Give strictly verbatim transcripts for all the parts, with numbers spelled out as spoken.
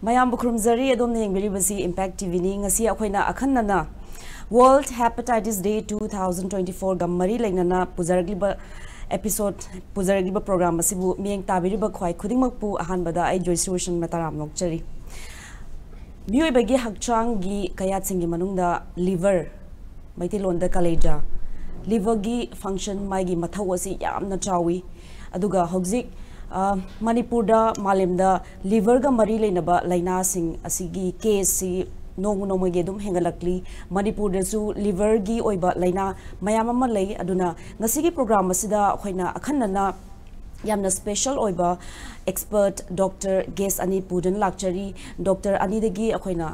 ꯃꯌꯥꯝꯕꯨ ꯈꯨꯔꯨꯝꯖꯔꯤ꯫ ꯑꯗꯣꯝꯅ ꯌꯦꯡꯕꯤꯔꯤꯕꯁꯤ Impact ꯇꯤꯚꯤꯅꯤ꯫ ꯉꯁꯤ ꯑꯩꯈꯣꯏꯅ ꯑꯈꯟꯅꯅ World Hepatitis Day two thousand twenty four ꯒ ꯃꯔꯤ ꯂꯩꯅꯅ ꯄꯨꯖꯔꯛꯂꯤꯕ episode, ꯄꯨꯖꯔꯛꯂꯤꯕ program ꯑꯁꯤꯕꯨ ꯃꯤꯠꯌꯦꯡ ꯇꯥꯕꯤꯔꯤꯕ ꯈ꯭ꯋꯥꯏ ꯈꯨꯗꯤꯡꯃꯛꯄꯨ ꯑꯍꯥꯟꯕꯗ ꯑꯩ ꯖꯣꯏꯁ꯭ꯔꯤ ꯔꯣꯁꯟ ꯃꯇꯥꯔꯥꯝ ꯅꯣꯛꯆꯔꯤ꯫ ꯃꯤꯑꯣꯏꯕꯒꯤ ꯍꯛꯆꯥꯡꯒꯤ ꯀꯌꯥꯠꯁꯤꯡꯒꯤ ꯃꯅꯨꯡꯗ liver, ꯃꯩꯇꯩꯂꯣꯟꯗ ꯀꯂꯦꯖꯥ, liver ꯒꯤ function, ꯃꯥꯒꯤ ꯃꯊꯧ ꯑꯁꯤ ꯌꯥꯝꯅ ꯆꯥꯎꯏ꯫ ꯑꯗꯨꯒ ꯍꯧꯖꯤꯛ, ꯑ, ꯃꯅꯤꯄꯨꯔꯗ ꯃꯥꯂꯦꯝꯗ liver ꯒ ꯃꯔꯤ ꯂꯩꯅꯕ ꯂꯥꯏꯅꯥꯁꯤꯡ ꯑꯁꯤꯒꯤ case ꯁꯤ ꯅꯣꯡꯃ ꯅꯣꯡꯃꯒꯤ ꯑꯗꯨꯝ ꯍꯦꯟꯒꯠꯂꯛꯂꯤ꯫ ꯃꯅꯤꯄꯨꯔꯗꯁꯨ liver ꯒꯤ ꯑꯣꯏꯕ ꯂꯥꯏꯅꯥ ꯃꯌꯥꯝ ꯑꯃ ꯂꯩ꯫ ꯑꯗꯨꯅ ꯉꯁꯤꯒꯤ program ꯑꯁꯤꯗ ꯑꯩꯈꯣꯏꯅ ꯑꯈꯟꯅꯅ ꯌꯥꯝꯅ special ꯑꯣꯏꯕ expert doctor guest ꯑꯅꯤ ꯄꯨꯗꯨꯅ ꯂꯥꯛꯆꯔꯤ꯫ Doctor ꯑꯅꯤꯗꯒꯤ ꯑꯩꯈꯣꯏꯅ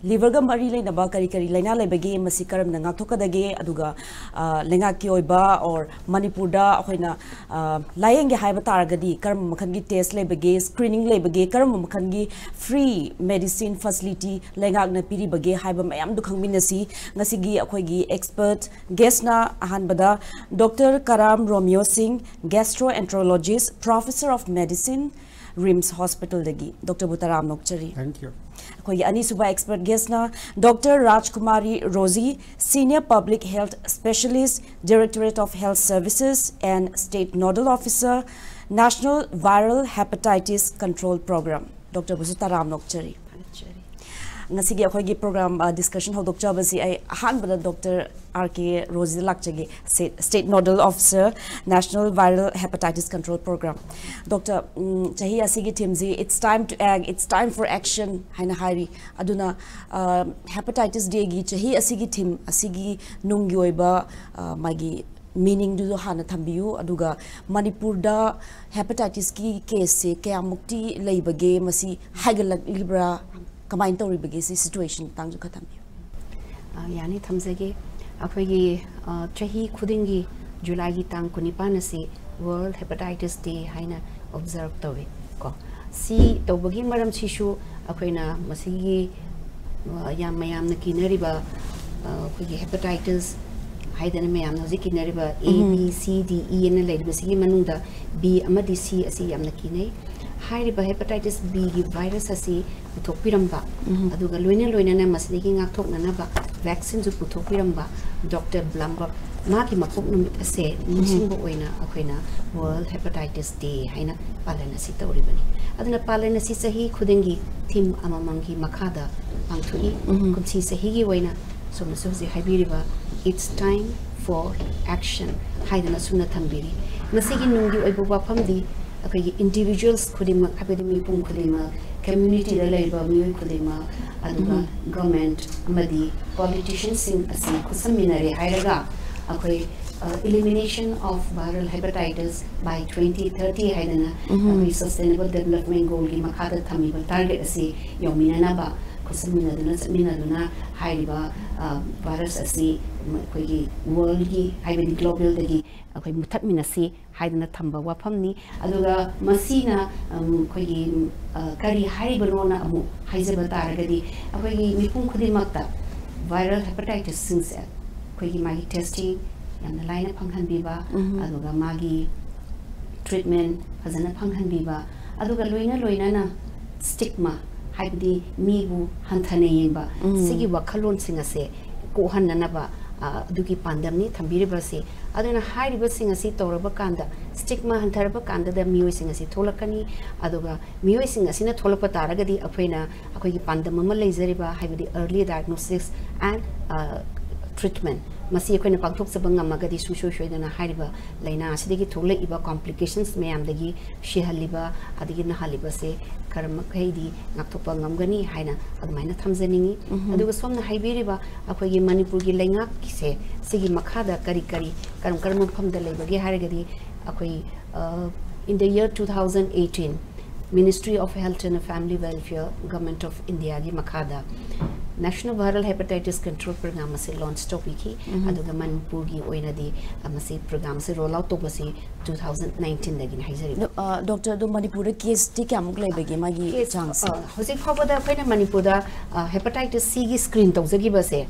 liver ꯒ ꯃꯔꯤ ꯂꯩꯅꯕ ꯀꯔꯤ ꯀꯔꯤ ꯂꯥꯏꯅꯥ ꯂꯩꯕꯒꯦ, ꯃꯁꯤ ꯀꯔꯝꯅ ꯉꯥꯛꯊꯣꯛꯀꯗꯒꯦ, ꯑꯗꯨꯒ, ꯑ, ꯂꯩꯉꯥꯛꯀꯤ ꯑꯣꯏꯕ or ꯃꯅꯤꯄꯨꯔꯗ ꯑꯩꯈꯣꯏꯅ, ꯑ, ꯂꯥꯌꯦꯡꯒꯦ ꯍꯥꯏꯕ ꯇꯥꯔꯒꯗꯤ ꯀꯔꯝꯕ ꯃꯈꯜꯒꯤ test ꯂꯩꯕꯒꯦ, screening ꯂꯩꯕꯒꯦ, ꯀꯔꯝꯕ ꯃꯈꯜꯒꯤ free medicine facility ꯂꯩꯉꯥꯛꯅ ꯄꯤꯔꯤꯕꯒꯦ ꯍꯥꯏꯕ ꯃꯌꯥꯝꯗꯨ ꯈꯪꯃꯤꯟꯅꯁꯤ꯫ ꯉꯁꯤꯒꯤ ꯑꯩꯈꯣꯏꯒꯤ expert guest ꯅ ꯑꯍꯥꯟꯕꯗ Doctor Karam Romeo Singh, Gastroenterologist, Professor of Medicine, RIMS Hospital ꯗꯒꯤ꯫ Doctor ꯕꯨ ꯇꯔꯥꯝ ꯅꯣꯛꯆꯔꯤ꯫ Thank you. ꯑꯩꯈꯣꯏꯒꯤ ꯑꯅꯤꯁꯨꯕ expert guest ꯅ Doctor Rajkumari Roji, Senior Public Health Specialist, Directorate of Health Services and State Nodal Officer, National Viral Hepatitis Control Program꯫ Doctor ꯕꯨꯁꯨ ꯇꯔꯥꯝ ꯅꯣꯛꯆꯔꯤ꯫ ꯉꯁꯤꯒꯤ ꯑꯩꯈꯣꯏꯒꯤ program, ꯑ, discussion ꯍꯧꯗꯣꯛꯆꯕꯁꯤ ꯑꯩ ꯑꯍꯥꯟꯕꯗ Doctor R K ꯔꯣꯖꯤꯗ ꯂꯥꯛꯆꯒꯦ, State, State Nodal Officer, National Viral Hepatitis Control Program꯫ Doctor, ꯎꯝ, ꯆꯍꯤ ꯑꯁꯤꯒꯤ theme ꯁꯤ "It's time to act, it's time for action" ꯍꯥꯏꯅ ꯍꯥꯏꯔꯤ꯫ ꯑꯗꯨꯅ, ꯑ, Hepatitis Day ꯒꯤ ꯆꯍꯤ ꯑꯁꯤꯒꯤ theme ꯑꯁꯤꯒꯤ ꯅꯨꯡꯒꯤ ꯑꯣꯏꯕ, ꯑ, ꯃꯥꯒꯤ meaning ꯗꯨ ꯍꯥꯟꯅ ꯊꯝꯕꯤꯌꯨ, ꯑꯗꯨꯒ ꯃꯅꯤꯄꯨꯔꯗ hepatitis ꯀꯤ case ꯁꯦ ꯀꯌꯥꯃꯨꯛꯇꯤ ꯂꯩꯕꯒꯦ, ꯃꯁꯤ ꯍꯥꯏꯒꯠꯂꯛꯂꯤꯕ꯭ꯔꯥ, ꯀꯃꯥꯏꯅ ꯇꯧꯔꯤꯕꯒꯦ, ꯁꯤ situation ꯃꯇꯥꯡꯁꯨ ꯈꯔ ꯊꯝꯕꯤꯌꯨ꯫ ꯑ, ꯌꯥꯅꯤ, ꯊꯝꯖꯒꯦ꯫ ꯑꯩꯈꯣꯏꯒꯤ, ꯑ, ꯆꯍꯤ ꯈꯨꯗꯤꯡꯒꯤ July ꯒꯤ ꯇꯥꯡ ꯀꯨꯟꯅꯤꯄꯥꯟ ꯑꯁꯤ World Hepatitis Day ꯍꯥꯏꯅ observe ꯇꯧꯏ ꯀꯣ꯫ ꯁꯤ ꯇꯧꯕꯒꯤ ꯃꯔꯝꯁꯤꯁꯨ ꯑꯩꯈꯣꯏꯅ ꯃꯁꯤꯒꯤ, ꯑ, ꯌꯥꯝ ꯃꯌꯥꯝꯅ ꯀꯤꯅꯔꯤꯕ, ꯑ, ꯑꯩꯈꯣꯏꯒꯤ hepatitis ꯍꯥꯏꯗꯅ ꯃꯌꯥꯝꯅ ꯍꯧꯖꯤꯛ ꯀꯤꯅꯔꯤꯕ A, B, C, D, E ꯑꯅ ꯂꯩꯔꯤꯕꯁꯤꯒꯤ ꯃꯅꯨꯡꯗ B ꯑꯃꯗꯤ C ꯑꯁꯤ ꯌꯥꯝꯅ ꯀꯤꯅꯩ꯫ ꯍꯥꯏꯔꯤꯕ hepatitis B ꯒꯤ virus ꯑꯁꯤ ꯄꯨꯊꯣꯛꯄꯤꯔꯝꯕ, ꯑꯗꯨꯒ ꯂꯣꯏꯅ ꯂꯣꯏꯅꯅ ꯃꯁꯤꯗꯒꯤ ꯉꯥꯛꯊꯣꯛꯅꯅꯕ ꯚꯦꯛꯁꯤꯟꯁꯨ ꯄꯨꯊꯣꯛꯄꯤꯔꯝꯕ ꯗꯣꯛꯇꯔ ꯕ꯭ꯂꯝꯕꯔ, ꯃꯥꯒꯤ ꯃꯄꯣꯛ ꯅꯨꯃꯤꯠ ꯑꯁꯦ ꯅꯤꯡꯁꯤꯡꯕ ꯑꯣꯏꯅ ꯑꯩꯈꯣꯏꯅ ꯋꯥꯔꯜ ꯍꯦꯄꯥꯇꯥꯏꯇꯤꯁ ꯗꯦ ꯍꯥꯏꯅ ꯄꯥꯂꯟ ꯑꯁꯤ ꯇꯧꯔꯤꯕꯅꯤ꯫ ꯑꯗꯨꯅ ꯄꯥꯂꯟ ꯑꯁꯤ ꯆꯍꯤ ꯈꯨꯗꯤꯡꯒꯤ ꯊꯤꯝ ꯑꯃꯃꯝꯒꯤ ꯃꯈꯥꯗ ꯄꯥꯡꯊꯣꯛꯏ꯫ ꯀꯨꯝꯁꯤ ꯆꯍꯤꯒꯤ ꯑꯣꯏꯅ ꯁꯣꯝꯅꯁꯨ ꯍꯧꯖꯤꯛ ꯍꯥꯏꯕꯤꯔꯤꯕ "It's time for action" ꯍꯥꯏꯗꯅ ꯁꯨꯝꯅ ꯊꯝꯕꯤꯔꯤ꯫ ꯃꯁꯤꯒꯤ ꯅꯨꯡꯒꯤ ꯑꯣꯏꯕ ꯋꯥꯐꯝꯗꯤ ꯑꯩꯈꯣꯏꯒꯤ ꯏꯟꯗꯤꯚꯤꯖꯨꯋꯦꯜꯁ ꯈꯨꯗꯤꯡꯃꯛ, ꯍꯥꯏꯕꯗꯤ ꯃꯤꯄꯨꯝ ꯈꯨꯗꯤꯡꯃꯛ, ꯀꯝꯃ꯭ꯌꯨꯅꯤꯇꯤꯗ ꯂꯩꯔꯤꯕ ꯃꯤꯑꯣꯏ ꯈꯨꯗꯤꯡꯃꯛ, ꯑꯗꯨꯒ ꯒꯚꯔꯟꯃꯦꯟꯠ ꯑꯃꯗꯤ ꯄꯣꯂꯤꯇꯤꯁꯤꯌꯟꯁꯤꯡ ꯑꯁꯤ ꯈꯨꯠꯁꯝꯃꯤꯟꯅꯔꯦ ꯍꯥꯏꯔꯒ ꯑꯩꯈꯣꯏ "Elimination of viral hepatitis by twenty thirty" ꯍꯥꯏꯗꯅ ꯑꯩꯈꯣꯏ ꯁꯁꯇꯦꯅꯦꯕꯜ ꯗꯦꯕꯂꯞꯃꯦꯟꯠ ꯒꯣꯜꯒꯤ ꯃꯈꯥꯗ ꯊꯝꯃꯤꯕ ꯇꯥꯔꯒꯦꯠ ꯑꯁꯤ ꯌꯧꯃꯤꯟꯅꯅꯕ ꯈꯨꯠꯁꯝꯃꯤꯟꯅꯗꯨꯅ ꯆꯠꯃꯤꯟꯅꯗꯨꯅ ꯍꯥꯏꯔꯤꯕ ꯚꯥꯏꯔꯁ ꯑꯁꯤ ꯑꯩꯈꯣꯏꯒꯤ ꯋꯥꯔꯜꯒꯤ, ꯍꯥꯏꯕꯗꯤ ꯒ꯭ꯂꯣꯕꯦꯜꯗꯒꯤ ꯑꯩꯈꯣꯏ ꯃꯨꯊꯠꯃꯤꯟꯅꯁꯤ ꯍꯥꯏꯗꯅ ꯊꯝꯕ ꯋꯥꯐꯝꯅꯤ꯫ ꯑꯗꯨꯒ ꯃꯁꯤꯅ ꯑꯩꯈꯣꯏꯒꯤ ꯀꯔꯤ ꯍꯥꯏꯔꯤꯕꯅꯣꯅ ꯑꯃꯨꯛ ꯍꯥꯏꯖꯕ ꯇꯥꯔꯒꯗꯤ, ꯑꯩꯈꯣꯏꯒꯤ ꯃꯤꯄꯨꯝ ꯈꯨꯗꯤꯡꯃꯛꯇ ꯚꯥꯏꯔꯦꯜ ꯍꯦꯄꯥꯇꯥꯏꯇꯤꯁꯁꯤꯡꯁꯦ ꯑꯩꯈꯣꯏꯒꯤ ꯃꯥꯒꯤ ꯇꯦꯁꯇꯤꯡ ꯌꯥꯝꯅ ꯂꯥꯏꯅ ꯐꯪꯍꯟꯕꯤꯕ, ꯑꯗꯨꯒ ꯃꯥꯒꯤ ꯇ꯭ꯔꯤꯠꯃꯦꯟ ꯐꯖꯅ ꯐꯪꯍꯟꯕꯤꯕ, ꯑꯗꯨꯒ ꯂꯣꯏꯅ ꯂꯣꯏꯅꯅ ꯁ꯭ꯇꯤꯛꯃꯥ, ꯍꯥꯏꯕꯗꯤ ꯃꯤꯕꯨ ꯍꯟꯊꯅ ꯌꯦꯡꯕ, ꯁꯤꯒꯤ ꯋꯥꯈꯜꯂꯣꯟꯁꯤꯡ ꯑꯁꯦ ꯀꯣꯛꯍꯟꯅꯅꯕ ꯑꯗꯨꯒꯤ ꯄꯥꯟꯗꯝꯅꯤ ꯊꯝꯕꯤꯔꯤꯕꯁꯤ꯫ ꯑꯗꯨꯅ ꯍꯥꯏꯔꯤꯕꯁꯤꯡ ꯑꯁꯤ ꯇꯧꯔꯕ ꯀꯥꯟꯗ, ꯁ꯭ꯇꯤꯛꯃꯥ ꯍꯟꯊꯔꯕ ꯀꯥꯟꯗꯗ ꯃꯤꯑꯣꯏꯁꯤꯡ ꯑꯁꯤ ꯊꯣꯛꯂꯛꯀꯅꯤ꯫ ꯑꯗꯨꯒ ꯃꯤꯑꯣꯏꯁꯤꯡ ꯑꯁꯤꯅ ꯊꯣꯛꯂꯛꯄ ꯇꯥꯔꯒꯗꯤ ꯑꯩꯈꯣꯏꯅ ꯑꯩꯈꯣꯏꯒꯤ ꯄꯥꯟꯗꯝ ꯑꯃ ꯂꯩꯖꯔꯤꯕ, ꯍꯥꯏꯕꯗꯤ early diagnosis and treatment, ꯃꯁꯤ ꯑꯩꯈꯣꯏꯅ ꯄꯥꯡꯊꯣꯛꯆꯕ ꯉꯝꯃꯒꯗꯤ ꯁꯨꯡꯁꯣꯏ ꯁꯣꯏꯗꯅ ꯍꯥꯏꯔꯤꯕ ꯂꯥꯏꯅꯥ ꯑꯁꯤꯗꯒꯤ ꯊꯣꯛꯂꯛꯏꯕ ꯀꯣꯝꯄ꯭ꯂꯤꯀꯦꯁꯟꯁ ꯃꯌꯥꯝꯗꯒꯤ, ꯁꯤꯍꯜꯂꯤꯕ ꯑꯗꯒꯤ ꯅꯥꯍꯜꯂꯤꯕꯁꯦ ꯈꯔ ꯃꯈꯩꯗꯤ ꯉꯥꯛꯊꯣꯛꯄ ꯉꯝꯒꯅꯤ ꯍꯥꯏꯅ ꯑꯗꯨꯃꯥꯏꯅ ꯊꯝꯖꯅꯤꯡꯏ꯫ ꯑꯗꯨꯒ ꯁꯣꯝꯅ ꯍꯥꯏꯕꯤꯔꯤꯕ ꯑꯩꯈꯣꯏꯒꯤ ꯃꯅꯤꯄꯨꯔꯒꯤ ꯂꯩꯉꯥꯛꯀꯤꯁꯦ, ꯁꯤꯒꯤ ꯃꯈꯥꯗ ꯀꯔꯤ ꯀꯔꯤ, ꯀꯔꯝ ꯀꯔꯝꯕ ꯃꯐꯝꯗ ꯂꯩꯕꯒꯦ ꯍꯥꯏꯔꯒꯗꯤ, ꯑꯩꯈꯣꯏ in the year two thousand eighteen, Ministry of Health and Family Welfare, Government of Indiaꯒꯤ ꯃꯈꯥꯗ National Viral Hepatitis Control Program ꯑꯁꯤ ꯂꯣꯟꯆ ꯇꯧꯕꯤꯈꯤ꯫ ꯑꯗꯨꯒ ꯃꯅꯤꯄꯨꯔꯒꯤ ꯑꯣꯏꯅꯗꯤ ꯃꯁꯤ ꯄ꯭ꯔꯣꯒ꯭ꯔꯥꯝꯁꯤ ꯔꯣꯜ ꯑꯥꯎꯠ ꯇꯧꯕꯁꯤ two thousand nineteenꯗꯒꯤꯅꯤ ꯍꯥꯏꯖꯔꯤꯕ꯫ ꯗꯣꯛꯇꯔ, ꯑꯗꯣ ꯃꯅꯤꯄꯨꯔꯗ ꯀꯦꯁꯇꯤ ꯀꯌꯥꯃꯨꯛ ꯂꯩꯕꯒꯦ, ꯃꯥꯒꯤ ꯆꯥꯡꯁꯦ? ꯍꯧꯖꯤꯛ ꯐꯥꯎꯕꯗ ꯑꯩꯈꯣꯏꯅ ꯃꯅꯤꯄꯨꯔꯗ ꯍꯦꯄꯥꯇꯥꯏꯇꯤꯁ ꯁꯤꯒꯤ ꯁ꯭ꯀ꯭ꯔꯤꯟ ꯇꯧꯖꯈꯤꯕꯁꯦ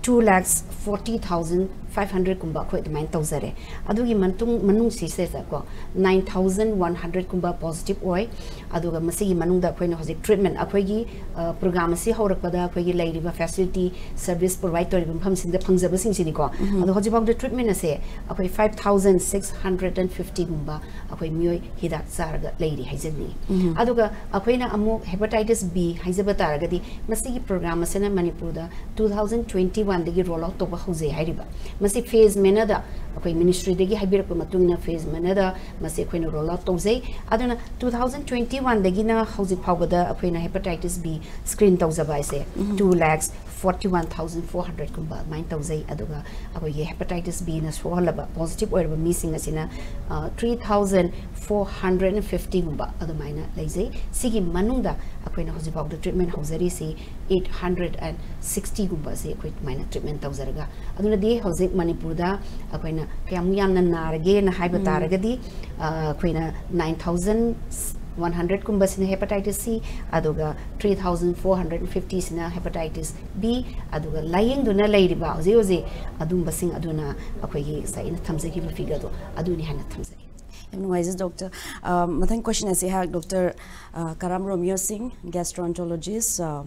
two lakhs forty thousand five ꯍꯟꯗ꯭ꯔꯦꯠꯀꯨꯝꯕ ꯑꯩꯈꯣꯏ ꯑꯗꯨꯃꯥꯏꯅ ꯇꯧꯖꯔꯦ꯫ ꯑꯗꯨꯒꯤ ꯃꯇꯨꯡ ꯃꯅꯨꯡꯁꯤꯁꯤꯗꯀꯣ, ꯅꯥꯏꯟ ꯊꯥꯎꯖꯟ ꯋꯥꯟ ꯍꯟꯗ꯭ꯔꯦꯠꯀꯨꯝꯕ ꯄꯣꯖꯤꯇꯤꯚ ꯑꯣꯏ꯫ ꯑꯗꯨꯒ ꯃꯁꯤꯒꯤ ꯃꯅꯨꯡꯗ ꯑꯩꯈꯣꯏꯅ ꯍꯧꯖꯤꯛ ꯇ꯭ꯔꯤꯠꯃꯦꯟ, ꯑꯩꯈꯣꯏꯒꯤ ꯄ꯭ꯔꯣꯒ꯭ꯔꯥꯝ ꯑꯁꯤ ꯍꯧꯔꯛꯄꯗ ꯑꯩꯈꯣꯏꯒꯤ ꯂꯩꯔꯤꯕ ꯐꯦꯁꯤꯂꯤꯇꯤ, ꯁꯔꯚꯤꯁ ꯄ꯭ꯔꯣꯚꯥꯏꯗ ꯇꯧꯔꯤꯕ ꯃꯐꯝꯁꯤꯡꯗ ꯐꯪꯖꯕꯁꯤꯡꯁꯤꯅꯤꯀꯣ꯫ ꯑꯗꯣ ꯍꯧꯖꯤꯛꯐꯥꯎꯗ ꯇ꯭ꯔꯤꯠꯃꯦꯟ ꯑꯁꯦ ꯑꯩꯈꯣꯏ five thousand six hundred and ꯐꯤꯐꯇꯤꯒꯨꯝꯕ ꯑꯩꯈꯣꯏ ꯃꯤꯑꯣꯏ ꯍꯤꯗꯥꯛ ꯆꯥꯔꯒ ꯂꯩꯔꯤ ꯍꯥꯏꯖꯅꯤꯡꯉꯤ꯫ ꯑꯗꯨꯒ ꯑꯩꯈꯣꯏꯅ ꯑꯃꯨꯛ ꯍꯦꯄꯥꯇꯥꯏꯇꯤꯁ ꯕꯤ ꯍꯥꯏꯖꯕ ꯇꯥꯔꯒꯗꯤ, ꯃꯁꯤꯒꯤ ꯄ꯭ꯔꯣꯒ꯭ꯔꯥꯝ ꯑꯁꯤꯅ ꯃꯅꯤꯄꯨꯔꯗ ꯇꯨ ꯊꯥꯎꯖꯟ ꯇ꯭ꯋꯦꯟꯇꯤ ꯋꯥꯟꯗꯒꯤ ꯔꯣꯜ ꯑꯥꯎꯠ ꯇꯧꯕ ꯍꯧꯖꯩ ꯍꯥꯏꯔꯤꯕ꯫ ꯃꯁꯤ ꯐꯦꯖ ꯃꯦꯅꯔꯗ, ꯑꯩꯈꯣꯏ ꯃꯤꯅꯤꯁꯇ꯭ꯔꯤꯗꯒꯤ ꯍꯥꯏꯕꯤꯔꯛꯄ ꯃꯇꯨꯡ ꯏꯟꯅ, ꯐꯦꯖ ꯃꯦꯅꯔꯗ ꯃꯁꯤ ꯑꯩꯈꯣꯏꯅ ꯔꯣꯜ ꯑꯥꯎꯠ ꯇꯧꯖꯩ꯫ ꯑꯗꯨꯅ ꯇꯨ ꯊꯥꯎꯖꯟ ꯇ꯭ꯋꯦꯟꯇꯤ ꯋꯥꯟꯗꯒꯤꯅ ꯍꯧꯖꯤꯛ ꯐꯥꯎꯕꯗ ꯑꯩꯈꯣꯏꯅ ꯍꯦꯄꯥꯇꯥꯏꯇꯤꯁ ꯕꯤ ꯁ꯭ꯀ꯭ꯔꯤꯟ ꯇꯧꯖꯕ ꯍꯥꯏꯁꯦ two lakhs forty one thousand four ꯍꯟꯗ꯭ꯔꯦꯠꯀꯨꯝꯕ ꯑꯗꯨꯃꯥꯏꯅ ꯇꯧꯖꯩ꯫ ꯑꯗꯨꯒ ꯑꯩꯈꯣꯏꯒꯤ ꯍꯦꯄꯥꯇꯥꯏꯇꯤꯁ ꯕꯤꯅ ꯁꯣꯛꯍꯜꯂꯕ, ꯄꯣꯖꯤꯇꯤꯚ ꯑꯣꯏꯔꯕ ꯃꯤꯁꯤꯡ ꯑꯁꯤꯅ three thousand four hundred and ꯐꯤꯐꯇꯤꯒꯨꯝꯕ ꯑꯗꯨꯃꯥꯏꯅ ꯂꯩꯖꯩ꯫ ꯁꯤꯒꯤ ꯃꯅꯨꯡꯗ ꯑꯩꯈꯣꯏꯅ ꯍꯧꯖꯤꯛꯐꯥꯎꯗ ꯇ꯭ꯔꯤꯠꯃꯦꯟ ꯍꯧꯖꯔꯤꯁꯤ ꯑꯩꯠ ꯍꯟꯗ꯭ꯔꯦꯠ ꯑꯦꯟ ꯁꯤꯛꯁꯇꯤꯒꯨꯝꯕ ꯑꯁꯤ ꯑꯩꯈꯣꯏ ꯑꯗꯨꯃꯥꯏꯅ ꯇ꯭ꯔꯤꯠꯃꯦꯟ ꯇꯧꯖꯔꯒ, ꯑꯗꯨꯅꯗꯤ ꯍꯧꯖꯤꯛ ꯃꯅꯤꯄꯨꯔꯗ ꯑꯩꯈꯣꯏꯅ ꯀꯌꯥꯃꯨꯛ ꯌꯥꯝꯅ ꯅꯥꯔꯒꯦꯅ ꯍꯥꯏꯕ ꯇꯥꯔꯒꯗꯤ, ꯑ, ꯑꯩꯈꯣꯏꯅ ꯅꯥꯏꯟ ꯊꯥꯎꯖꯟ ꯋꯥꯟ ꯍꯟꯗ꯭ꯔꯦꯠꯀꯨꯝꯕꯁꯤꯅ ꯍꯦꯄꯥꯇꯥꯏꯇꯤꯁ ꯁꯤ, ꯑꯗꯨꯒ ꯊ꯭ꯔꯤ ꯊꯥꯎꯖꯟ ꯐꯣꯔ ꯍꯟꯗ꯭ꯔꯦꯠ ꯐꯤꯐꯇꯤꯁꯤꯅ ꯍꯦꯄꯥꯇꯥꯏꯇꯤꯁ ꯕꯤ, ꯑꯗꯨꯒ ꯂꯥꯏꯌꯦꯡꯗꯨꯅ ꯂꯩꯔꯤꯕ ꯍꯧꯖꯤꯛ ꯍꯧꯖꯤꯛ ꯑꯗꯨꯝꯕꯁꯤꯡ ꯑꯗꯨꯅ ꯑꯩꯈꯣꯏꯒꯤ ꯉꯁꯥꯏ ꯑꯩꯅ ꯊꯝꯖꯈꯤꯕ ꯐꯤꯒꯔꯗꯣ ꯑꯗꯨꯅꯤ ꯍꯥꯏꯅ ꯊꯝꯖꯒꯦ꯫ ꯌꯥꯝ ꯅꯨꯡꯉꯥꯏꯖꯩ, ꯗꯣꯛꯇꯔ꯫ ꯑ, ꯃꯊꯪ ꯀꯣꯏꯁꯟ ꯑꯁꯤ ꯑꯩꯍꯥꯛ ꯗꯣꯛꯇꯔ, ꯑ, ꯀꯔꯥꯝ ꯔꯣꯃꯤꯌꯣ ꯁꯤꯡ, ꯒꯦꯁꯇ꯭ꯔꯣꯑꯣꯟꯇꯣꯂꯣꯖꯤꯁ, ꯑ,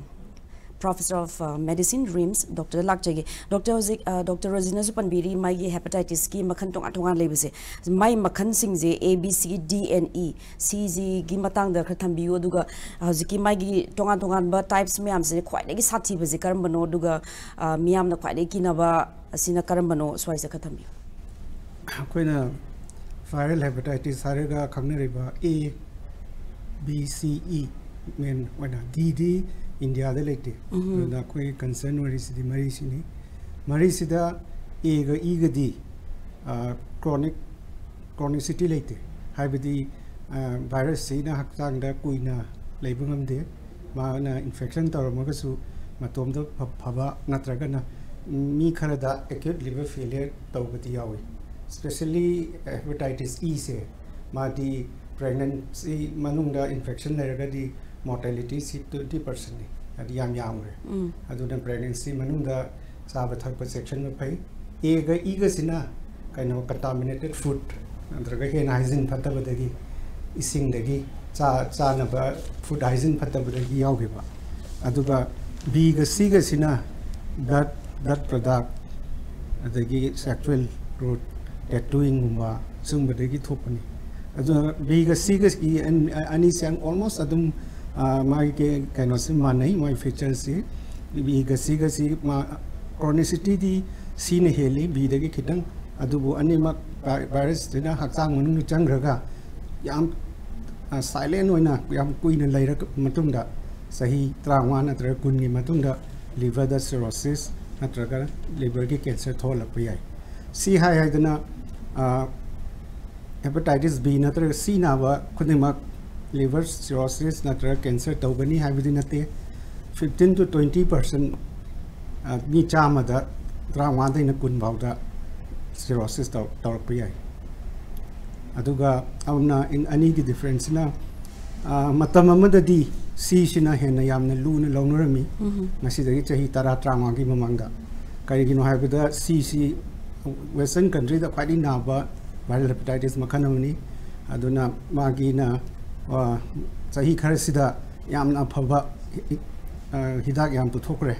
ꯄ꯭ꯔꯣꯐꯦꯁꯔ ꯑꯣꯐ, ꯑ, ꯃꯦꯗꯤꯁꯤꯟ, ꯔꯤꯝꯁ, ꯗꯣꯛꯇꯔꯗ ꯂꯥꯛꯆꯒꯦ꯫ ꯗꯣꯛꯇꯔ, ꯍꯧꯖꯤꯛ, ꯑ, ꯗꯣꯛꯇꯔ ꯔꯣꯖꯤꯅꯥꯁꯨ ꯄꯟꯕꯤꯔꯤ, ꯃꯥꯒꯤ ꯍꯦꯄꯥꯇꯥꯏꯇꯤꯁꯀꯤ ꯃꯈꯜ ꯇꯣꯉꯥꯟ ꯇꯣꯉꯥꯟ ꯂꯩꯕꯁꯦ, ꯃꯥꯏ ꯃꯈꯜꯁꯤꯡꯁꯦ A, B, C, D and E, ꯁꯤꯁꯤꯒꯤ ꯃꯇꯥꯡꯗ ꯈꯔ ꯊꯝꯕꯤꯌꯨ꯫ ꯑꯗꯨꯒ ꯍꯧꯖꯤꯛꯀꯤ ꯃꯥꯒꯤ ꯇꯣꯉꯥꯟ ꯇꯣꯉꯥꯟꯕ ꯇꯥꯏꯞꯁ ꯃꯌꯥꯝꯁꯦ ꯈ꯭ꯋꯥꯏꯗꯒꯤ ꯁꯥꯊꯤꯕꯁꯦ ꯀꯔꯝꯕꯅꯣ? ꯑꯗꯨꯒ, ꯑ, ꯃꯤꯌꯥꯝꯅ ꯈ꯭ꯋꯥꯏꯗꯒꯤ ꯀꯤꯅꯕ ꯑꯁꯤꯅ ꯀꯔꯝꯕꯅꯣ? ꯁ꯭ꯋꯥꯏꯁꯦ ꯈꯔ ꯊꯝꯕꯤꯌꯨ꯫ ꯑꯩꯈꯣꯏꯅ ꯚꯥꯏꯔꯦꯜ ꯍꯦꯄꯥꯇꯥꯏꯇꯤꯁ ꯍꯥꯏꯔꯒ ꯈꯪꯅꯔꯤꯕ A, B, C, E ꯃꯦꯟ ꯑꯣꯏꯅ, D ꯗꯤ ꯏꯟꯗꯤꯌꯥꯗ ꯂꯩꯇꯦ꯫ ꯑꯗꯨꯅ ꯑꯩꯈꯣꯏ ꯀꯟꯁꯔꯟ ꯑꯣꯏꯔꯤꯁꯤꯗꯤ ꯃꯔꯤꯁꯤꯅꯤ꯫ ꯃꯔꯤꯁꯤꯗ Aꯒ Eꯒꯗꯤ, ꯑ, chronic, chronicity ꯂꯩꯇꯦ, ꯍꯥꯏꯕꯗꯤ, ꯑ, ꯚꯥꯏꯔꯁꯁꯤꯅ ꯍꯛꯆꯥꯡꯗ ꯀꯨꯏꯅ ꯂꯩꯕ ꯉꯝꯗꯦ꯫ ꯃꯥꯅ ꯏꯟꯐꯦꯛꯁꯟ ꯇꯧꯔꯝꯃꯒꯁꯨ ꯃꯇꯣꯝꯇ ꯐ-, ꯐꯕ ꯅꯠꯇ꯭ꯔꯒꯅ ꯃꯤ ꯈꯔꯗ ꯑꯦꯀ꯭ꯌꯨꯠ ꯂꯤꯚꯔ ꯐꯦꯂꯤꯌꯔ ꯇꯧꯕꯗꯤ ꯌꯥꯎꯏ꯫ ꯏꯁꯄꯦꯁꯦꯜꯂꯤ ꯍꯦꯄꯥꯇꯥꯏꯇꯤꯁ ꯏꯁꯦ, ꯃꯥꯗꯤ ꯄ꯭ꯔꯦꯒꯅꯦꯟꯁꯤ ꯃꯅꯨꯡꯗ ꯏꯟꯐꯦꯛꯁꯟ ꯂꯩꯔꯒꯗꯤ ꯃꯣꯔꯇꯦꯂꯤꯇꯤꯁꯤ ꯇ꯭ꯋꯦꯟꯇꯤ ꯄꯥꯔꯁꯦꯟꯅꯤ, ꯍꯥꯏꯗꯤ ꯌꯥꯝ ꯌꯥꯝꯈ꯭ꯔꯦ꯫ ꯑꯗꯨꯅ ꯄ꯭ꯔꯦꯒꯅꯦꯟꯁꯤ ꯃꯅꯨꯡꯗ ꯆꯥꯕ ꯊꯛꯄ ꯆꯦꯛꯁꯤꯟꯕ ꯐꯩ꯫ ꯑꯦꯒ ꯏꯒꯁꯤꯅ ꯀꯩꯅꯣ, contaminated food, ꯅꯠꯇ꯭ꯔꯒ ꯍꯦꯟꯅ ꯍꯥꯏꯖꯤꯟ ꯐꯠꯇꯕꯗꯒꯤ, ꯏꯁꯤꯡꯗꯒꯤ, ꯆꯥ ꯆꯥꯅꯕ ꯐꯨꯗ ꯍꯥꯏꯖꯤꯟ ꯐꯠꯇꯕꯗꯒꯤ ꯌꯥꯎꯈꯤꯕ꯫ ꯑꯗꯨꯒ ꯕꯤꯒ ꯁꯤꯒꯁꯤꯅ blood blood product, ꯑꯗꯒꯤ sexual growth, tattooingꯒꯨꯝꯕ ꯁꯤꯒꯨꯝꯕꯗꯒꯤ ꯊꯣꯛꯄꯅꯤ꯫ ꯑꯗꯨꯅ ꯕꯤꯒ ꯁꯤꯒꯁꯤ ꯑꯅꯤꯁꯦ almost ꯑꯗꯨꯝ ꯃꯥꯒꯤ ꯀꯩꯅꯣꯁꯤ ꯃꯥꯟꯅꯩ, ꯃꯥꯒꯤ featureꯁꯤ꯫ ꯕꯤꯒ ꯁꯤꯒꯁꯤ ꯃꯥ chronicity ꯗꯤ ꯁꯤꯅ ꯍꯦꯜꯂꯤ ꯕꯤꯗꯒꯤ ꯈꯤꯇꯪ꯫ ꯑꯗꯨꯕꯨ ꯑꯅꯤꯃꯛ virusꯁꯤꯅ ꯍꯛꯆꯥꯡ ꯃꯅꯨꯡꯗ ꯆꯪꯈ꯭ꯔꯒ ꯌꯥꯝ silent ꯑꯣꯏꯅ ꯌꯥꯝ ꯀꯨꯏꯅ ꯂꯩꯔ ꯃꯇꯨꯡꯗ, ꯆꯍꯤ ꯇꯔꯥꯃꯉꯥ ꯅꯠꯇ꯭ꯔꯒ ꯀꯨꯟꯒꯤ ꯃꯇꯨꯡꯗ liver ꯗ cirrhosis ꯅꯠꯇ꯭ꯔꯒ liver ꯒꯤ cancer ꯊꯣꯛꯍꯜꯂꯛꯄ ꯌꯥꯏ꯫ ꯁꯤ ꯍꯥꯏ ꯍꯥꯏꯗꯅ hepatitis B ꯅꯠꯇ꯭ꯔꯒ C ꯅꯥꯕ ꯈꯨꯗꯤꯡꯃꯛ liver cirrhosis ꯅꯠꯇ꯭ꯔꯒ cancer ꯇꯧꯒꯅꯤ ꯍꯥꯏꯕꯗꯤ ꯅꯠꯇꯦ꯫ Fifteen to twenty percent, ꯃꯤ ꯆꯥꯝꯃꯗ ꯇꯔꯥꯃꯉꯥꯗꯩꯅ ꯀꯨꯟ ꯐꯥꯎꯗ cirrhosis ꯇꯧꯔꯛꯄ ꯌꯥꯏ꯫ ꯑꯗꯨꯒ ꯑꯃꯅ ꯑꯅꯤꯒꯤ differenceꯁꯤꯅ, ꯃꯇꯝ ꯑꯃꯗꯗꯤ C ꯁꯤꯅ ꯍꯦꯟꯅ ꯌꯥꯝꯅ ꯂꯨꯅ ꯂꯧꯅꯔꯝꯃꯤ꯫ ꯉꯁꯤꯗꯒꯤ ꯆꯍꯤ ꯇꯔꯥ ꯇꯔꯥꯃꯉꯥꯒꯤ ꯃꯃꯥꯡꯗ꯫ ꯀꯔꯤꯒꯤꯅꯣ ꯍꯥꯏꯕꯗ C ꯁꯤ western country ꯗ ꯈ꯭ꯋꯥꯏꯗꯒꯤ ꯅꯥꯕ viral hepatitis ꯃꯈꯜ ꯑꯃꯅꯤ꯫ ꯑꯗꯨꯅ ꯃꯥꯒꯤꯅ ꯆꯍꯤ ꯈꯔꯁꯤꯗ ꯌꯥꯝꯅ ꯑꯐꯕ ꯍꯤꯗꯥꯛ ꯌꯥꯝ ꯄꯨꯊꯣꯛꯈ꯭ꯔꯦ,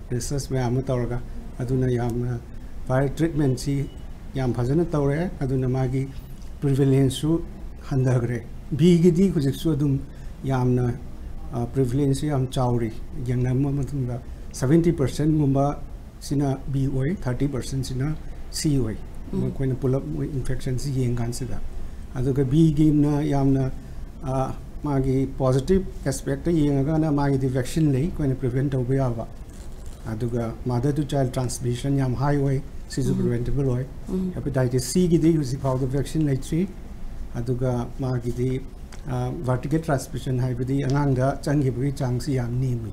research ꯃꯌꯥꯝ ꯑꯃ ꯇꯧꯔꯒ꯫ ꯑꯗꯨꯅ ꯌꯥꯝꯅ viral treatmentꯁꯤ ꯌꯥꯝ ꯐꯖꯅ ꯇꯧꯔꯦ꯫ ꯑꯗꯨꯅ ꯃꯥꯒꯤ prevalenceꯁꯨ ꯍꯟꯊꯈ꯭ꯔꯦ꯫ B ꯒꯤꯗꯤ ꯍꯧꯖꯤꯛꯁꯨ ꯑꯗꯨꯝ ꯌꯥꯝꯅ prevalenceꯁꯨ ꯌꯥꯝ ꯆꯥꯎꯔꯤ꯫ ꯌꯦꯡꯅꯕ ꯃꯇꯝꯗ seventy percentꯒꯨꯝꯕ ꯁꯤꯅ B ꯑꯣꯏ, thirty percentꯁꯤꯅ C ꯑꯣꯏ꯫ ꯃꯈꯣꯏꯅ ꯄꯨꯂꯞ ꯃꯣꯏ infectionꯁꯤ ꯌꯦꯡ ꯀꯥꯟꯁꯤꯗ꯫ ꯑꯗꯨꯒ B ꯒꯤꯅ ꯌꯥꯝꯅ ꯃꯥꯒꯤ positive aspectꯇ ꯌꯦꯡꯉꯒꯅ ꯃꯥꯒꯤꯗꯤ vaccine ꯂꯩ, ꯑꯩꯈꯣꯏꯅ prevent ꯇꯧꯕ ꯌꯥꯕ꯫ ꯑꯗꯨꯒ mother to child transmission ꯌꯥꯝ high ꯑꯣꯏ, ꯁꯤꯁꯨ preventable ꯑꯣꯏ꯫ Hepatitis C ꯒꯤꯗꯤ ꯍꯧꯖꯤꯛ ꯐꯥꯎꯗ vaccine ꯂꯩꯇ꯭ꯔꯤ꯫ ꯑꯗꯨꯒ ꯃꯥꯒꯤꯗꯤ vertical transmission ꯍꯥꯏꯕꯗꯤ ꯑꯉꯥꯡꯗ ꯆꯪꯈꯤꯕꯒꯤ ꯆꯥꯡꯁꯤ ꯌꯥꯝ ꯅꯦꯝꯃꯤ꯫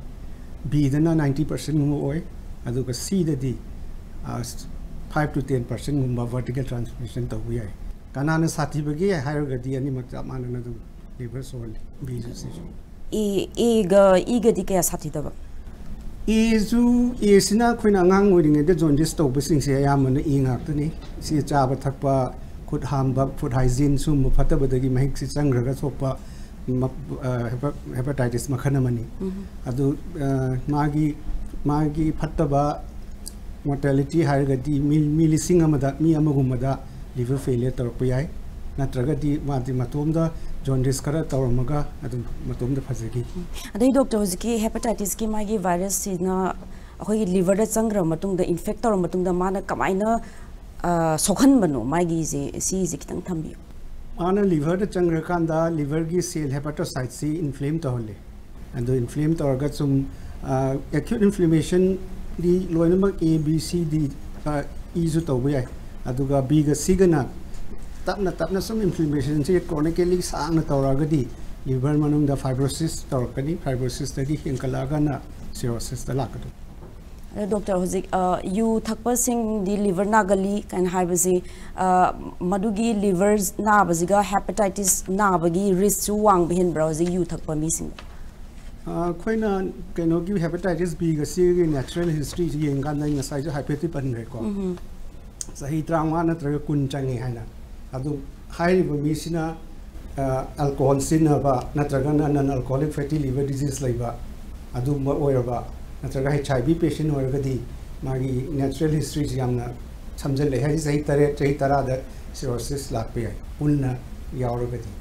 B ꯗꯅ ninety percentꯒꯨꯝꯕ ꯑꯣꯏ, ꯑꯗꯨꯒ C ꯗꯗꯤ five to ten percentꯒꯨꯝꯕ vertical transmission ꯇꯧꯕ ꯌꯥꯏ꯫ ꯀꯅꯥꯅ ꯁꯥꯊꯤꯕꯒꯦ ꯍꯥꯏꯔꯒꯗꯤ ꯑꯅꯤꯃꯛ ꯆꯞ ꯃꯥꯟꯅꯅ ꯑꯗꯨꯝ liver ꯁꯣꯛꯍꯜꯂꯤ, Bꯁꯨ Cꯁꯨ꯫ A, Aꯒ Eꯒꯗꯤ ꯀꯌꯥ ꯁꯥꯊꯤꯗꯕ? ꯑꯦꯁꯨ ꯑꯦꯁꯤꯅ ꯑꯩꯈꯣꯏꯅ ꯑꯉꯥꯡ ꯑꯣꯏꯔꯤꯉꯩꯗ ꯖꯣꯟꯗꯤꯁ ꯇꯧꯕꯁꯤꯡꯁꯦ ꯑꯌꯥꯝꯕꯅ ꯑꯦ ꯉꯥꯛꯇꯅꯤ꯫ ꯁꯤ ꯆꯥꯕ ꯊꯛꯄ, ꯈꯨꯠ ꯍꯥꯝꯕ, ꯐꯨꯗ ꯍꯥꯏꯖꯤꯟ ꯁꯨꯝꯕ ꯐꯠꯇꯕꯗꯒꯤ ꯃꯍꯤꯛꯁꯤ ꯆꯪꯈ꯭ꯔꯒ ꯊꯣꯛꯄ ꯍꯦꯄꯥꯇꯥꯏꯇꯤꯁ ꯃꯈꯜ ꯑꯃꯅꯤ꯫ ꯑꯗꯨ ꯃꯥꯒꯤ ꯃꯥꯒꯤ ꯐꯠꯇꯕ ꯃꯣꯔꯇꯦꯂꯤꯇꯤ ꯍꯥꯏꯔꯒꯗꯤ ꯃꯤ ꯃꯤ ꯂꯤꯁꯤꯡ ꯑꯃꯗ ꯃꯤ ꯑꯃꯒꯨꯝꯕꯗ ꯂꯤꯚꯔ ꯐꯦꯂꯤꯌꯔ ꯇꯧꯔꯛꯄ ꯌꯥꯏ꯫ ꯅꯠꯇ꯭ꯔꯒꯗꯤ ꯃꯥꯗꯤ ꯃꯇꯣꯝꯗ ꯖꯣꯟꯗꯤꯁ ꯈꯔ ꯇꯧꯔꯝꯃꯒ ꯑꯗꯨꯝ ꯃꯇꯣꯝꯗ ꯐꯖꯈꯤ꯫ ꯑꯗꯩ ꯗꯣꯛꯇꯔ, ꯍꯧꯖꯤꯛꯀꯤ ꯍꯦꯄꯥꯇꯥꯏꯇꯤꯁꯀꯤ ꯃꯥꯒꯤ ꯚꯥꯏꯔꯁꯁꯤꯅ ꯑꯩꯈꯣꯏꯒꯤ ꯂꯤꯚꯔꯗ ꯆꯪꯈ꯭ꯔ ꯃꯇꯨꯡꯗ, ꯏꯟꯐꯦꯛ ꯇꯧꯔ ꯃꯇꯨꯡꯗ ꯃꯥꯅ ꯀꯃꯥꯏꯅ ꯁꯣꯛꯍꯟꯕꯅꯣ ꯃꯥꯒꯤꯁꯦ, ꯁꯤꯁꯦ ꯈꯤꯇꯪ ꯊꯝꯕꯤꯌꯨ꯫ ꯃꯥꯅ ꯂꯤꯚꯔꯗ ꯆꯪꯈ꯭ꯔꯀꯥꯟꯗ ꯂꯤꯚꯔꯒꯤ ꯁꯦꯜ ꯍꯦꯄꯥꯇꯣꯁꯥꯏꯠꯁꯤ ꯏꯟꯐ꯭ꯂꯦꯝ ꯇꯧꯍꯜꯂꯤ꯫ ꯑꯗꯨ ꯏꯟꯐ꯭ꯂꯦꯝ ꯇꯧꯔꯒ ꯁꯨꯝ ꯑꯦꯀ꯭ꯌꯨꯠ ꯏꯟꯐ꯭ꯂꯦꯃꯦꯁꯟꯗꯤ ꯂꯣꯏꯅꯃꯛ ꯑꯦ ꯕꯤ ꯁꯤ ꯗꯤ ꯏꯁꯨ ꯇꯧꯕ ꯌꯥꯏ꯫ ꯑꯗꯨꯒ ꯕꯤꯒ ꯁꯤꯒꯅ ꯇꯞꯅ ꯇꯞꯅ ꯁꯨꯝ ꯏꯟꯐ꯭ꯂꯦꯃꯦꯁꯟꯁꯤ ꯀ꯭ꯔꯣꯅꯤꯀꯦꯂꯤ ꯁꯥꯡꯅ ꯇꯧꯔꯛꯑꯒꯗꯤ ꯂꯤꯚꯔ ꯃꯅꯨꯡꯗ ꯐꯥꯏꯕ꯭ꯔꯣꯁꯤꯁ ꯇꯧꯔꯛꯀꯅꯤ꯫ ꯐꯥꯏꯕ꯭ꯔꯣꯁꯤꯁꯇꯒꯤ ꯍꯦꯟꯒꯠꯂꯛꯑꯒꯅ ꯁꯤꯔꯣꯁꯤꯁꯇ ꯂꯥꯛꯀꯗꯣꯏꯅꯤ꯫ ꯑꯗꯣ ꯗꯣꯛꯇꯔ, ꯍꯧꯖꯤꯛ ꯌꯨ ꯊꯛꯄꯁꯤꯡꯗꯤ ꯂꯤꯚꯔ ꯅꯥꯒꯜꯂꯤ ꯀꯥꯏꯅ ꯍꯥꯏꯕꯁꯤ, ꯃꯗꯨꯒꯤ ꯂꯤꯚꯔ ꯅꯥꯕꯁꯤꯒ ꯍꯦꯄꯥꯇꯥꯏꯇꯤꯁ ꯅꯥꯕꯒꯤ ꯔꯤꯁꯛꯁꯨ ꯋꯥꯡꯕ ꯍꯦꯟꯕ꯭ꯔꯥ ꯍꯧꯖꯤꯛ ꯌꯨ ꯊꯛꯄ ꯃꯤꯁꯤꯡꯗ? ꯑꯩꯈꯣꯏꯅ ꯀꯩꯅꯣꯒꯤ ꯍꯦꯄꯥꯇꯥꯏꯇꯤꯁ ꯕꯤꯒ ꯁꯤꯒꯤ ꯅꯦꯆꯔꯦꯜ ꯍꯤꯁꯇ꯭ꯔꯤꯁꯤ ꯌꯦꯡꯀꯥꯟꯗ ꯑꯩ ꯉꯁꯥꯏꯁꯨ ꯍꯥꯏꯐꯦꯠꯇꯤ ꯄꯟꯈ꯭ꯔꯦꯀꯣ꯫ ꯆꯍꯤ ꯇꯔꯥꯃꯉꯥ ꯅꯠꯇ꯭ꯔꯒ ꯀꯨꯟ ꯆꯪꯉꯤ ꯍꯥꯏꯅ꯫ ꯑꯗꯨ ꯍꯥꯏꯔꯤꯕ ꯃꯤꯁꯤꯅ ꯑꯦꯜꯀꯣꯍꯣꯜ ꯁꯤꯖꯤꯟꯅꯕ ꯅꯠꯇ꯭ꯔꯒꯅ ꯅꯟ ꯑꯦꯜꯀꯣꯍꯣꯂꯤꯛ ꯐꯦꯇꯤ ꯂꯤꯚꯔ ꯗꯤꯖꯤꯖ ꯂꯩꯕ ꯑꯗꯨꯒꯨꯝꯕ ꯑꯣꯏꯔꯕ ꯅꯠꯇ꯭ꯔꯒ ꯍꯩꯆ ꯑꯥꯏ ꯚꯤ ꯄꯦꯁꯦꯟ ꯑꯣꯏꯔꯒꯗꯤ ꯃꯥꯒꯤ ꯅꯦꯆꯔꯦꯜ ꯍꯤꯁꯇ꯭ꯔꯤꯁꯤ ꯌꯥꯝꯅ ꯁꯝꯖꯜꯂꯦ ꯍꯥꯏꯗꯤ ꯆꯍꯤ ꯇꯔꯦꯠ, ꯆꯍꯤ ꯇꯔꯥꯗ ꯁꯤꯔꯣꯁꯤꯁ ꯂꯥꯛꯄ ꯌꯥꯏ ꯄꯨꯟꯅ ꯌꯥꯎꯔꯒꯗꯤ,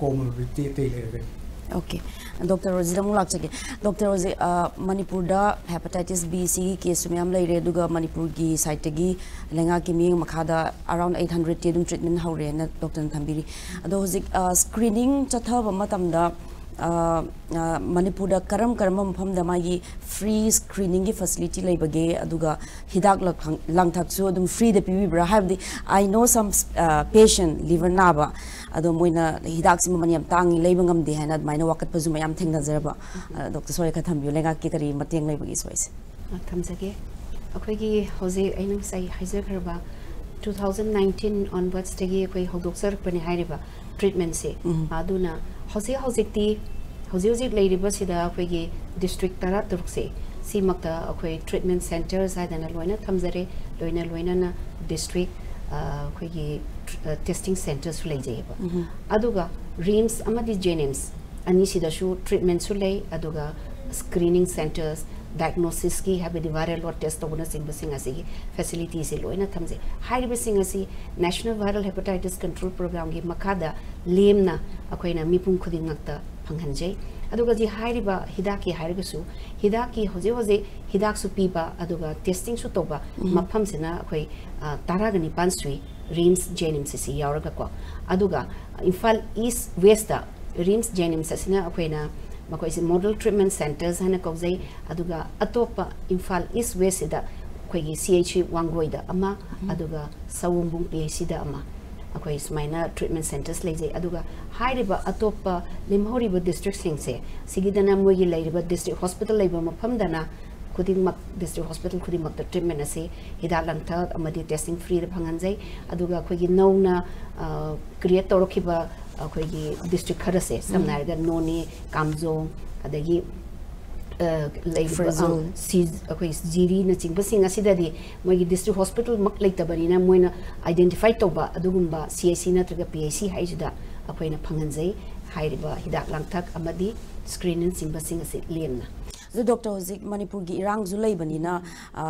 ꯀꯣꯃꯣꯔꯕꯤꯗꯤꯇꯤ ꯑꯇꯩ ꯂꯩꯔꯒꯗꯤ꯫ ꯑꯣꯀꯦ, ꯗꯣꯛꯇꯔ ꯔꯣꯖꯤꯗ ꯑꯃꯨꯛ ꯂꯥꯛꯆꯒꯦ꯫ ꯗꯣꯛꯇꯔ ꯔꯣꯖꯤ, ꯃꯅꯤꯄꯨꯔꯗ ꯍꯦꯄꯥꯇꯥꯏꯇꯤꯁ ꯕꯤ ꯁꯤꯒꯤ ꯀꯦꯁꯁꯨ ꯃꯌꯥꯝ ꯂꯩꯔꯦ, ꯑꯗꯨꯒ ꯃꯅꯤꯄꯨꯔꯒꯤ ꯁꯥꯏꯠꯇꯒꯤ ꯂꯩꯉꯥꯛꯀꯤ ꯃꯤꯠꯌꯦꯡ ꯃꯈꯥꯗ ꯑꯔꯥꯎꯟ ꯑꯩꯠ ꯍꯟꯗ꯭ꯔꯦꯗꯇꯤ ꯑꯗꯨꯝ ꯇ꯭ꯔꯤꯠꯃꯦꯟ ꯍꯧꯔꯦꯅ ꯗꯣꯛꯇꯔꯅ ꯊꯝꯕꯤꯔꯤ꯫ ꯑꯗꯣ ꯍꯧꯖꯤꯛ ꯁ꯭ꯀ꯭ꯔꯤꯅꯤꯡ ꯆꯠꯊꯕ ꯃꯇꯝꯗ ꯃꯅꯤꯄꯨꯔꯗ ꯀꯔꯝ ꯀꯔꯝꯕ ꯃꯐꯝꯗ ꯃꯥꯒꯤ ꯐ꯭ꯔꯤ ꯁ꯭ꯀ꯭ꯔꯤꯅꯤꯡꯒꯤ ꯐꯦꯁꯤꯂꯤꯇꯤ ꯂꯩꯕꯒꯦ? ꯑꯗꯨꯒ ꯍꯤꯗꯥꯛ ꯂꯥꯡꯊꯛꯁꯨ ꯑꯗꯨꯝ ꯐ꯭ꯔꯤꯗ ꯄꯤꯕꯤꯕ꯭ꯔꯥ? ꯍꯥꯏꯕꯗꯤ I know some patient liver ꯅꯥꯕ, ꯑꯗꯣ ꯃꯣꯏꯅ ꯍꯤꯗꯥꯛꯁꯤ ꯃꯃꯜ ꯌꯥꯝ ꯇꯥꯡꯉꯤ, ꯂꯩꯕ ꯉꯝꯗꯦ ꯍꯥꯏꯅ ꯑꯗꯨꯃꯥꯏꯅ ꯋꯥꯀꯠꯄꯁꯨ ꯃꯌꯥꯝ ꯊꯦꯡꯅꯖꯔꯕ꯫ ꯗꯣꯛꯇꯔ ꯁꯣꯏ ꯈꯔ ꯊꯝꯕꯤꯌꯨ, ꯂꯩꯉꯥꯛꯀꯤ ꯀꯔꯤ ꯃꯇꯦꯡ ꯂꯩꯕꯒꯦ ꯁꯣꯏꯁꯦ? ꯊꯝꯖꯒꯦ꯫ ꯑꯩꯈꯣꯏꯒꯤ ꯍꯧꯖꯤꯛ ꯑꯩꯅ ꯉꯁꯥꯏ ꯍꯥꯏꯖꯈ꯭ꯔꯕ two thousand nineteen onwardsꯇꯒꯤ ꯑꯩꯈꯣꯏ ꯍꯧꯗꯣꯛꯆꯔꯛꯄꯅꯦ ꯍꯥꯏꯔꯤꯕ ꯇ꯭ꯔꯤꯠꯃꯦꯟꯁꯦ꯫ ꯑꯗꯨꯅ ꯍꯧꯖꯤꯛ ꯍꯧꯖꯤꯛꯇꯤ ꯍꯧꯖꯤꯛ ꯍꯧꯖꯤꯛ ꯂꯩꯔꯤꯕꯁꯤꯗ ꯑꯩꯈꯣꯏꯒꯤ ꯗꯤꯁꯇ꯭ꯔꯤꯛ ꯇꯔꯥ ꯇꯔꯨꯛꯁꯦ ꯁꯤꯃꯛꯇ ꯑꯩꯈꯣꯏ treatment centres ꯍꯥꯏꯗꯅ ꯂꯣꯏꯅ ꯊꯝꯖꯔꯦ, ꯂꯣꯏꯅ ꯂꯣꯏꯅꯅ district ꯑꯩꯈꯣꯏꯒꯤ testing centresꯁꯨ ꯂꯩꯖꯩꯑꯕ꯫ ꯑꯗꯨꯒ RIMS ꯑꯃꯗꯤ JNIMS ꯑꯅꯤꯁꯤꯗꯁꯨ treatmentꯁꯨ ꯂꯩ, ꯑꯗꯨꯒ screening centres, diagnosisꯀꯤ, ꯍꯥꯏꯕꯗꯤ viral load test ꯇꯧꯕꯅꯆꯤꯡꯕꯁꯤꯡ ꯑꯁꯤꯒꯤ facilityꯁꯦ ꯂꯣꯏꯅ ꯊꯝꯖꯩ꯫ ꯍꯥꯏꯔꯤꯕꯁꯤꯡ ꯑꯁꯤ National Viral Hepatitis Control Programꯒꯤ ꯃꯈꯥꯗ ꯂꯦꯝꯅ ꯑꯩꯈꯣꯏꯅ ꯃꯤꯄꯨꯝ ꯈꯨꯗꯤꯡꯃꯛꯇ ꯐꯪꯍꯟꯖꯩ꯫ ꯑꯗꯨꯒ ꯍꯧꯖꯤꯛ ꯍꯥꯏꯔꯤꯕ ꯍꯤꯗꯥꯛꯀꯤ ꯍꯥꯏꯔꯒꯁꯨ, ꯍꯤꯗꯥꯛꯀꯤ ꯍꯧꯖꯤꯛ ꯍꯧꯖꯤꯛ ꯍꯤꯗꯥꯛꯁꯨ ꯄꯤꯕ, ꯑꯗꯨꯒ testingꯁꯨ ꯇꯧꯕ ꯃꯐꯝꯁꯤꯅ ꯑꯩꯈꯣꯏ ꯇꯔꯥꯒ ꯅꯤꯄꯥꯟ ꯁꯨꯏ, RIMS JNIMSꯁꯤ ꯌꯥꯎꯔꯒꯀꯣ꯫ ꯑꯗꯨꯒ ꯏꯝꯐꯥꯜ East Westꯇ RIMS JNIMS ꯑꯁꯤꯅ ꯑꯩꯈꯣꯏꯅ ꯃꯈꯣꯏꯁꯦ model treatment centres ꯍꯥꯏꯅ ꯀꯧꯖꯩ꯫ ꯑꯗꯨꯒ ꯑꯇꯣꯞꯄ ꯏꯝꯐꯥꯜ East Westꯁꯤꯗ ꯑꯩꯈꯣꯏꯒꯤ CHC ꯋꯥꯡꯒꯣꯏꯗ ꯑꯃ, ꯑꯗꯨꯒ ꯁꯋꯣꯝꯕꯨꯡ PHCꯗ ꯑꯃ, ꯑꯩꯈꯣꯏ ꯁꯨꯃꯥꯏꯅ treatment centres ꯂꯩꯖꯩ꯫ ꯑꯗꯨꯒ ꯍꯥꯏꯔꯤꯕ ꯑꯇꯣꯞꯄ ꯂꯦꯝꯍꯧꯔꯤꯕ districtꯁꯤꯡꯁꯦ, ꯁꯤꯒꯤꯗꯅ ꯃꯣꯏꯒꯤ ꯂꯩꯔꯤꯕ district hospital ꯂꯩꯕ ꯃꯐꯝꯗꯅ ꯈꯨꯗꯤꯡꯃꯛ, district hospital ꯈꯨꯗꯤꯡꯃꯛꯇ treatment ꯑꯁꯤ ꯍꯤꯗꯥꯛ ꯂꯥꯡꯊꯛ ꯑꯃꯗꯤ testing freeꯗ ꯐꯪꯍꯟꯖꯩ꯫ ꯑꯗꯨꯒ ꯑꯩꯈꯣꯏꯒꯤ ꯅꯧꯅ create ꯇꯧꯔꯛꯈꯤꯕ ꯑꯩꯈꯣꯏꯒꯤ district ꯈꯔꯁꯦ, ꯁꯝꯅ ꯍꯥꯏꯔꯒ ꯅꯣꯅꯦ, ꯀꯥꯝꯖꯣꯡ, ꯑꯗꯒꯤ ꯂꯩꯔꯤꯕ ꯑꯩꯈꯣꯏ ꯖꯤꯔꯤꯅꯆꯤꯡꯕꯁꯤꯡ ꯑꯁꯤꯗꯗꯤ ꯃꯣꯏꯒꯤ district hospitalꯃꯛ ꯂꯩꯇꯕꯅꯤꯅ, ꯃꯣꯏꯅ identify ꯇꯧꯕ ꯑꯗꯨꯒꯨꯝꯕ CHC ꯅꯠꯇ꯭ꯔꯒ PHC ꯍꯥꯏꯁꯤꯗ ꯑꯩꯈꯣꯏꯅ ꯐꯪꯍꯟꯖꯩ ꯍꯥꯏꯔꯤꯕ ꯍꯤꯗꯥꯛ ꯂꯥꯡꯊꯛ ꯑꯃꯗꯤ screeningꯅꯆꯤꯡꯕꯁꯤꯡ ꯑꯁꯤ ꯂꯦꯝꯅ꯫ ꯑꯗꯨ doctor, ꯍꯧꯖꯤꯛ ꯃꯅꯤꯄꯨꯔꯒꯤ ꯏꯔꯥꯡꯁꯨ ꯂꯩꯕꯅꯤꯅ,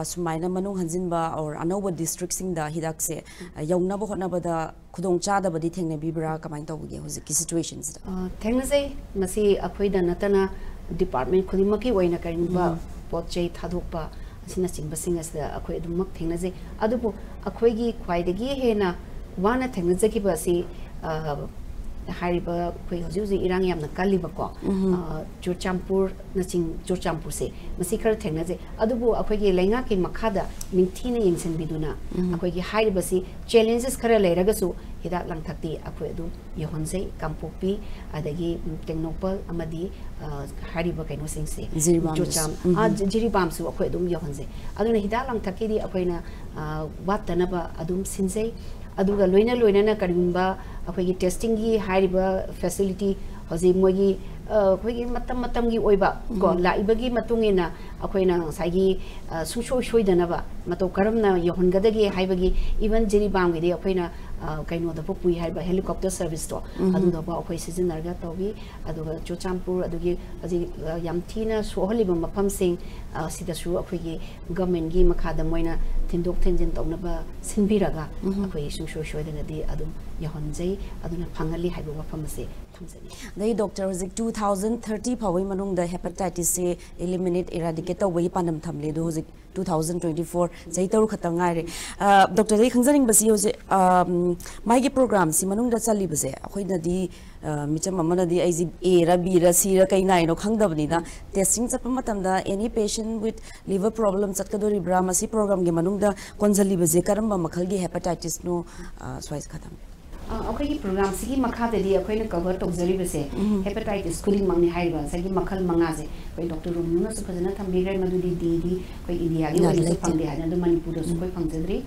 ꯁꯨꯃꯥꯏꯅ ꯃꯅꯨꯡ ꯍꯟꯖꯤꯟꯕ or ꯑꯅꯧꯕ districtꯁꯤꯡꯗ ꯍꯤꯗꯥꯛꯁꯦ ꯌꯧꯅꯕ ꯍꯣꯠꯅꯕꯗ ꯈꯨꯗꯣꯡ ꯆꯥꯗꯕꯗꯤ ꯊꯦꯡꯅꯕꯤꯕ꯭ꯔꯥ? ꯀꯃꯥꯏꯅ ꯇꯧꯕꯒꯦ ꯍꯧꯖꯤꯛꯀꯤ situationꯁꯤꯗ? ꯊꯦꯡꯅꯖꯩ꯫ ꯃꯁꯤ ꯑꯩꯈꯣꯏꯗ ꯅꯠꯇꯅ department ꯈꯨꯗꯤꯡꯃꯛꯀꯤ ꯑꯣꯏꯅ ꯀꯔꯤꯒꯨꯝꯕ ꯄꯣꯠ ꯆꯩ ꯊꯥꯗꯣꯛꯄ ꯑꯁꯤꯅꯆꯤꯡꯕꯁꯤꯡ ꯑꯁꯤꯗ ꯑꯩꯈꯣꯏ ꯑꯗꯨꯃꯛ ꯊꯦꯡꯅꯖꯩ꯫ ꯑꯗꯨꯕꯨ ꯑꯩꯈꯣꯏꯒꯤ ꯈ꯭ꯋꯥꯏꯗꯒꯤ ꯍꯦꯟꯅ ꯋꯥꯅ ꯊꯦꯡꯅꯖꯈꯤꯕ ꯑꯁꯤ, ꯍꯥꯏꯔꯤꯕ ꯑꯩꯈꯣꯏ ꯍꯧꯖꯤꯛ ꯍꯧꯖꯤꯛ ꯏꯔꯥꯡ ꯌꯥꯝꯅ ꯀꯜꯂꯤꯕꯀꯣ, ꯆꯨꯔꯆꯥꯟꯄꯨꯔꯅꯆꯤꯡ-, ꯆꯨꯔꯆꯥꯟꯄꯨꯔꯁꯦ, ꯃꯁꯤ ꯈꯔ ꯊꯦꯡꯅꯖꯩ꯫ ꯑꯗꯨꯕꯨ ꯑꯩꯈꯣꯏꯒꯤ ꯂꯩꯉꯥꯛꯀꯤ ꯃꯈꯥꯗ ꯅꯤꯡꯊꯤꯅ ꯌꯦꯡꯁꯤꯟꯕꯤꯗꯨꯅ, ꯑꯩꯈꯣꯏꯒꯤ ꯍꯥꯏꯔꯤꯕꯁꯤ challenges ꯈꯔ ꯂꯩꯔꯒꯁꯨ ꯍꯤꯗꯥꯛ ꯂꯥꯡꯊꯛꯇꯤ ꯑꯩꯈꯣꯏ ꯑꯗꯨꯝ ꯌꯧꯍꯟꯖꯩ꯫ ꯀꯥꯡꯄꯣꯛꯄꯤ, ꯑꯗꯒꯤ ꯇꯦꯡꯅꯧꯄꯜ ꯑꯃꯗꯤ ꯍꯥꯏꯔꯤꯕ ꯀꯩꯅꯣꯁꯤꯡꯁꯦ, ꯖꯤꯔꯤꯕꯥꯝꯗꯁꯨ꯫ ꯖꯤꯔꯤꯕꯥꯝꯁꯨ ꯑꯩꯈꯣꯏ ꯑꯗꯨꯝ ꯌꯧꯍꯟꯖꯩ꯫ ꯑꯗꯨꯅ ꯍꯤꯗꯥꯛ ꯂꯥꯡꯊꯛꯀꯤꯗꯤ ꯑꯩꯈꯣꯏꯅ ꯋꯥꯠꯇꯅꯕ ꯑꯗꯨꯝ ꯁꯤꯟꯖꯩ꯫ ꯑꯗꯨꯒ ꯂꯣꯏꯅ ꯂꯣꯏꯅꯅ ꯀꯔꯤꯒꯨꯝꯕ ꯑꯩꯈꯣꯏꯒꯤ testingꯒꯤ ꯍꯥꯏꯔꯤꯕ facility ꯍꯧꯖꯤꯛ ꯃꯣꯏꯒꯤ ꯑ, ꯑꯩꯈꯣꯏꯒꯤ ꯃꯇꯝ ꯃꯇꯝꯒꯤ ꯑꯣꯏꯕ ꯀꯣ, ꯎꯝ꯫ ꯂꯥꯛꯏꯕꯒꯤ ꯃꯇꯨꯡ ꯏꯟꯅ ꯑꯩꯈꯣꯏꯅ ꯉꯁꯥꯏꯒꯤ, ꯑ, ꯁꯨꯡꯁꯣꯏ ꯁꯣꯏꯗꯅꯕ ꯃꯇꯧ ꯀꯔꯝꯅ ꯌꯧꯍꯟꯒꯗꯒꯦ ꯍꯥꯏꯕꯒꯤ, even ꯖꯤꯔꯤꯕꯥꯝꯒꯤꯗꯤ ꯑꯩꯈꯣꯏꯅ, ꯑ, ꯀꯩꯅꯣꯗꯐꯥꯎ ꯄꯨꯏ ꯍꯥꯏꯕ helicopter service ꯇꯣ, ꯎꯝ꯫ ꯑꯗꯨꯗꯐꯥꯎ ꯑꯩꯈꯣꯏ ꯁꯤꯖꯤꯟꯅꯔꯒ ꯇꯧꯏ꯫ ꯑꯗꯨꯒ ꯆꯨꯔꯆꯥꯟꯄꯨꯔ, ꯑꯗꯨꯒꯤ ꯍꯧꯖꯤꯛ, ꯑ, ꯌꯥꯝ ꯊꯤꯅ ꯁꯣꯛꯍꯜꯂꯤꯕ ꯃꯐꯝꯁꯤꯡ, ꯑ, ꯁꯤꯗꯁꯨ ꯑꯩꯈꯣꯏꯒꯤ government ꯀꯤ ꯃꯈꯥꯗ ꯃꯣꯏꯅ ꯊꯤꯟꯗꯣꯛ ꯊꯤꯟꯖꯤꯟ ꯇꯧꯅꯕ ꯁꯤꯟꯕꯤꯔꯒ, ꯎꯝ꯫ ꯑꯩꯈꯣꯏ ꯁꯨꯡꯁꯣꯏ ꯁꯣꯏꯗꯅꯗꯤ ꯑꯗꯨꯝ ꯌꯧꯍꯟꯖꯩ, ꯑꯗꯨꯅ ꯐꯪꯍꯜꯂꯤ ꯍꯥꯏꯕ ꯋꯥꯐꯝ ꯑꯁꯦ ꯊꯝꯖꯅꯤꯡꯉꯤ꯫ ꯑꯗꯩ ꯗꯣꯛꯇꯔ, ꯍꯧꯖꯤꯛ two thousand thirty ꯐꯥꯎꯕꯒꯤ ꯃꯅꯨꯡꯗ hepatitis ꯁꯦ eliminate, eradicate ꯇꯧꯕꯒꯤ ꯄꯥꯟꯗꯝ ꯊꯝꯂꯤ꯫ ꯑꯗꯣ ꯍꯧꯖꯤꯛ two thousand twenty four, ꯆꯍꯤ ꯇꯔꯨꯛ ꯈꯛꯇ ꯉꯥꯏꯔꯦ꯫ ꯑ, ꯗꯣꯛꯇꯔꯗꯒꯤ ꯈꯪꯖꯅꯤꯡꯕꯁꯤ ꯍꯧꯖꯤꯛ, ꯑꯝ, ꯃꯥꯒꯤ program ꯁꯤ ꯃꯅꯨꯡꯗ ꯆꯜꯂꯤꯕꯁꯦ, ꯑꯩꯈꯣꯏꯅꯗꯤ, ꯑ, ꯃꯤꯆꯝ ꯑꯃꯅꯗꯤ ꯑꯩꯁꯤ A ꯔ, B ꯔ, C ꯔ ꯀꯩ ꯅꯥꯏꯅꯣ ꯈꯪꯗꯕꯅꯤꯅ, testing ꯆꯠꯄ ꯃꯇꯝꯗ any patient with liver problem ꯆꯠꯀꯗꯣꯔꯤꯕ꯭ꯔꯥ? ꯃꯁꯤ program ꯒꯤ ꯃꯅꯨꯡꯗ ꯀꯣꯟꯁꯤꯜꯂꯤꯕꯁꯦ ꯀꯔꯝꯕ ꯃꯈꯜꯒꯤ hepatitis ꯅꯣ? ꯑ, ꯁ꯭ꯋꯥꯏꯁꯦ ꯈꯇꯪ꯫ ꯑ, ꯑꯩꯈꯣꯏꯒꯤ program ꯁꯤꯒꯤ ꯃꯈꯥꯗꯗꯤ ꯑꯩꯈꯣꯏꯅ cover ꯇꯧꯖꯔꯤꯕꯁꯦ ꯎꯝ꯫ Hepatitis ꯈꯨꯗꯤꯡꯃꯛꯅꯤ ꯍꯥꯏꯔꯤꯕ ꯉꯁꯥꯏꯒꯤ ꯃꯈꯜ ꯃꯉꯥꯁꯦ꯫ ꯑꯩꯈꯣꯏ ꯗꯣꯛꯇꯔ ꯔꯣꯃꯤꯌꯣꯅꯁꯨ ꯐꯖꯅ ꯊꯝꯕꯤꯈ꯭ꯔꯦ, ꯃꯗꯨꯗꯤ D ꯗꯤ ꯑꯩꯈꯣꯏ ꯏꯟꯗꯤꯌꯥꯒꯤ ꯌꯥ, ꯑꯣꯏꯅꯁꯨ ꯂꯩꯇꯦ꯫ ꯐꯪꯗꯦ ꯍꯥꯏꯅ, ꯑꯗꯨ ꯃꯅꯤꯄꯨꯔꯗꯁꯨ ꯎꯝ꯫ ꯑꯩꯈꯣꯏ ꯐꯪꯖꯗ꯭ꯔꯤ꯫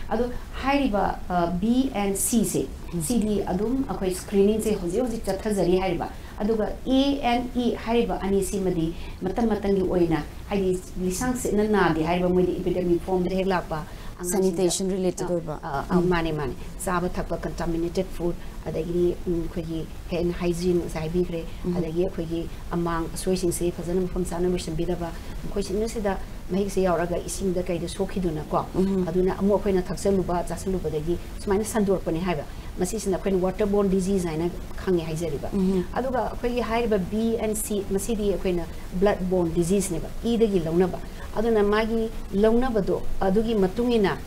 ꯑꯗꯣ ꯍꯥꯏꯔꯤꯕ, ꯑ, B and C ꯁꯦ, ꯎꯝ꯫ ꯁꯤꯗꯤ ꯑꯗꯨꯝ ꯑꯩꯈꯣꯏ screening ꯁꯦ ꯍꯧꯖꯤꯛ ꯍꯧꯖꯤꯛ ꯆꯠꯊꯖꯔꯤ ꯍꯥꯏꯔꯤꯕ꯫ ꯑꯗꯨꯒ A and E ꯍꯥꯏꯔꯤꯕ ꯑꯅꯤꯁꯤꯃꯗꯤ ꯃꯇꯝ ꯃꯇꯝꯒꯤ ꯑꯣꯏꯅ, ꯍꯥꯏꯗꯤ ꯂꯤꯁꯥꯡ ꯁꯤꯠꯅ ꯅꯥꯗꯦ ꯍꯥꯏꯔꯤꯕ, ꯃꯣꯏꯗꯤ epidemic form ꯗ ꯍꯦꯛ ꯂꯥꯛꯄ ꯑꯉꯥꯡꯁꯤꯡꯗ, sanitation related ꯑ, ꯑꯣꯏꯕ꯫ ꯑ, ꯑ, ꯎꯝ꯫ ꯃꯥꯅꯦ, ꯃꯥꯅꯦ꯫ ꯆꯥꯕ ꯊꯛꯄ contaminated food, ꯑꯗꯒꯤꯗꯤ, ꯎꯝ, ꯑꯩꯈꯣꯏꯒꯤ hand hygiene ꯉꯁꯥꯏ ꯍꯥꯏꯕꯤꯈ꯭ꯔꯦ, ꯎꯝ꯫ ꯑꯗꯒꯤ ꯑꯩꯈꯣꯏꯒꯤ ꯑꯃꯥꯡ ꯑꯁꯣꯏꯁꯤꯡꯁꯦ ꯐꯖꯅ ꯃꯐꯝ ꯆꯥꯅ ꯂꯣꯏꯁꯤꯟꯕꯤꯗꯕ, ꯃꯈꯣꯏꯁꯤꯡꯁꯤꯗ ꯃꯍꯤꯛꯁꯦ ꯌꯥꯎꯔꯒ ꯏꯁꯤꯡꯗ ꯀꯩꯗ ꯁꯣꯛꯈꯤꯗꯨꯅꯀꯣ, ꯎꯝ꯫ ꯑꯗꯨꯅ ꯑꯃꯨꯛ ꯑꯩꯈꯣꯏꯅ ꯊꯛꯆꯜꯂꯨꯕ, ꯆꯥꯁꯜꯂꯨꯕꯗꯒꯤ ꯁꯨꯃꯥꯏꯅ ꯁꯟꯗꯣꯔꯛꯄꯅꯤ ꯍꯥꯏꯕ꯫ ꯃꯁꯤꯁꯤꯅ ꯑꯩꯈꯣꯏꯅ water borne disease ꯍꯥꯏꯅ ꯈꯪꯉꯦ ꯍꯥꯏꯖꯔꯤꯕ꯫ ꯎꯝ꯫ ꯑꯗꯨꯒ ꯑꯩꯈꯣꯏꯒꯤ ꯍꯥꯏꯔꯤꯕ B and C, ꯃꯁꯤꯗꯤ ꯑꯩꯈꯣꯏꯅ blood borne disease ꯅꯦꯕ, ꯏꯗꯒꯤ ꯂꯧꯅꯕ꯫ ꯑꯗꯨꯅ ꯃꯥꯒꯤ ꯂꯧꯅꯕꯗꯣ, ꯑꯗꯨꯒꯤ ꯃꯇꯨꯡ ꯏꯟꯅ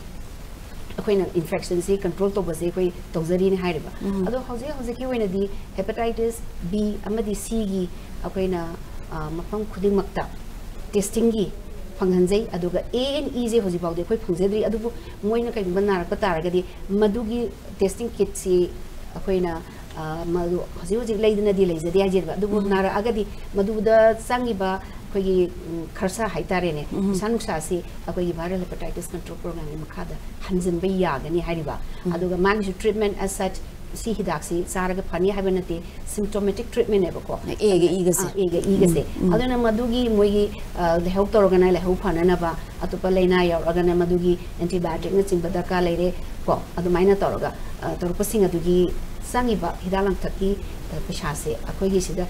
ꯑꯩꯈꯣꯏꯅ infection ꯁꯤ control ꯇꯧꯕꯁꯦ ꯑꯩꯈꯣꯏ ꯇꯧꯖꯔꯤꯅꯦ ꯍꯥꯏꯔꯤꯕ꯫ ꯎꯝ꯫ ꯑꯗꯣ ꯍꯧꯖꯤꯛ ꯍꯧꯖꯤꯛꯀꯤ ꯑꯣꯏꯅꯗꯤ hepatitis B ꯑꯃꯗꯤ C ꯒꯤ ꯑꯩꯈꯣꯏꯅ, ꯑ, ꯃꯐꯝ ꯈꯨꯗꯤꯡꯃꯛꯇ testing ꯒꯤ ꯐꯪꯍꯟꯖꯩ꯫ ꯑꯗꯨꯒ A and E ꯁꯦ ꯍꯧꯖꯤꯛ ꯐꯥꯎꯗꯤ ꯑꯩꯈꯣꯏ ꯐꯪꯖꯗ꯭ꯔꯤ꯫ ꯑꯗꯨꯕꯨ ꯃꯣꯏꯅ ꯀꯩꯒꯨꯝꯕ ꯅꯥꯔꯛꯄ ꯇꯥꯔꯒꯗꯤ ꯃꯗꯨꯒꯤ testing kit ꯁꯤ ꯑꯩꯈꯣꯏꯅ, ꯑ, ꯃꯗꯨ ꯍꯧꯖꯤꯛ ꯍꯧꯖꯤꯛ ꯂꯩꯗꯅꯗꯤ ꯂꯩꯖꯗꯦ ꯍꯥꯏꯖꯔꯤꯕ꯫ ꯑꯗꯨꯕꯨ ꯎꯝ꯫ ꯅꯥꯔꯛꯑꯒꯗꯤ ꯃꯗꯨꯗ ꯆꯪꯉꯤꯕ ꯑꯩꯈꯣꯏꯒꯤ, ꯎꯝ, ꯈꯔꯁꯥ ꯍꯥꯏꯇꯥꯔꯦꯅꯦ, ꯎꯝ꯫ ꯄꯩꯁꯥ ꯅꯨꯡꯁꯥꯁꯤ ꯑꯩꯈꯣꯏꯒꯤ viral hepatitis control program ꯒꯤ ꯃꯈꯥꯗ ꯍꯟꯖꯤꯟꯕ ꯌꯥꯒꯅꯤ ꯍꯥꯏꯔꯤꯕ꯫ ꯎꯝ꯫ ꯑꯗꯨꯒ ꯃꯥꯒꯤꯁꯨ treatment as such ꯁꯤ ꯍꯤꯗꯥꯛꯁꯤ ꯆꯥꯔꯒ ꯐꯅꯤ ꯍꯥꯏꯕ ꯅꯠꯇꯦ, ꯁꯤꯝꯇꯣꯃꯦꯇꯤꯛ ꯇ꯭ꯔꯤꯠꯃꯦꯟꯅꯦꯕꯀꯣ꯫ ꯑꯦꯒ ꯏꯒꯁꯦ꯫ ꯑꯥ, ꯑꯦꯒ ꯏꯒꯁꯦ꯫ ꯑꯗꯨꯅ ꯃꯗꯨꯒꯤ ꯃꯣꯏꯒꯤ ꯑ, ꯂꯥꯏꯍꯧ ꯇꯧꯔꯒꯅ ꯂꯥꯏꯍꯧ ꯐꯅꯅꯕ, ꯑꯇꯣꯞꯄ ꯂꯥꯏꯅꯥ ꯌꯥꯎꯔꯛꯑꯒꯅ ꯃꯗꯨꯒꯤ ꯑꯦꯟꯇꯤꯕꯥꯌꯣꯇꯤꯛꯅꯆꯤꯡꯕ ꯗꯔꯀꯥꯔ ꯂꯩꯔꯦ ꯀꯣ꯫ ꯑꯗꯨꯃꯥꯏꯅ ꯇꯧꯔꯒ ꯑ, ꯇꯧꯔꯛꯄꯁꯤꯡ ꯑꯗꯨꯒꯤ ꯆꯪꯉꯤꯕ ꯍꯤꯗꯥꯛ ꯂꯥꯡꯊꯛꯀꯤ ꯑ, ꯄꯩꯁꯥꯁꯦ ꯑꯩꯈꯣꯏꯒꯤ ꯁꯤꯗ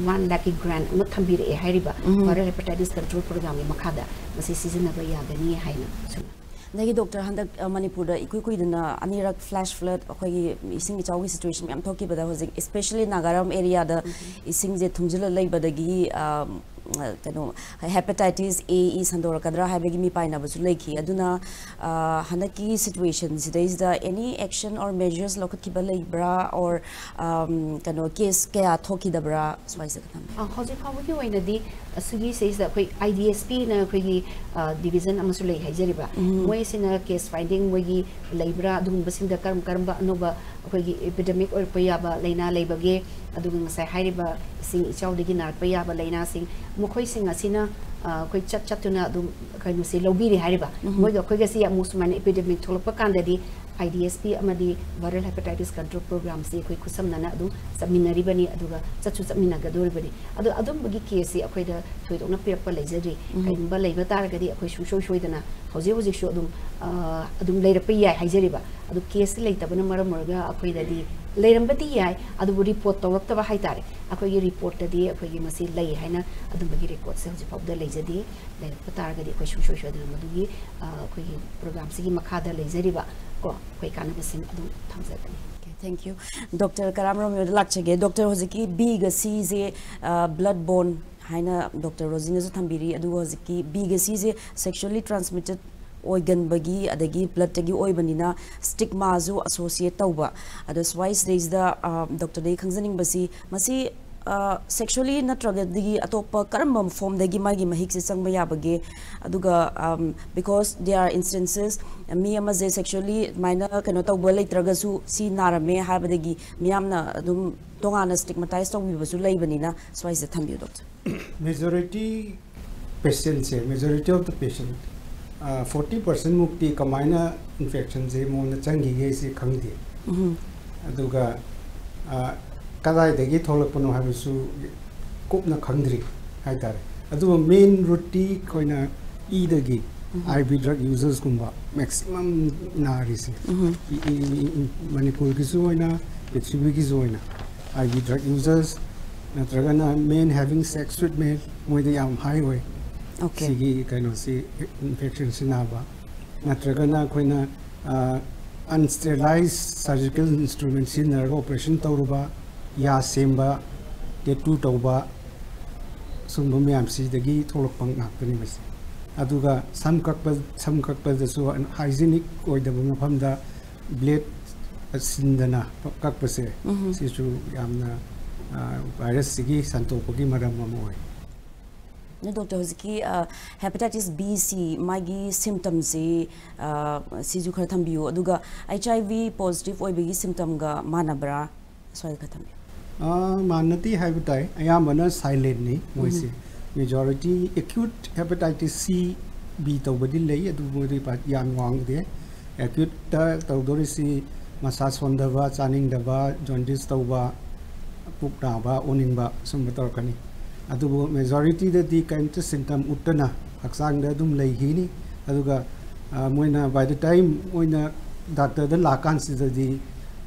ꯋꯥꯟ ꯂꯥꯛꯀꯤ ꯒ꯭ꯔꯥꯟ ꯑꯃ ꯊꯝꯕꯤꯔꯛꯑꯦ ꯍꯥꯏꯔꯤꯕ ꯚꯥꯏꯔꯦꯜ ꯍꯦꯄꯥꯇꯥꯏꯇꯤꯁ ꯀꯟꯇ꯭ꯔꯣꯜ ꯄ꯭ꯔꯣꯒ꯭ꯔꯥꯝꯒꯤ ꯃꯈꯥꯗ ꯃꯁꯤ ꯁꯤꯖꯤꯟꯅꯕ ꯌꯥꯒꯅꯤ ꯍꯥꯏꯅ ꯁꯨꯝ꯫ ꯑꯗꯒꯤ ꯗꯣꯛꯇꯔ, ꯍꯟꯗꯛ ꯑ, ꯃꯅꯤꯄꯨꯔꯗ ꯏꯀꯨꯏ ꯀꯨꯏꯗꯅ ꯑꯅꯤꯔꯛ ꯐ꯭ꯂꯥꯁ ꯐ꯭ꯂꯗ, ꯑꯩꯈꯣꯏꯒꯤ ꯏꯁꯤꯡ ꯏꯆꯥꯎꯒꯤ ꯁꯤꯆꯨꯋꯦꯁꯟ ꯃꯌꯥꯝ ꯊꯣꯛꯈꯤꯕꯗ, ꯍꯧꯖꯤꯛ especially ꯅꯥꯒꯥꯔꯥꯝ ꯑꯦꯔꯤꯌꯥꯗ ꯏꯁꯤꯡꯁꯦ ꯊꯨꯝꯖꯤꯜꯂ ꯂꯩꯕꯗꯒꯤ ꯑ, ꯀꯩꯅꯣ, ꯍꯦꯄꯥꯇꯥꯏꯇꯤꯁ ꯑꯦ ꯏ ꯁꯟꯗꯣꯔꯛꯀꯗ꯭ꯔꯥ ꯍꯥꯏꯕꯒꯤ ꯃꯤꯄꯥꯏꯅꯕꯁꯨ ꯂꯩꯈꯤ꯫ ꯑꯗꯨꯅ ꯑ, ꯍꯟꯗꯛꯀꯤ ꯁꯤꯆꯨꯋꯦꯁꯟꯁꯤꯗꯩꯁꯤꯗ any action or measures ꯂꯧꯈꯠꯈꯤꯕ ꯂꯩꯕ꯭ꯔꯥ, or ꯀꯩꯅꯣ, ꯀꯦꯁ ꯀꯌꯥ ꯊꯣꯛꯈꯤꯗꯕ꯭ꯔꯥ, ꯁ꯭ꯋꯥꯏꯁꯤꯗ ꯈꯪꯕꯤꯌꯨ꯫ ꯑ, ꯍꯧꯖꯤꯛ ꯐꯥꯎꯕꯒꯤ ꯑꯣꯏꯅꯗꯤ ꯑꯁꯤꯒꯤ ꯁꯤꯗꯩꯁꯤꯗ ꯑꯩꯈꯣꯏ ꯑꯥꯏ ꯗꯤ ꯑꯦꯁ ꯄꯤꯅ ꯑꯩꯈꯣꯏꯒꯤ ꯗꯤꯕꯤꯖꯟ ꯑꯃꯁꯨ ꯂꯩ ꯍꯥꯏꯖꯔꯤꯕ, ꯃꯣꯏꯁꯤꯅ ꯀꯦꯁ ꯐꯥꯏꯟꯗꯤꯡ ꯃꯣꯏꯒꯤ ꯂꯩꯕ꯭ꯔꯥ, ꯑꯗꯨꯒꯨꯝꯕꯁꯤꯡꯗ ꯀꯔꯝ ꯀꯔꯝꯕ ꯑꯅꯧꯕ ꯑꯩꯈꯣꯏꯒꯤ ꯏꯄꯤꯗꯦꯃꯤꯛ ꯑꯣꯏꯔꯛꯄ ꯌꯥꯕ ꯂꯥꯏꯅꯥ ꯂꯩꯕꯒꯦ, ꯑꯗꯨꯒ ꯉꯁꯥꯏ ꯍꯥꯏꯔꯤꯕ ꯏꯁꯤꯡ ꯏꯆꯥꯎꯗꯒꯤ ꯅꯥꯔꯛꯄ ꯌꯥꯕ ꯂꯥꯏꯅꯥꯁꯤꯡ, ꯃꯈꯣꯏꯁꯤꯡ ꯑꯁꯤꯅ ꯑ, ꯑꯩꯈꯣꯏ ꯆꯠ ꯆꯠꯇꯨꯅ ꯑꯗꯨꯝ ꯀꯩꯅꯣꯁꯦ ꯂꯧꯕꯤꯔꯤ ꯍꯥꯏꯔꯤꯕ꯫ ꯃꯣꯏꯒ ꯑꯩꯈꯣꯏꯒꯁꯤ ꯑꯃꯨꯛ ꯁꯨꯃꯥꯏꯅ ꯏꯄꯤꯗꯦꯃꯤꯛ ꯊꯣꯛꯂꯛꯄ ꯀꯥꯟꯗꯗꯤ ꯑꯥꯏ ꯗꯤ ꯑꯦꯁ ꯄꯤ ꯑꯃꯗꯤ ꯚꯥꯏꯔꯦꯜ ꯍꯦꯄꯥꯇꯥꯏꯇꯤꯁ ꯀꯟꯇ꯭ꯔꯣꯜ ꯄ꯭ꯔꯣꯒ꯭ꯔꯥꯝꯁꯤ ꯑꯩꯈꯣꯏ ꯈꯨꯠꯁꯝꯅꯅ ꯑꯗꯨꯝ ꯆꯠꯃꯤꯟꯅꯔꯤꯕꯅꯤ, ꯑꯗꯨꯒ ꯆꯠꯁꯨ ꯆꯠꯃꯤꯟꯅꯒꯗꯧꯔꯤꯕꯅꯤ꯫ ꯑꯗꯣ ꯑꯗꯨꯝꯕꯒꯤ ꯀꯦꯁꯁꯤ ꯑꯩꯈꯣꯏꯗ ꯊꯣꯏꯗꯣꯛꯅ ꯄꯤꯔꯛꯄ ꯂꯩꯖꯗ꯭ꯔꯤ꯫ ꯀꯩꯒꯨꯝꯕ ꯂꯩꯕ ꯇꯥꯔꯒꯗꯤ ꯑꯩꯈꯣꯏ ꯁꯨꯡꯁꯣꯏ ꯁꯣꯏꯗꯅ ꯍꯧꯖꯤꯛ ꯍꯧꯖꯤꯛꯁꯨ ꯑꯗꯨꯝ, ꯑ, ꯑꯗꯨꯝ ꯂꯩꯔꯛꯄ ꯌꯥꯏ ꯍꯥꯏꯖꯔꯤꯕ꯫ ꯑꯗꯨ ꯀꯦꯁꯁꯤ ꯂꯩꯇꯕꯅ ꯃꯔꯝ ꯑꯣꯏꯔꯒ ꯑꯩꯈꯣꯏꯗꯗꯤ ꯂꯩꯔꯝꯕꯗꯤ ꯌꯥꯏ, ꯑꯗꯨꯕꯨ ꯔꯤꯄꯣꯔꯠ ꯇꯧꯔꯛꯇꯕ ꯍꯥꯏꯇꯥꯔꯦ꯫ ꯑꯩꯈꯣꯏꯒꯤ ꯔꯤꯄꯣꯔꯠꯇꯗꯤ ꯑꯩꯈꯣꯏꯒꯤ ꯃꯁꯤ ꯂꯩ ꯍꯥꯏꯅ ꯑꯗꯨꯝꯕꯒꯤ ꯔꯦꯀꯣꯔꯠꯁꯦ ꯍꯧꯖꯤꯛ ꯐꯥꯎꯕꯗ ꯂꯩꯖꯗꯦ꯫ ꯂꯩꯔꯛꯄ ꯇꯥꯔꯒꯗꯤ ꯑꯩꯈꯣꯏ ꯁꯨꯡꯁꯣꯏ ꯁꯣꯏꯗꯅ ꯃꯗꯨꯒꯤ, ꯑ, ꯑꯩꯈꯣꯏꯒꯤ ꯄ꯭ꯔꯣꯒ꯭ꯔꯥꯝꯁꯤꯒꯤ ꯃꯈꯥꯗ ꯂꯩꯖꯔꯤꯕ ꯀꯣ, ꯑꯩꯈꯣꯏ ꯀꯥꯟꯅꯕꯁꯤꯡ ꯑꯗꯨ ꯊꯝꯖꯒꯅꯤ꯫ Okay, thank you. ꯗꯣꯛꯇꯔ ꯀꯔꯥꯝ ꯔꯣꯃꯤꯌꯣꯗ ꯂꯥꯛꯆꯒꯦ꯫ ꯗꯣꯛꯇꯔ, ꯍꯧꯖꯤꯛꯀꯤ ꯕꯤꯒ ꯁꯤꯁꯦ, ꯑ, ꯕ꯭ꯂꯗ ꯕꯣꯔꯟ ꯍꯥꯏꯅ ꯗꯣꯛꯇꯔ ꯔꯣꯖꯤꯅꯁꯨ ꯊꯝꯕꯤꯔꯤ, ꯑꯗꯨꯒ ꯍꯧꯖꯤꯛꯀꯤ ꯕꯤꯒ ꯁꯤꯁꯦ ꯁꯦꯛꯁꯨꯋꯦꯂꯤ ꯇ꯭ꯔꯥꯟꯁꯃꯤꯇꯦꯠ ꯑꯣꯏꯒꯟꯕꯒꯤ, ꯑꯗꯒꯤ ꯕ꯭ꯂꯗꯇꯒꯤ ꯑꯣꯏꯕꯅꯤꯅ ꯁ꯭ꯇꯤꯛꯃꯥꯁꯨ ꯑꯁꯣꯁꯤꯌꯦꯠ ꯇꯧꯕ꯫ ꯑꯗꯣ ꯁ꯭ꯋꯥꯏꯁꯤꯗꯩꯁꯤꯗ, ꯑ, ꯗꯣꯛꯇꯔꯗꯒꯤ ꯈꯪꯖꯅꯤꯡꯕꯁꯤ, ꯃꯁꯤ, ꯑ, ꯁꯦꯛꯁꯨꯋꯦꯂꯤ ꯅꯠꯇ꯭ꯔꯒꯗꯤ ꯑꯇꯣꯞꯄ ꯀꯔꯝꯕ ꯐꯣꯝꯗꯒꯤ ꯃꯥꯒꯤ ꯃꯍꯤꯛꯁꯦ ꯆꯪꯕ ꯌꯥꯕꯒꯦ? ꯑꯗꯨꯒ, ꯑꯝ, because there are instances, ꯃꯤ ꯑꯃꯁꯦ ꯁꯦꯛꯁꯨꯋꯦꯂꯤ ꯑꯗꯨꯃꯥꯏꯅ ꯀꯩꯅꯣ ꯇꯧꯕ ꯂꯩꯇ꯭ꯔꯒꯁꯨ ꯁꯤ ꯅꯥꯔꯝꯃꯦ ꯍꯥꯏꯕꯗꯒꯤ ꯃꯤꯌꯥꯝꯅ ꯑꯗꯨꯝ ꯇꯣꯉꯥꯟꯅ ꯁ꯭ꯇꯤꯛꯃꯇꯥꯏꯁ ꯇꯧꯕꯤꯕꯁꯨ ꯂꯩꯕꯅꯤꯅ, ꯁ꯭ꯋꯥꯏꯁꯤꯗ ꯊꯝꯕꯤꯌꯨ, doctor. Majority patients, majority of the patient, forty percent ꯃꯨꯛꯇꯤ ꯀꯃꯥꯏꯅ ꯏꯟꯐꯦꯛꯁꯟꯁꯦ ꯃꯉꯣꯟꯗ ꯆꯪꯈꯤꯒꯦ ꯁꯤ ꯈꯪꯗꯦ꯫ ꯑꯗꯨꯒ ꯀꯗꯥꯏꯗꯒꯤ ꯊꯣꯛꯂꯛꯄꯅꯣ ꯍꯥꯏꯕꯁꯨ ꯀꯨꯞꯅ ꯈꯪꯗ꯭ꯔꯤ ꯍꯥꯏꯇꯥꯔꯦ꯫ ꯑꯗꯨꯕꯨ ꯃꯦꯟ ꯔꯨꯠꯇꯤ ꯑꯩꯈꯣꯏꯅ ꯏꯗꯒꯤ ꯑꯥꯏ ꯕꯤ ꯗ꯭ꯔꯒ ꯌꯨꯖꯔꯁꯀꯨꯝꯕ ꯃꯦꯛꯁꯤꯃꯝ ꯅꯥꯔꯤꯁꯦ꯫ ꯃꯅꯤꯄꯨꯔꯒꯤꯁꯨ ꯑꯣꯏꯅ, ꯄ꯭ꯔꯤꯊꯤꯕꯤꯒꯤꯁꯨ ꯑꯣꯏꯅ ꯑꯥꯏ ꯕꯤ ꯗ꯭ꯔꯒ ꯌꯨꯖꯔꯁ ꯅꯠꯇ꯭ꯔꯒꯅ ꯃꯦꯟ ꯍꯦꯚꯤꯡ ꯁꯦꯛꯁ ꯋꯤꯠ ꯃꯦꯟ, ꯃꯣꯏꯗ ꯌꯥꯝ ꯍꯥꯏ ꯑꯣꯏ꯫ ꯁꯤꯒꯤ ꯀꯩꯅꯣꯁꯤ, ꯏꯟꯐꯦꯛꯁꯟꯁꯤ ꯅꯥꯕ꯫ ꯅꯠꯇ꯭ꯔꯒꯅ ꯑꯩꯈꯣꯏꯅ ꯑꯟꯁꯇꯦꯔꯤꯂꯥꯏꯖ ꯁꯔꯖꯤꯀꯦꯜ ꯏꯟꯁꯇ꯭ꯔꯨꯃꯦꯟ ꯁꯤꯖꯤꯟꯅꯔꯒ ꯑꯣꯄꯔꯦꯁꯟ ꯇꯧꯔꯨꯕ, ꯌꯥ ꯁꯦꯝꯕ, ꯇꯦꯇꯨ ꯇꯧꯕ, ꯁꯨꯝꯕ ꯃꯌꯥꯝꯁꯤꯗꯒꯤ ꯊꯣꯛꯂꯛꯄ ꯉꯥꯛꯇꯅꯤ ꯃꯁꯤ꯫ ꯑꯗꯨꯒ ꯁꯝ ꯀꯛꯄ, ꯁꯝ ꯀꯛꯄꯗꯁꯨ ꯍꯥꯏꯖꯤꯅꯤꯛ ꯑꯣꯏꯗꯕ ꯃꯐꯝꯗ ꯕ꯭ꯂꯦꯗ ꯁꯤꯟꯗꯅ ꯀꯛꯄꯁꯦ, ꯁꯤꯁꯨ ꯌꯥꯝꯅ ꯚꯥꯏꯔꯁꯁꯤꯒꯤ ꯁꯟꯇꯣꯛꯄꯒꯤ ꯃꯔꯝ ꯑꯃ ꯑꯣꯏ꯫ ꯑꯗꯣ ꯗꯣꯛꯇꯔ, ꯍꯧꯖꯤꯛꯀꯤ ꯍꯦꯄꯥꯇꯥꯏꯇꯤꯁ ꯕꯤ ꯁꯤ ꯃꯥꯒꯤ ꯁꯤꯝꯇꯝꯁꯤ ꯁꯤꯁꯨ ꯈꯔ ꯊꯝꯕꯤꯌꯨ, ꯑꯗꯨꯒ ꯑꯩꯆ ꯑꯥꯏ ꯚꯤ ꯄꯣꯖꯤꯇꯤꯚ ꯑꯣꯏꯕꯒꯤ ꯁꯤꯝꯇꯝꯒ ꯃꯥꯟꯅꯕ꯭ꯔꯥ? ꯁ꯭ꯋꯥꯏꯗ ꯈꯔ ꯊꯝꯕꯤꯌꯨ꯫ ꯃꯥꯟꯅꯗꯦ ꯍꯥꯏꯕ ꯇꯥꯏ꯫ ꯑꯌꯥꯝꯕꯅ ꯁꯥꯏꯂꯦꯟꯅꯤ ꯃꯣꯏꯁꯦ꯫ Majority acute hepatitis C B ꯇꯧꯕꯗꯤ ꯂꯩ, ꯑꯗꯨ ꯃꯣꯏꯗꯤ ꯌꯥꯝ ꯋꯥꯡꯗꯦ꯫ ꯑꯦꯀ꯭ꯌꯨꯠꯇ ꯇꯧꯗꯣꯔꯤꯁꯤ ꯃꯁꯥ ꯁꯣꯟꯊꯕ, ꯆꯥꯅꯤꯡꯗꯕ, ꯖꯣꯟꯗꯤꯁ ꯇꯧꯕ, ꯄꯨꯛ ꯅꯥꯕ, ꯑꯣꯅꯤꯡꯕ, ꯁꯨꯝꯕ ꯇꯧꯔꯛꯀꯅꯤ꯫ ꯑꯗꯨꯕꯨ ꯃꯦꯖꯣꯔꯤꯇꯤꯗꯗꯤ ꯀꯔꯤꯝꯇ ꯁꯤꯝꯇꯝ ꯎꯠꯇꯅ ꯍꯛꯆꯥꯡꯗ ꯑꯗꯨꯝ ꯂꯩꯈꯤꯅꯤ꯫ ꯑꯗꯨꯒ ꯃꯣꯏꯅ by the time ꯃꯣꯏꯅ ꯗꯥꯛꯇꯔꯗ ꯂꯥꯛꯀꯥꯟꯁꯤꯗꯗꯤ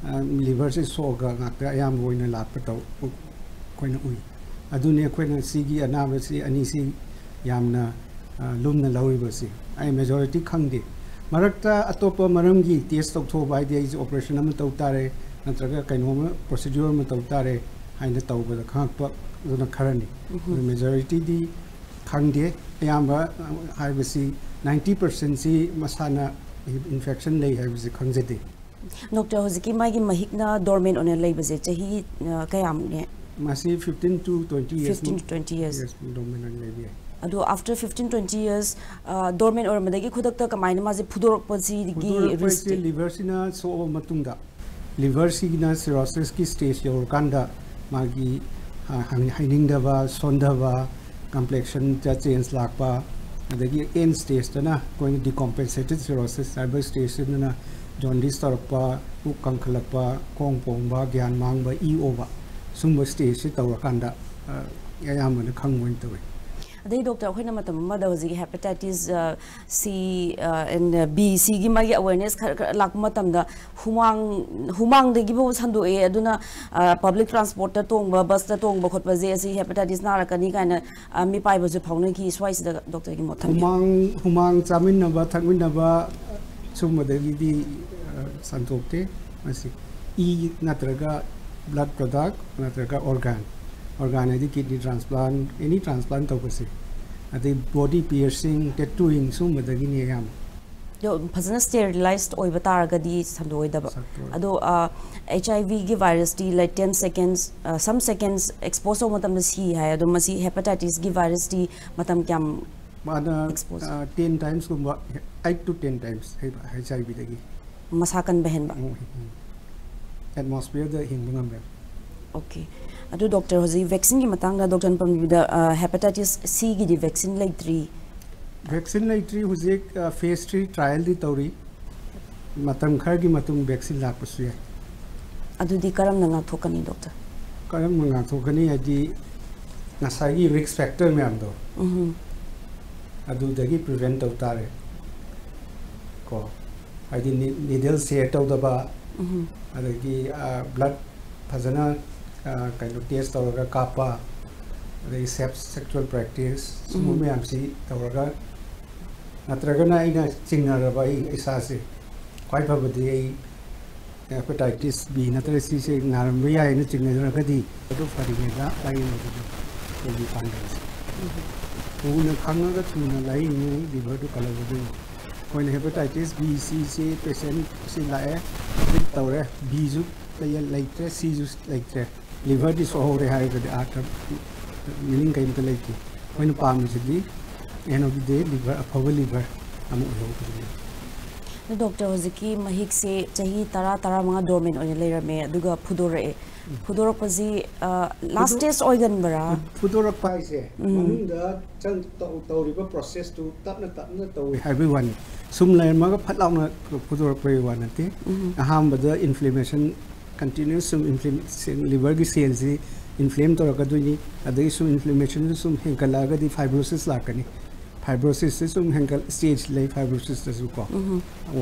ꯂꯤꯚꯔꯁꯤ ꯁꯣꯛꯑꯒ ꯉꯥꯛꯇ ꯑꯌꯥꯝꯕ ꯑꯣꯏꯅ ꯂꯥꯛꯄ ꯇꯧ ꯑꯩꯈꯣꯏꯅ ꯎꯏ꯫ ꯑꯗꯨꯅꯤ ꯑꯩꯈꯣꯏꯅ ꯁꯤꯒꯤ ꯑꯅꯥꯕꯁꯤ ꯑꯅꯤꯁꯤ ꯌꯥꯝꯅ ꯂꯨꯝꯅ ꯂꯧꯔꯤꯕꯁꯤ꯫ ꯑꯩ ꯃꯦꯖꯣꯔꯤꯇꯤ ꯈꯪꯗꯦ꯫ ꯃꯔꯛꯇ ꯑꯇꯣꯞꯄ ꯃꯔꯝꯒꯤ ꯇꯦꯁ ꯇꯧꯊꯣꯛꯑꯕ ꯍꯥꯏꯗꯤ ꯑꯩꯁꯦ ꯑꯣꯄꯔꯦꯁꯟ ꯑꯃ ꯇꯧ ꯇꯥꯔꯦ, ꯅꯠꯇ꯭ꯔꯒ ꯀꯩꯅꯣꯝꯃ ꯄ꯭ꯔꯣꯁꯤꯗ꯭ꯌꯨꯔ ꯑꯃ ꯇꯧ ꯇꯥꯔꯦ ꯍꯥꯏꯅ ꯇꯧꯕꯗ ꯈꯪꯉꯛꯄ ꯑꯗꯨꯅ ꯈꯔꯅꯤ꯫ ꯃꯦꯖꯣꯔꯤꯇꯤꯗꯤ ꯈꯪꯗꯦ꯫ ꯑꯌꯥꯝꯕ ꯍꯥꯏꯕꯁꯤ ꯅꯥꯏꯟꯇꯤ ꯄꯥꯔꯁꯦꯟꯁꯤ ꯃꯁꯥꯅ ꯏꯟꯐꯦꯛꯁꯟ ꯂꯩ ꯍꯥꯏꯕꯁꯤ ꯈꯪꯖꯗꯦ꯫ ꯗꯣꯛꯇꯔ, ꯍꯧꯖꯤꯛꯀꯤ ꯃꯥꯒꯤ ꯃꯍꯤꯛꯅ ꯗꯣꯔꯃꯦꯟ ꯑꯣꯏꯅ ꯂꯩꯕꯁꯦ ꯆꯍꯤ ꯀꯌꯥꯃꯨꯛꯅꯦ? ꯃꯁꯤ fifteen to twenty years fifteen to twenty years꯫ ꯗꯣꯔꯃꯦꯟ ꯑꯣꯏꯅ ꯂꯩꯕ ꯌꯥꯏ꯫ ꯑꯗꯣ after fifteen twenty years ꯗꯣꯔꯃꯦꯟ ꯑꯣꯏꯔꯝꯕꯗꯒꯤ ꯈꯨꯗꯛꯇ ꯀꯃꯥꯏꯅ ꯃꯥꯁꯦ ꯐꯨꯗꯣꯔꯛꯄꯁꯤꯒꯤ ꯔꯤꯁꯛ? ꯂꯤꯚꯔꯁꯤꯅ ꯁꯣꯛꯑꯕ ꯃꯇꯨꯡꯗ, ꯂꯤꯚꯔꯁꯤꯅ ꯁꯤꯔꯣꯁꯤꯁꯀꯤ ꯁ꯭ꯇꯦꯖ ꯌꯧꯔꯀꯥꯟꯗ ꯃꯥꯒꯤ ꯍꯥꯏꯅꯤꯡꯗꯕ, ꯁꯣꯟꯊꯕ, ꯀꯝꯄ꯭ꯂꯦꯛꯁꯟꯗ ꯆꯦꯟꯖ ꯂꯥꯛꯄ, ꯑꯗꯒꯤ ꯑꯦꯟ ꯁ꯭ꯇꯦꯖꯇꯅ ꯑꯩꯈꯣꯏꯅ ꯗꯤꯀꯣꯝꯄꯦꯟꯁꯦꯇꯦꯠ ꯁꯤꯔꯣꯁꯤꯁ ꯍꯥꯏꯕ ꯁ꯭ꯇꯦꯖꯁꯤꯗꯅ ꯖꯣꯟꯗꯤꯁ ꯇꯧꯔꯛꯄ, ꯄꯨꯛ ꯀꯪꯈꯠꯂꯛꯄ, ꯈꯣꯡ ꯄꯣꯝꯕ, ꯒ꯭ꯌꯥꯟ ꯃꯥꯡꯕ, ꯏ ꯑꯣꯕ, ꯁꯨꯝꯕ ꯁ꯭ꯇꯦꯖꯁꯤ ꯇꯧꯔꯀꯥꯟꯗ ꯑ, ꯑꯌꯥꯝꯕꯅ ꯈꯪꯕ ꯑꯣꯏꯅ ꯇꯧꯏ꯫ ꯑꯗꯩ ꯗꯣꯛꯇꯔ, ꯑꯩꯈꯣꯏꯅ ꯃꯇꯝ ꯑꯃꯗ ꯍꯧꯖꯤꯛ ꯍꯦꯄꯥꯇꯥꯏꯇꯤꯁ ꯁꯤ ꯑꯦꯟ ꯕꯤ ꯁꯤꯒꯤ ꯃꯥꯒꯤ ꯑꯋꯦꯔꯅꯦꯁ ꯈꯔ ꯈꯔ ꯂꯥꯛꯄ ꯃꯇꯝꯗ ꯍꯨꯃꯥꯡ ꯍꯨꯃꯥꯡꯗꯒꯤꯕꯨ ꯁꯟꯗꯣꯛꯑꯦ, ꯑꯗꯨꯅ ꯄꯕ꯭ꯂꯤꯛ ꯇ꯭ꯔꯥꯟꯁꯄꯣꯔꯠꯇ ꯇꯣꯡꯕ, ꯕꯁꯇ ꯇꯣꯡꯕ ꯈꯣꯠꯄꯁꯦ ꯑꯁꯤ ꯍꯦꯄꯥꯇꯥꯏꯇꯤꯁ ꯅꯥꯔꯛꯀꯅꯤ ꯀꯥꯏꯅ ꯑ, ꯃꯤꯄꯥꯏꯕꯁꯨ ꯐꯥꯎꯅꯈꯤ꯫ ꯁ꯭ꯋꯥꯏꯁꯤꯗ ꯗꯣꯛꯇꯔꯒꯤ ꯃꯣꯠ ꯊꯝꯕꯤꯌꯨ꯫ ꯍꯨꯃꯥꯡ ꯍꯨꯃꯥꯡ ꯆꯥꯃꯤꯟꯅꯕ ꯊꯛꯃꯤꯟꯅꯕ ꯁꯨꯝꯕꯗꯒꯤꯗꯤ ꯑ, ꯁꯟꯗꯣꯛꯇꯦ꯫ ꯃꯁꯤ ꯏ ꯅꯠꯇ꯭ꯔꯒ ꯕ꯭ꯂꯠ ꯄ꯭ꯔꯗꯛ ꯅꯠꯇ꯭ꯔꯒ ꯑꯣꯔꯒꯥꯟ, ꯑꯣꯔꯒꯥꯟ ꯍꯥꯏꯗꯤ ꯀꯤꯗꯅꯤ ꯇ꯭ꯔꯥꯟꯁꯄ꯭ꯂꯥꯟ, ꯑꯦꯅꯤ ꯇ꯭ꯔꯥꯟꯁꯄ꯭ꯂꯥꯟ ꯇꯧꯕꯁꯦ, ꯑꯗꯩ ꯕꯣꯗꯤ ꯄꯤꯌꯔꯁꯤꯡ, ꯇꯦꯇꯨꯋꯤꯡ ꯁꯨꯝꯕꯗꯒꯤꯅꯤ ꯑꯌꯥꯝꯕ꯫ ꯑꯗꯣ ꯐꯖꯅ ꯁ꯭ꯇꯦꯔꯤꯂꯥꯏꯁ ꯑꯣꯏꯕ ꯇꯥꯔꯒꯗꯤ ꯁꯟꯗꯣꯛꯑꯣꯏꯗꯕ꯫ ꯁꯟꯗꯣꯛꯑꯣꯏ꯫ ꯑꯗꯣ ꯑꯩꯆ ꯑꯥꯏ ꯚꯤꯒꯤ ꯚꯥꯏꯔꯁꯇꯤ ꯂꯥꯏꯛ ꯇꯦꯟ ꯁꯦꯀꯦꯟꯁ, ꯁꯝ ꯁꯦꯀꯦꯟꯁ ꯑꯦꯛꯁꯄꯣꯖ ꯇꯧꯕ ꯃꯇꯝꯗ ꯁꯤ ꯍꯥꯏ꯫ ꯑꯗꯣ ꯃꯁꯤ ꯍꯦꯄꯥꯇꯥꯏꯇꯤꯁꯀꯤ ꯚꯥꯏꯔꯁꯇꯤ ꯃꯇꯝ ꯀꯌꯥꯝ ꯃꯥꯅ Expose. ꯇꯦꯟ ꯇꯥꯏꯝꯁꯀꯨꯝꯕ, eight to ten times H I ꯑꯥꯏ ꯚꯤꯗꯒꯤ꯫ ꯃꯁꯥ ꯀꯟꯕ ꯍꯦꯟꯕ? ꯑꯦꯠꯃꯣꯁꯐꯤꯌꯔꯗ ꯍꯤꯡꯕ ꯉꯝꯃꯦ꯫ ꯑꯣꯀꯦ꯫ ꯑꯗꯨ ꯗꯣꯛꯇꯔ, ꯍꯧꯖꯤꯛ ꯚꯦꯛꯁꯤꯟꯒꯤ ꯃꯇꯥꯡꯗ ꯗꯣꯛꯇꯔꯅ ꯄꯟꯕꯤꯕꯗ ꯍꯦꯄꯥꯇꯥꯏꯇꯤꯁ ꯁꯤꯒꯤꯗꯤ ꯚꯦꯛꯁꯤꯟ ꯂꯩꯇ꯭ꯔꯤ꯫ ꯚꯦꯛꯁꯤꯟ ꯂꯩꯇ꯭ꯔꯤ꯫ ꯍꯧꯖꯤꯛ ꯐꯦꯁ ꯊ꯭ꯔꯤ ꯇ꯭ꯔꯥꯏꯌꯦꯜꯗꯤ ꯇꯧꯔꯤ꯫ ꯃꯇꯝ ꯈꯔꯒꯤ ꯃꯇꯨꯡ ꯚꯦꯛꯁꯤꯟ ꯂꯥꯛꯄꯁꯨ ꯌꯥꯏ꯫ ꯑꯗꯨꯗꯤ ꯀꯔꯝꯅ ꯉꯥꯛꯊꯣꯛꯀꯅꯤ ꯗꯣꯛꯇꯔ? ꯀꯔꯝꯅ ꯉꯥꯛꯊꯣꯛꯀꯅꯤ ꯍꯥꯏꯗꯤ, ꯉꯁꯥꯏꯒꯤ ꯔꯤꯛꯁ ꯐꯦꯛꯇꯔ ꯃꯌꯥꯝꯗꯣ ꯎꯝ꯫ ꯑꯗꯨꯗꯒꯤ ꯄ꯭ꯔꯤꯚꯦꯟ ꯇꯧ ꯇꯥꯔꯦ꯫ ꯀꯣ, ꯍꯥꯏꯗꯤ ꯅꯤꯗꯜ ꯁꯤꯌꯔ ꯇꯧꯗꯕ, ꯎꯝ꯫ ꯑꯗꯒꯤ ꯕ꯭ꯂꯠ ꯐꯖꯅ ꯑ, ꯀꯩꯅꯣ, ꯇꯦꯁ ꯇꯧꯔꯒ ꯀꯥꯞꯄ, ꯑꯗꯒꯤ ꯁꯦꯐ ꯁꯦꯛꯁꯨꯋꯦꯜ ꯄ꯭ꯔꯦꯛꯇꯤꯁ, ꯁꯨꯝꯕ ꯎꯝ꯫ ꯃꯌꯥꯝꯁꯤ ꯇꯧꯔꯒ, ꯅꯠꯇ꯭ꯔꯒꯅ ꯑꯩꯅ ꯆꯤꯡꯅꯔꯕ ꯑꯩ ꯏꯁꯥꯁꯦ, ꯈ꯭ꯋꯥꯏ ꯐꯕꯗꯤ ꯑꯩ ꯍꯦꯄꯥꯇꯥꯏꯇꯤꯁ ꯕꯤ ꯅꯠꯇ꯭ꯔꯒ ꯁꯤꯁꯦ ꯅꯥꯔꯝꯕ ꯌꯥꯏꯅ ꯆꯤꯡꯅꯔꯒꯗꯤ, ꯑꯗꯨ ꯐꯔꯤꯉꯩꯗ ꯂꯥꯏꯌꯦꯡꯕꯗꯨꯅ ꯑꯩꯒꯤ ꯄꯥꯟꯗꯝꯁꯦ꯫ ꯊꯨꯅ ꯈꯪꯉꯒ ꯊꯨꯅ ꯂꯥꯏꯌꯦꯡꯉꯤ ꯂꯤꯚꯔꯗꯨ ꯀꯜꯍꯧꯒꯗꯣꯏꯅꯤ꯫ ꯑꯩꯈꯣꯏꯅ ꯍꯦꯄꯥꯇꯥꯏꯇꯤꯁ ꯕꯤ ꯁꯤꯁꯤ ꯄꯦꯁꯦꯟꯁꯤ ꯂꯥꯛꯑꯦ, ꯇ꯭ꯔꯤꯠ ꯇꯧꯔꯦ, ꯕꯤꯁꯨ ꯂꯩꯇ꯭ꯔꯦ, ꯁꯤꯁꯨ ꯂꯩꯇ꯭ꯔꯦ, ꯂꯤꯚꯔꯗꯤ ꯁꯣꯛꯍꯧꯔꯦ ꯍꯥꯏꯔꯒꯗꯤ ꯑꯥꯔꯊ ꯃꯤꯅꯤꯡ ꯀꯔꯤꯝꯇ ꯂꯩꯇꯦ꯫ ꯑꯩꯈꯣꯏꯅ ꯄꯥꯝꯃꯤꯁꯤꯗꯤ end of the day liver, ꯑꯐꯕ ꯂꯤꯚꯔ ꯑꯃ ꯑꯣꯏꯍꯧꯕꯗꯨꯅꯤ꯫ ꯑꯗꯣ ꯗꯣꯛꯇꯔ, ꯍꯧꯖꯤꯛꯀꯤ ꯃꯍꯤꯛꯁꯦ ꯆꯍꯤ ꯇꯔꯥ, ꯇꯔꯥꯃꯉꯥ ꯗꯣꯔꯃꯦꯟ ꯑꯣꯏꯅ ꯂꯩꯔꯝꯃꯦ, ꯑꯗꯨꯒ ꯐꯨꯗꯣꯔꯛꯑꯦ꯫ ꯐꯨꯗꯣꯔꯛꯄꯁꯤ, ꯑ, ꯂꯥꯁ ꯐꯨꯗꯣ- ꯁ꯭ꯇꯦꯖ ꯑꯣꯏꯒꯟꯕ꯭ꯔꯥ? ꯐꯨꯗꯣꯔꯛꯄ ꯍꯥꯏꯁꯦ ꯎꯝ꯫ ꯃꯅꯨꯡꯗ ꯆꯪ-, ꯇꯧ-, ꯇꯧꯔꯤꯕ ꯄ꯭ꯔꯣꯁꯦꯁꯇꯨ ꯇꯞꯅ ꯇꯞꯅ ꯇꯧꯏ ꯍꯥꯏꯕꯒꯤ ꯋꯥꯅꯤ꯫ ꯁꯨꯝ ꯂꯩꯔꯝꯃꯒ ꯐꯠ ꯂꯥꯎꯅ ꯐꯨꯗꯣꯔꯛꯄꯒꯤ ꯋꯥ ꯅꯠꯇꯦ꯫ ꯑꯍꯥꯟꯕꯗ ꯏꯟꯐ꯭ꯂꯦꯃꯦꯁꯟ, ꯀꯟꯇꯤꯅ꯭ꯌꯨꯁ ꯁꯨꯝ ꯏꯟꯐ꯭ꯂꯦꯃꯦꯁꯟ, ꯂꯤꯚꯔꯒꯤ ꯁꯦꯜꯁꯤ ꯏꯟꯐ꯭ꯂꯦꯝ ꯇꯧꯔꯛꯀꯗꯣꯏꯅꯤ꯫ ꯑꯗꯒꯤ ꯁꯨꯝ ꯏꯟꯐ꯭ꯂꯦꯃꯦꯁꯟꯁꯨ ꯁꯨꯝ ꯍꯦꯟꯒꯠꯂꯛꯑꯒꯗꯤ ꯐꯥꯏꯕ꯭ꯔꯣꯁꯤꯁ ꯂꯥꯛꯀꯅꯤ꯫ ꯐꯥꯏꯕ꯭ꯔꯣꯁꯤꯁꯁꯦ ꯁꯨꯝ ꯍꯦꯟꯒꯠ, ꯁ꯭ꯇꯦꯖ ꯂꯩ ꯐꯥꯏꯕ꯭ꯔꯣꯁꯤꯁꯇꯁꯨ ꯀꯣ꯫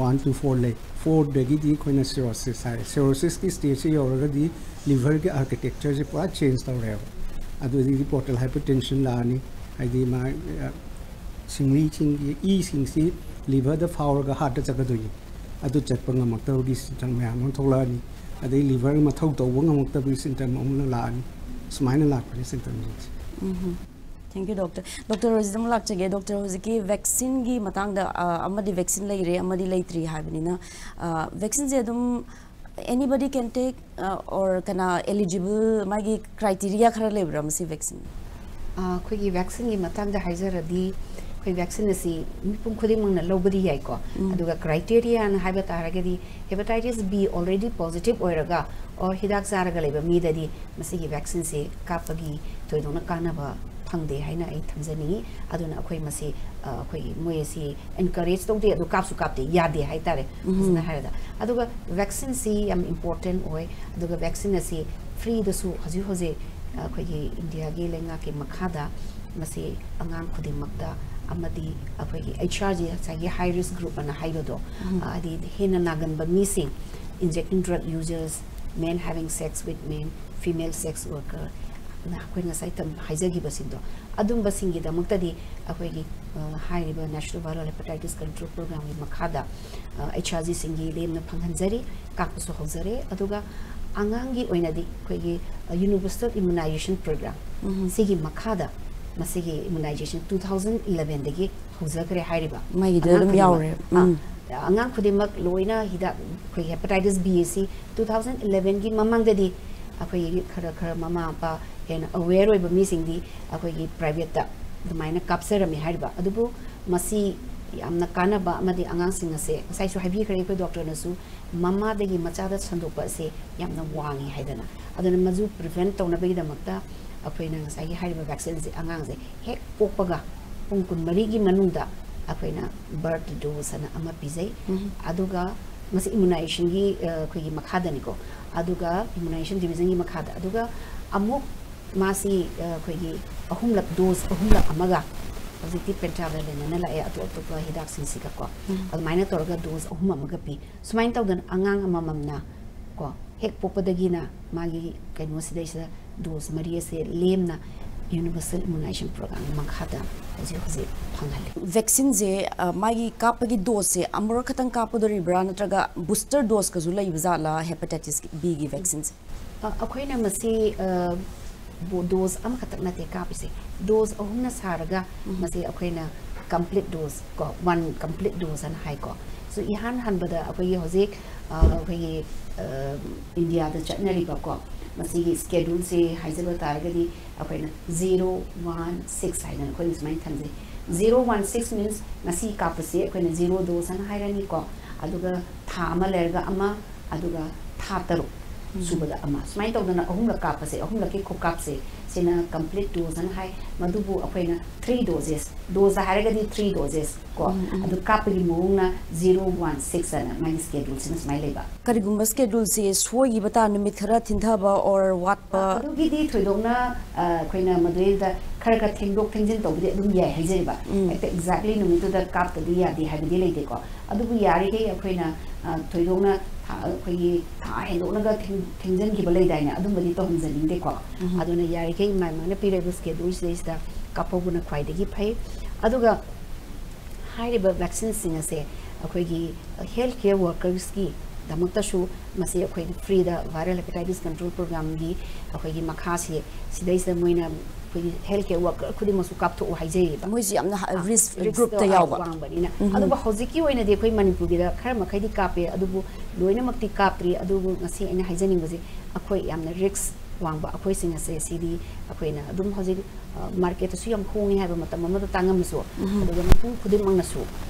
ꯋꯥꯟ ꯇꯨ ꯐꯣꯔ ꯂꯩ꯫ ꯐꯣꯔꯗꯒꯤꯗꯤ ꯑꯩꯈꯣꯏꯅ ꯁꯤꯔꯣꯁꯤꯁ ꯍꯥꯏ꯫ ꯁꯤꯔꯣꯁꯤꯁꯀꯤ ꯁ꯭ꯇꯦꯖꯁꯦ ꯌꯧꯔꯒꯗꯤ ꯂꯤꯚꯔꯒꯤ ꯑꯥꯔꯀꯤꯇꯦꯛꯆꯔꯁꯦ ꯄꯨꯔꯥ ꯆꯦꯟꯖ ꯇꯧꯔꯦꯕ꯫ ꯑꯗꯨꯗꯒꯤꯗꯤ ꯄꯣꯔꯇꯦꯜ ꯍꯥꯏꯄꯔꯇꯦꯟꯁꯟ ꯂꯥꯛꯑꯅꯤ꯫ ꯍꯥꯏꯗꯤ ꯃꯥ, ꯑ, ꯁꯤꯡꯂꯤꯁꯤꯡꯒꯤ ꯏꯁꯤꯡꯁꯤ ꯂꯤꯚꯔꯗ ꯐꯥꯎꯔꯒ ꯍꯥꯔꯠꯇ ꯆꯠꯀꯗꯣꯏꯅꯤ꯫ ꯑꯗꯨ ꯆꯠꯄ ꯉꯝꯃꯛꯇꯕꯒꯤ ꯁꯤꯝꯇꯝ ꯃꯌꯥꯝ ꯑꯃ ꯊꯣꯛꯂꯛꯑꯅꯤ꯫ ꯑꯗꯩ ꯂꯤꯚꯔ ꯃꯊꯧ ꯇꯧꯕ ꯉꯝꯃꯛꯇꯕꯒꯤ ꯁꯤꯝꯇꯝ ꯑꯃꯨꯛ ꯂꯥꯛꯑꯅꯤ꯫ ꯁꯨꯃꯥꯏꯅ ꯂꯥꯛꯄꯅꯤ ꯁꯤꯝꯇꯝꯁꯤꯡꯁꯦ꯫ ꯎꯝ꯫ Thank you, doctor. ꯗꯣꯛꯇꯔ ꯍꯣꯏꯁꯤꯗ ꯑꯃꯨꯛ ꯂꯥꯛꯆꯒꯦ꯫ ꯗꯣꯛꯇꯔ, ꯍꯧꯖꯤꯛꯀꯤ ꯚꯦꯛꯁꯤꯟꯒꯤ ꯃꯇꯥꯡꯗ, ꯑ, ꯑꯃꯗꯤ ꯚꯦꯛꯁꯤꯟ ꯂꯩꯔꯦ, ꯑꯃꯗꯤ ꯂꯩꯇ꯭ꯔꯤ ꯍꯥꯏꯕꯅꯤꯅ, ꯑ, ꯚꯦꯛꯁꯤꯟꯁꯦ ꯑꯗꯨꯝ anybody can take, ꯑ, or ꯀꯅꯥ eligible, ꯃꯥꯒꯤ criteria ꯈꯔ ꯂꯩꯕ꯭ꯔꯥ ꯃꯁꯤ ꯚꯦꯛꯁꯤꯟ? ꯑ, ꯑꯩꯈꯣꯏꯒꯤ ꯚꯦꯛꯁꯤꯟꯒꯤ ꯃꯇꯥꯡꯗ ꯍꯥꯏꯖꯔꯗꯤ, ꯑꯩꯈꯣꯏ ꯚꯦꯛꯁꯤꯟ ꯑꯁꯤ ꯃꯤꯄꯨꯝ ꯈꯨꯗꯤꯡꯃꯛꯅ ꯂꯧꯕꯗꯤ ꯌꯥꯏꯀꯣ꯫ ꯑꯗꯨꯒ ꯀ꯭ꯔꯥꯏꯇꯦꯔꯤꯌꯥꯅ ꯍꯥꯏꯕ ꯇꯥꯔꯒꯗꯤ, ꯍꯦꯄꯥꯇꯥꯏꯇꯤꯁ ꯕꯤ ꯑꯣꯜꯔꯦꯗꯤ ꯄꯣꯖꯤꯇꯤꯚ ꯑꯣꯏꯔꯒ ꯑꯣꯔ ꯍꯤꯗꯥꯛ ꯆꯥꯔꯒ ꯂꯩꯕ ꯃꯤꯗꯗꯤ ꯃꯁꯤꯒꯤ ꯚꯦꯛꯁꯤꯟꯁꯦ ꯀꯥꯞꯄꯒꯤ ꯊꯣꯏꯗꯣꯛꯅ ꯀꯥꯟꯅꯕ ꯐꯪꯗꯦ ꯍꯥꯏꯅ ꯑꯩ ꯊꯝꯖꯅꯤꯡꯉꯤ꯫ ꯑꯗꯨꯅ ꯑꯩꯈꯣꯏ ꯃꯁꯤ, ꯑ, ꯑꯩꯈꯣꯏꯒꯤ ꯃꯣꯏ ꯑꯁꯤ ꯑꯦꯟꯀꯔꯦꯖ ꯇꯧꯗꯦ, ꯑꯗꯨ ꯀꯥꯞꯁꯨ ꯀꯥꯞꯇꯦ, ꯌꯥꯗꯦ ꯍꯥꯏꯇꯥꯔꯦ, ꯐꯖꯅ ꯍꯥꯏꯔꯗ꯫ ꯑꯗꯨꯒ ꯚꯦꯛꯁꯤꯟꯁꯤ ꯌꯥꯝ ꯏꯝꯄꯣꯔꯇꯦꯟ ꯑꯣꯏ꯫ ꯑꯗꯨꯒ ꯚꯦꯛꯁꯤꯟ ꯑꯁꯤ ꯐ꯭ꯔꯤꯗꯁꯨ ꯍꯧꯖꯤꯛ ꯍꯧꯖꯤꯛ ꯑꯩꯈꯣꯏꯒꯤ ꯏꯟꯗꯤꯌꯥꯒꯤ ꯂꯩꯉꯥꯛꯀꯤ ꯃꯈꯥꯗ ꯃꯁꯤ ꯑꯉꯥꯡ ꯈꯨꯗꯤꯡꯃꯛꯇ, ꯑꯃꯗꯤ ꯑꯩꯈꯣꯏꯒꯤ ꯑꯩꯆ ꯑꯥꯔ ꯖꯤ, ꯉꯁꯥꯏꯒꯤ ꯍꯥꯏ ꯔꯤꯁꯛ ꯒ꯭ꯔꯨꯞ ꯑꯅ ꯍꯥꯏꯕꯗꯣ, ꯑ, ꯍꯥꯏꯗꯤ ꯍꯦꯟꯅ ꯅꯥꯒꯟꯕ ꯃꯤꯁꯤꯡ, injecting drug users, men having sex with men, female sex worker, ꯑꯩꯈꯣꯏ ꯉꯁꯥꯏ ꯇꯝ-, ꯍꯥꯏꯖꯈꯤꯕꯁꯤꯡꯗꯣ, ꯑꯗꯨꯝꯕꯁꯤꯡꯒꯤꯗꯃꯛꯇꯗꯤ ꯑꯩꯈꯣꯏꯒꯤ, ꯑ, ꯍꯥꯏꯔꯤꯕ National Viral Hepatitis Control Programꯒꯤ ꯃꯈꯥꯗ, ꯑ, ꯑꯩꯆ ꯑꯥꯔ ꯖꯤꯁꯤꯡꯒꯤ ꯂꯦꯝꯅ ꯐꯪꯍꯟꯖꯔꯤ, ꯀꯥꯞꯄꯁꯨ ꯍꯧꯖꯔꯦ꯫ ꯑꯗꯨꯒ ꯑꯉꯥꯡꯒꯤ ꯑꯣꯏꯅꯗꯤ ꯑꯩꯈꯣꯏꯒꯤ, ꯑ, Universal Immunization Program, ꯁꯤꯒꯤ ꯃꯈꯥꯗ ꯃꯁꯤꯒꯤ ꯏꯃꯨꯅꯥꯏꯖꯦꯁꯟ two thousand elevenꯗꯒꯤ ꯍꯧꯖꯈ꯭ꯔꯦ ꯍꯥꯏꯔꯤꯕ꯫ ꯃꯩꯗ ꯑꯉꯥꯡ ꯑꯗꯨꯝ ꯈꯨꯗꯤꯡꯃꯛ, ꯌꯥꯎꯔꯦ꯫ ꯑ, ꯎꯝ꯫ ꯑꯉꯥꯡ ꯈꯨꯗꯤꯡꯃꯛ ꯂꯣꯏꯅ ꯍꯤꯗꯥꯛ, ꯑꯩꯈꯣꯏꯒꯤ ꯍꯦꯄꯥꯇꯥꯏꯇꯤꯁ ꯕꯤ ꯑꯁꯤ two thousand elevenꯒꯤ ꯃꯃꯥꯡꯗꯗꯤ ꯑꯩꯈꯣꯏꯒꯤ ꯈꯔ ꯈꯔ ꯃꯃꯥ ꯃꯄꯥ ꯍꯦꯟꯅ ꯑꯋꯦꯔ ꯑꯣꯏꯕ ꯃꯤꯁꯤꯡꯗꯤ ꯑꯩꯈꯣꯏꯒꯤ ꯄ꯭ꯔꯥꯏꯚꯦꯠꯇ ꯑꯗꯨꯃꯥꯏꯅ ꯀꯥꯞꯆꯔꯝꯃꯤ ꯍꯥꯏꯔꯤꯕ꯫ ꯑꯗꯨꯕꯨ ꯃꯁꯤ ꯌꯥꯝꯅ ꯀꯥꯟꯅꯕ ꯑꯃꯗꯤ ꯑꯉꯥꯡꯁꯤꯡ ꯑꯁꯦ ꯉꯁꯥꯏꯁꯨ ꯍꯥꯏꯕꯤꯈ꯭ꯔꯦ ꯑꯩꯈꯣꯏ ꯗꯣꯛꯇꯔꯅꯁꯨ, ꯃꯃꯥꯗꯒꯤ ꯃꯆꯥꯗ ꯁꯟꯗꯣꯛꯄ ꯑꯁꯦ ꯌꯥꯝꯅ ꯋꯥꯡꯉꯤ ꯍꯥꯏꯗꯅ꯫ ꯑꯗꯨꯅ ꯃꯗꯨ ꯄ꯭ꯔꯤꯚꯦꯟ ꯇꯧꯅꯕꯒꯤꯗꯃꯛꯇ ꯑꯩꯈꯣꯏꯅ ꯉꯁꯥꯏꯒꯤ ꯍꯥꯏꯔꯤꯕ ꯚꯦꯛꯁꯤꯟꯁꯦ ꯑꯉꯥꯡꯁꯦ ꯍꯦꯛ ꯄꯣꯛꯄꯒ ꯄꯨꯡ ꯀꯨꯟꯃꯔꯤꯒꯤ ꯃꯅꯨꯡꯗ ꯑꯩꯈꯣꯏꯅ ꯕꯔꯠ ꯗꯣꯁ ꯑꯅ ꯑꯃ ꯄꯤꯖꯩ꯫ ꯑꯗꯨꯒ ꯃꯁꯤ ꯏꯃ꯭ꯌꯨꯅꯥꯏꯖꯦꯁꯟꯒꯤ ꯑꯩꯈꯣꯏꯒꯤ ꯃꯈꯥꯗꯅꯤꯀꯣ꯫ ꯑꯗꯨꯒ ꯏꯃ꯭ꯌꯨꯅꯥꯏꯖꯦꯁꯟ ꯗꯤꯕꯤꯖꯟꯒꯤ ꯃꯈꯥꯗ, ꯑꯗꯨꯒ ꯑꯃꯨꯛ ꯃꯥꯁꯤ ꯑꯩꯈꯣꯏꯒꯤ ꯑꯍꯨꯝꯂꯛ, ꯗꯣꯁ ꯑꯍꯨꯝꯂꯛ ꯑꯃꯒ, ꯍꯧꯖꯤꯛꯇꯤ ꯄꯦꯟꯇ꯭ꯔꯥꯚꯦꯂꯦꯟ ꯑꯅ ꯂꯥꯛꯑꯦ ꯑꯇꯣꯞ ꯑꯇꯣꯞꯄ ꯍꯤꯗꯥꯛꯁꯤꯡꯁꯤꯒꯀꯣ꯫ ꯑꯗꯨꯃꯥꯏꯅ ꯇꯧꯔꯒ ꯗꯣꯁ ꯑꯍꯨꯝ ꯑꯃꯒ ꯄꯤ꯫ ꯁꯨꯃꯥꯏꯅ ꯇꯧꯗꯅ ꯑꯉꯥꯡ ꯑꯃꯃꯝꯅ ꯀꯣ, ꯍꯦꯛ ꯄꯣꯛꯄꯗꯒꯤꯅ ꯃꯥꯒꯤ ꯀꯩꯅꯣꯁꯤꯗꯩꯁꯤꯗ ꯗꯣꯁ ꯃꯔꯤ ꯑꯁꯦ ꯂꯦꯝꯅ ꯌꯨꯅꯤꯚꯔꯁꯦꯜ ꯏꯃ꯭ꯌꯨꯅꯥꯏꯖꯦꯁꯟ ꯄ꯭ꯔꯣꯒ꯭ꯔꯥꯝꯒꯤ ꯃꯈꯥꯗ ꯍꯧꯖꯤꯛ ꯍꯧꯖꯤꯛ ꯐꯪꯍꯜꯂꯤ꯫ ꯚꯦꯛꯁꯤꯟꯁꯦ, ꯑ, ꯃꯥꯒꯤ ꯀꯥꯞꯄꯒꯤ ꯗꯣꯁꯁꯦ ꯑꯃꯨꯔꯛ ꯈꯛꯇꯪ ꯀꯥꯞꯀꯗꯣꯔꯤꯕ꯭ꯔꯥ, ꯅꯠꯇ꯭ꯔꯒ ꯕꯨꯁꯇꯔ ꯗꯣꯁꯀꯁꯨ ꯂꯩꯕ ꯖꯥꯠꯂꯥ ꯍꯦꯄꯥꯇꯥꯏꯇꯤꯁ ꯕꯤꯒꯤ ꯚꯦꯛꯁꯤꯟꯁꯦ? ꯑ, ꯑꯩꯈꯣꯏꯅ ꯃꯁꯤ, ꯑ, ꯕꯨ-, ꯗꯣꯁ ꯑꯃꯈꯛꯇꯪ ꯅꯠꯇꯦ ꯀꯥꯞꯄꯤꯁꯦ, ꯗꯣꯁ ꯑꯍꯨꯝꯅ ꯁꯥꯔꯒ ꯃꯁꯤ ꯑꯩꯈꯣꯏꯅ ꯀꯝꯄ꯭ꯂꯤꯠ ꯗꯣꯁ ꯀꯣ, ꯋꯥꯟ ꯀꯝꯄ꯭ꯂꯤꯠ ꯗꯣꯁ ꯑꯅ ꯍꯥꯏꯀꯣ꯫ ꯁꯣ ꯏꯍꯥꯟ ꯍꯥꯟꯕꯗ ꯑꯩꯈꯣꯏꯒꯤ ꯍꯧꯖꯤꯛ, ꯑ, ꯑꯩꯈꯣꯏꯒꯤ, ꯑ, ꯏꯟꯗꯤꯌꯥꯗ ꯆꯠꯅꯔꯤꯕꯀꯣ, ꯃꯁꯤꯒꯤ ꯁ꯭ꯀꯦꯗꯨꯜꯁꯦ ꯍꯥꯏꯖꯕ ꯇꯥꯔꯒꯗꯤ ꯑꯩꯈꯣꯏꯅ ꯖꯤꯔꯣ ꯋꯥꯟ ꯁꯤꯛꯁ ꯍꯥꯏꯗꯅ ꯑꯩꯈꯣꯏꯅ ꯁꯨꯃꯥꯏꯅ ꯊꯝꯖꯩ꯫ ꯖꯤꯔꯣ ꯋꯥꯟ ꯁꯤꯛꯁ ꯃꯤꯟꯁ ꯉꯁꯤ ꯀꯥꯞꯄꯁꯦ ꯑꯩꯈꯣꯏꯅ ꯖꯤꯔꯣ ꯗꯣꯁ ꯑꯅ ꯍꯥꯏꯔꯅꯤꯀꯣ, ꯑꯗꯨꯒ ꯊꯥ ꯑꯃ ꯂꯩꯔꯒ ꯑꯃ, ꯑꯗꯨꯒ ꯊꯥ ꯇꯔꯨꯛ ꯁꯨꯕꯗ ꯑꯃ, ꯁꯨꯃꯥꯏꯅ ꯇꯧꯗꯅ ꯑꯍꯨꯝꯂꯛ ꯀꯥꯞꯄꯁꯦ, ꯑꯍꯨꯝꯂꯛꯀꯤ ꯈꯨꯀꯥꯞꯁꯦ, ꯁꯤꯅ ꯀꯝꯄ꯭ꯂꯤꯠ ꯗꯣꯁ ꯑꯅ ꯍꯥꯏ꯫ ꯃꯗꯨꯕꯨ ꯑꯩꯈꯣꯏꯅ ꯊ꯭ꯔꯤ ꯗꯣꯖꯦꯁ, ꯗꯣꯁ ꯍꯥꯏꯔꯒꯗꯤ ꯊ꯭ꯔꯤ ꯗꯣꯖꯦꯁ ꯀꯣ, ꯑꯗꯨ ꯀꯥꯞꯄꯒꯤ ꯃꯑꯣꯡꯅ ꯖꯤꯔꯣ ꯋꯥꯟ ꯁꯤꯛꯁ ꯑꯅ ꯃꯥꯒꯤ ꯁ꯭ꯀꯦꯗꯨꯜꯁꯤꯅ ꯁꯨꯃꯥꯏꯅ ꯂꯩꯕ꯫ ꯀꯔꯤꯒꯨꯝꯕ ꯁ꯭ꯀꯦꯗꯨꯜꯁꯦ ꯁꯣꯏꯈꯤꯕ ꯇꯥꯔ, ꯅꯨꯃꯤꯠ ꯈꯔ ꯊꯤꯟꯊꯕ or ꯋꯥꯠꯄ? ꯑꯗꯨꯒꯤꯗꯤ ꯊꯣꯏꯗꯣꯛꯅ, ꯑ, ꯑꯩꯈꯣꯏꯅ ꯃꯗꯨꯗꯩꯗ ꯈꯔ ꯈꯔ ꯊꯦꯡꯗꯣꯛ ꯊꯦꯡꯖꯤꯟ ꯇꯧꯕꯗꯤ ꯑꯗꯨꯝ ꯌꯥꯏ ꯍꯥꯏꯖꯔꯤꯕ꯫ ꯍꯦꯛꯇ ꯑꯦꯛꯖꯦꯛꯂꯤ ꯅꯨꯃꯤꯠꯇꯨꯗ ꯀꯥꯞꯇꯗꯤ ꯌꯥꯗꯦ ꯍꯥꯏꯕꯗꯤ ꯂꯩꯇꯦꯀꯣ꯫ ꯑꯗꯨꯕꯨ ꯌꯥꯔꯤꯈꯩ ꯑꯩꯈꯣꯏꯅ, ꯑ, ꯊꯣꯏꯗꯣꯛꯅ ꯊꯥ, ꯑꯩꯈꯣꯏꯒꯤ ꯊꯥ ꯍꯦꯟꯗꯣꯛꯅꯒ ꯊꯦꯡ-, ꯊꯦꯡꯖꯤꯟꯈꯤꯕ ꯂꯩꯗꯥꯏꯅꯦ, ꯑꯗꯨꯝꯕꯗꯤ ꯇꯧꯍꯟꯖꯅꯤꯡꯗꯦꯀꯣ꯫ ꯑꯗꯨꯅ ꯌꯥꯔꯤꯈꯩ ꯃꯥꯏ ꯃꯥꯅ ꯄꯤꯔꯛꯏꯕ ꯁ꯭ꯀꯦꯗꯨꯜꯁꯤꯗꯩꯁꯤꯗ ꯀꯥꯞꯍꯧꯕꯅ ꯈ꯭ꯋꯥꯏꯗꯒꯤ ꯐꯩ꯫ ꯑꯗꯨꯒ ꯍꯥꯏꯔꯤꯕ ꯚꯦꯛꯁꯤꯟꯁꯤꯡ ꯑꯁꯦ ꯑꯩꯈꯣꯏꯒꯤ ꯍꯦꯜꯊ ꯀꯦꯌꯔ ꯋꯥꯔꯀꯔꯁꯀꯤꯗꯃꯛꯇꯁꯨ ꯃꯁꯤ ꯑꯩꯈꯣꯏ ꯐ꯭ꯔꯤꯗ ꯚꯥꯏꯔꯦꯜ ꯍꯦꯄꯥꯇꯥꯏꯇꯤꯁ ꯀꯟꯇ꯭ꯔꯣꯜ ꯄ꯭ꯔꯣꯒ꯭ꯔꯥꯝꯒꯤ ꯑꯩꯈꯣꯏꯒꯤ ꯃꯈꯥꯁꯤ, ꯁꯤꯗꯩꯁꯤꯗ ꯃꯣꯏꯅ ꯑꯩꯈꯣꯏꯒꯤ ꯍꯦꯜꯊ ꯀꯦꯌꯔ ꯋꯥꯔꯀꯔ ꯈꯨꯗꯤꯡꯃꯛꯁꯨ ꯀꯥꯞꯊꯣꯛꯎ ꯍꯥꯏꯖꯩꯌꯦꯕ꯫ ꯃꯣꯏꯁꯤ ꯌꯥꯝꯅ ꯍ-, ꯑ, ꯔꯤꯁꯛ ꯔꯤꯁꯛꯇ ꯒ꯭ꯔꯨꯞꯇ ꯌꯥꯎꯕ꯫ ꯋꯥꯡꯕꯅꯤꯅ꯫ ꯑꯗꯨꯕꯨ ꯍꯧꯖꯤꯛꯀꯤ ꯑꯣꯏꯅꯗꯤ ꯑꯩꯈꯣꯏ ꯃꯅꯤꯄꯨꯔꯒꯤꯗ ꯈꯔ ꯃꯈꯩꯗꯤ ꯀꯥꯞꯄꯦ, ꯑꯗꯨꯕꯨ ꯂꯣꯏꯅꯃꯛꯇꯤ ꯀꯥꯞꯇ꯭ꯔꯤ꯫ ꯑꯗꯨꯕꯨ ꯉꯁꯤ ꯑꯩꯅ ꯍꯥꯏꯖꯅꯤꯡꯕꯁꯦ, ꯑꯩꯈꯣꯏ ꯌꯥꯝꯅ ꯔꯤꯁꯛ ꯋꯥꯡꯕ ꯑꯩꯈꯣꯏꯁꯤꯡ ꯑꯁꯦ, ꯁꯤꯗꯤ ꯑꯩꯈꯣꯏꯅ ꯑꯗꯨꯝ ꯍꯧꯖꯤꯛ, ꯑ, ꯃꯥꯔꯀꯦꯠꯇꯁꯨ ꯌꯥꯝ ꯍꯣꯡꯉꯦ ꯍꯥꯏꯕ ꯃꯇꯝ ꯑꯃꯗ ꯇꯥꯡꯉꯝꯃꯁꯨ, ꯑꯗꯨꯒ ꯃꯤꯄꯨꯝ ꯈꯨꯗꯤꯡꯃꯛꯅꯁꯨ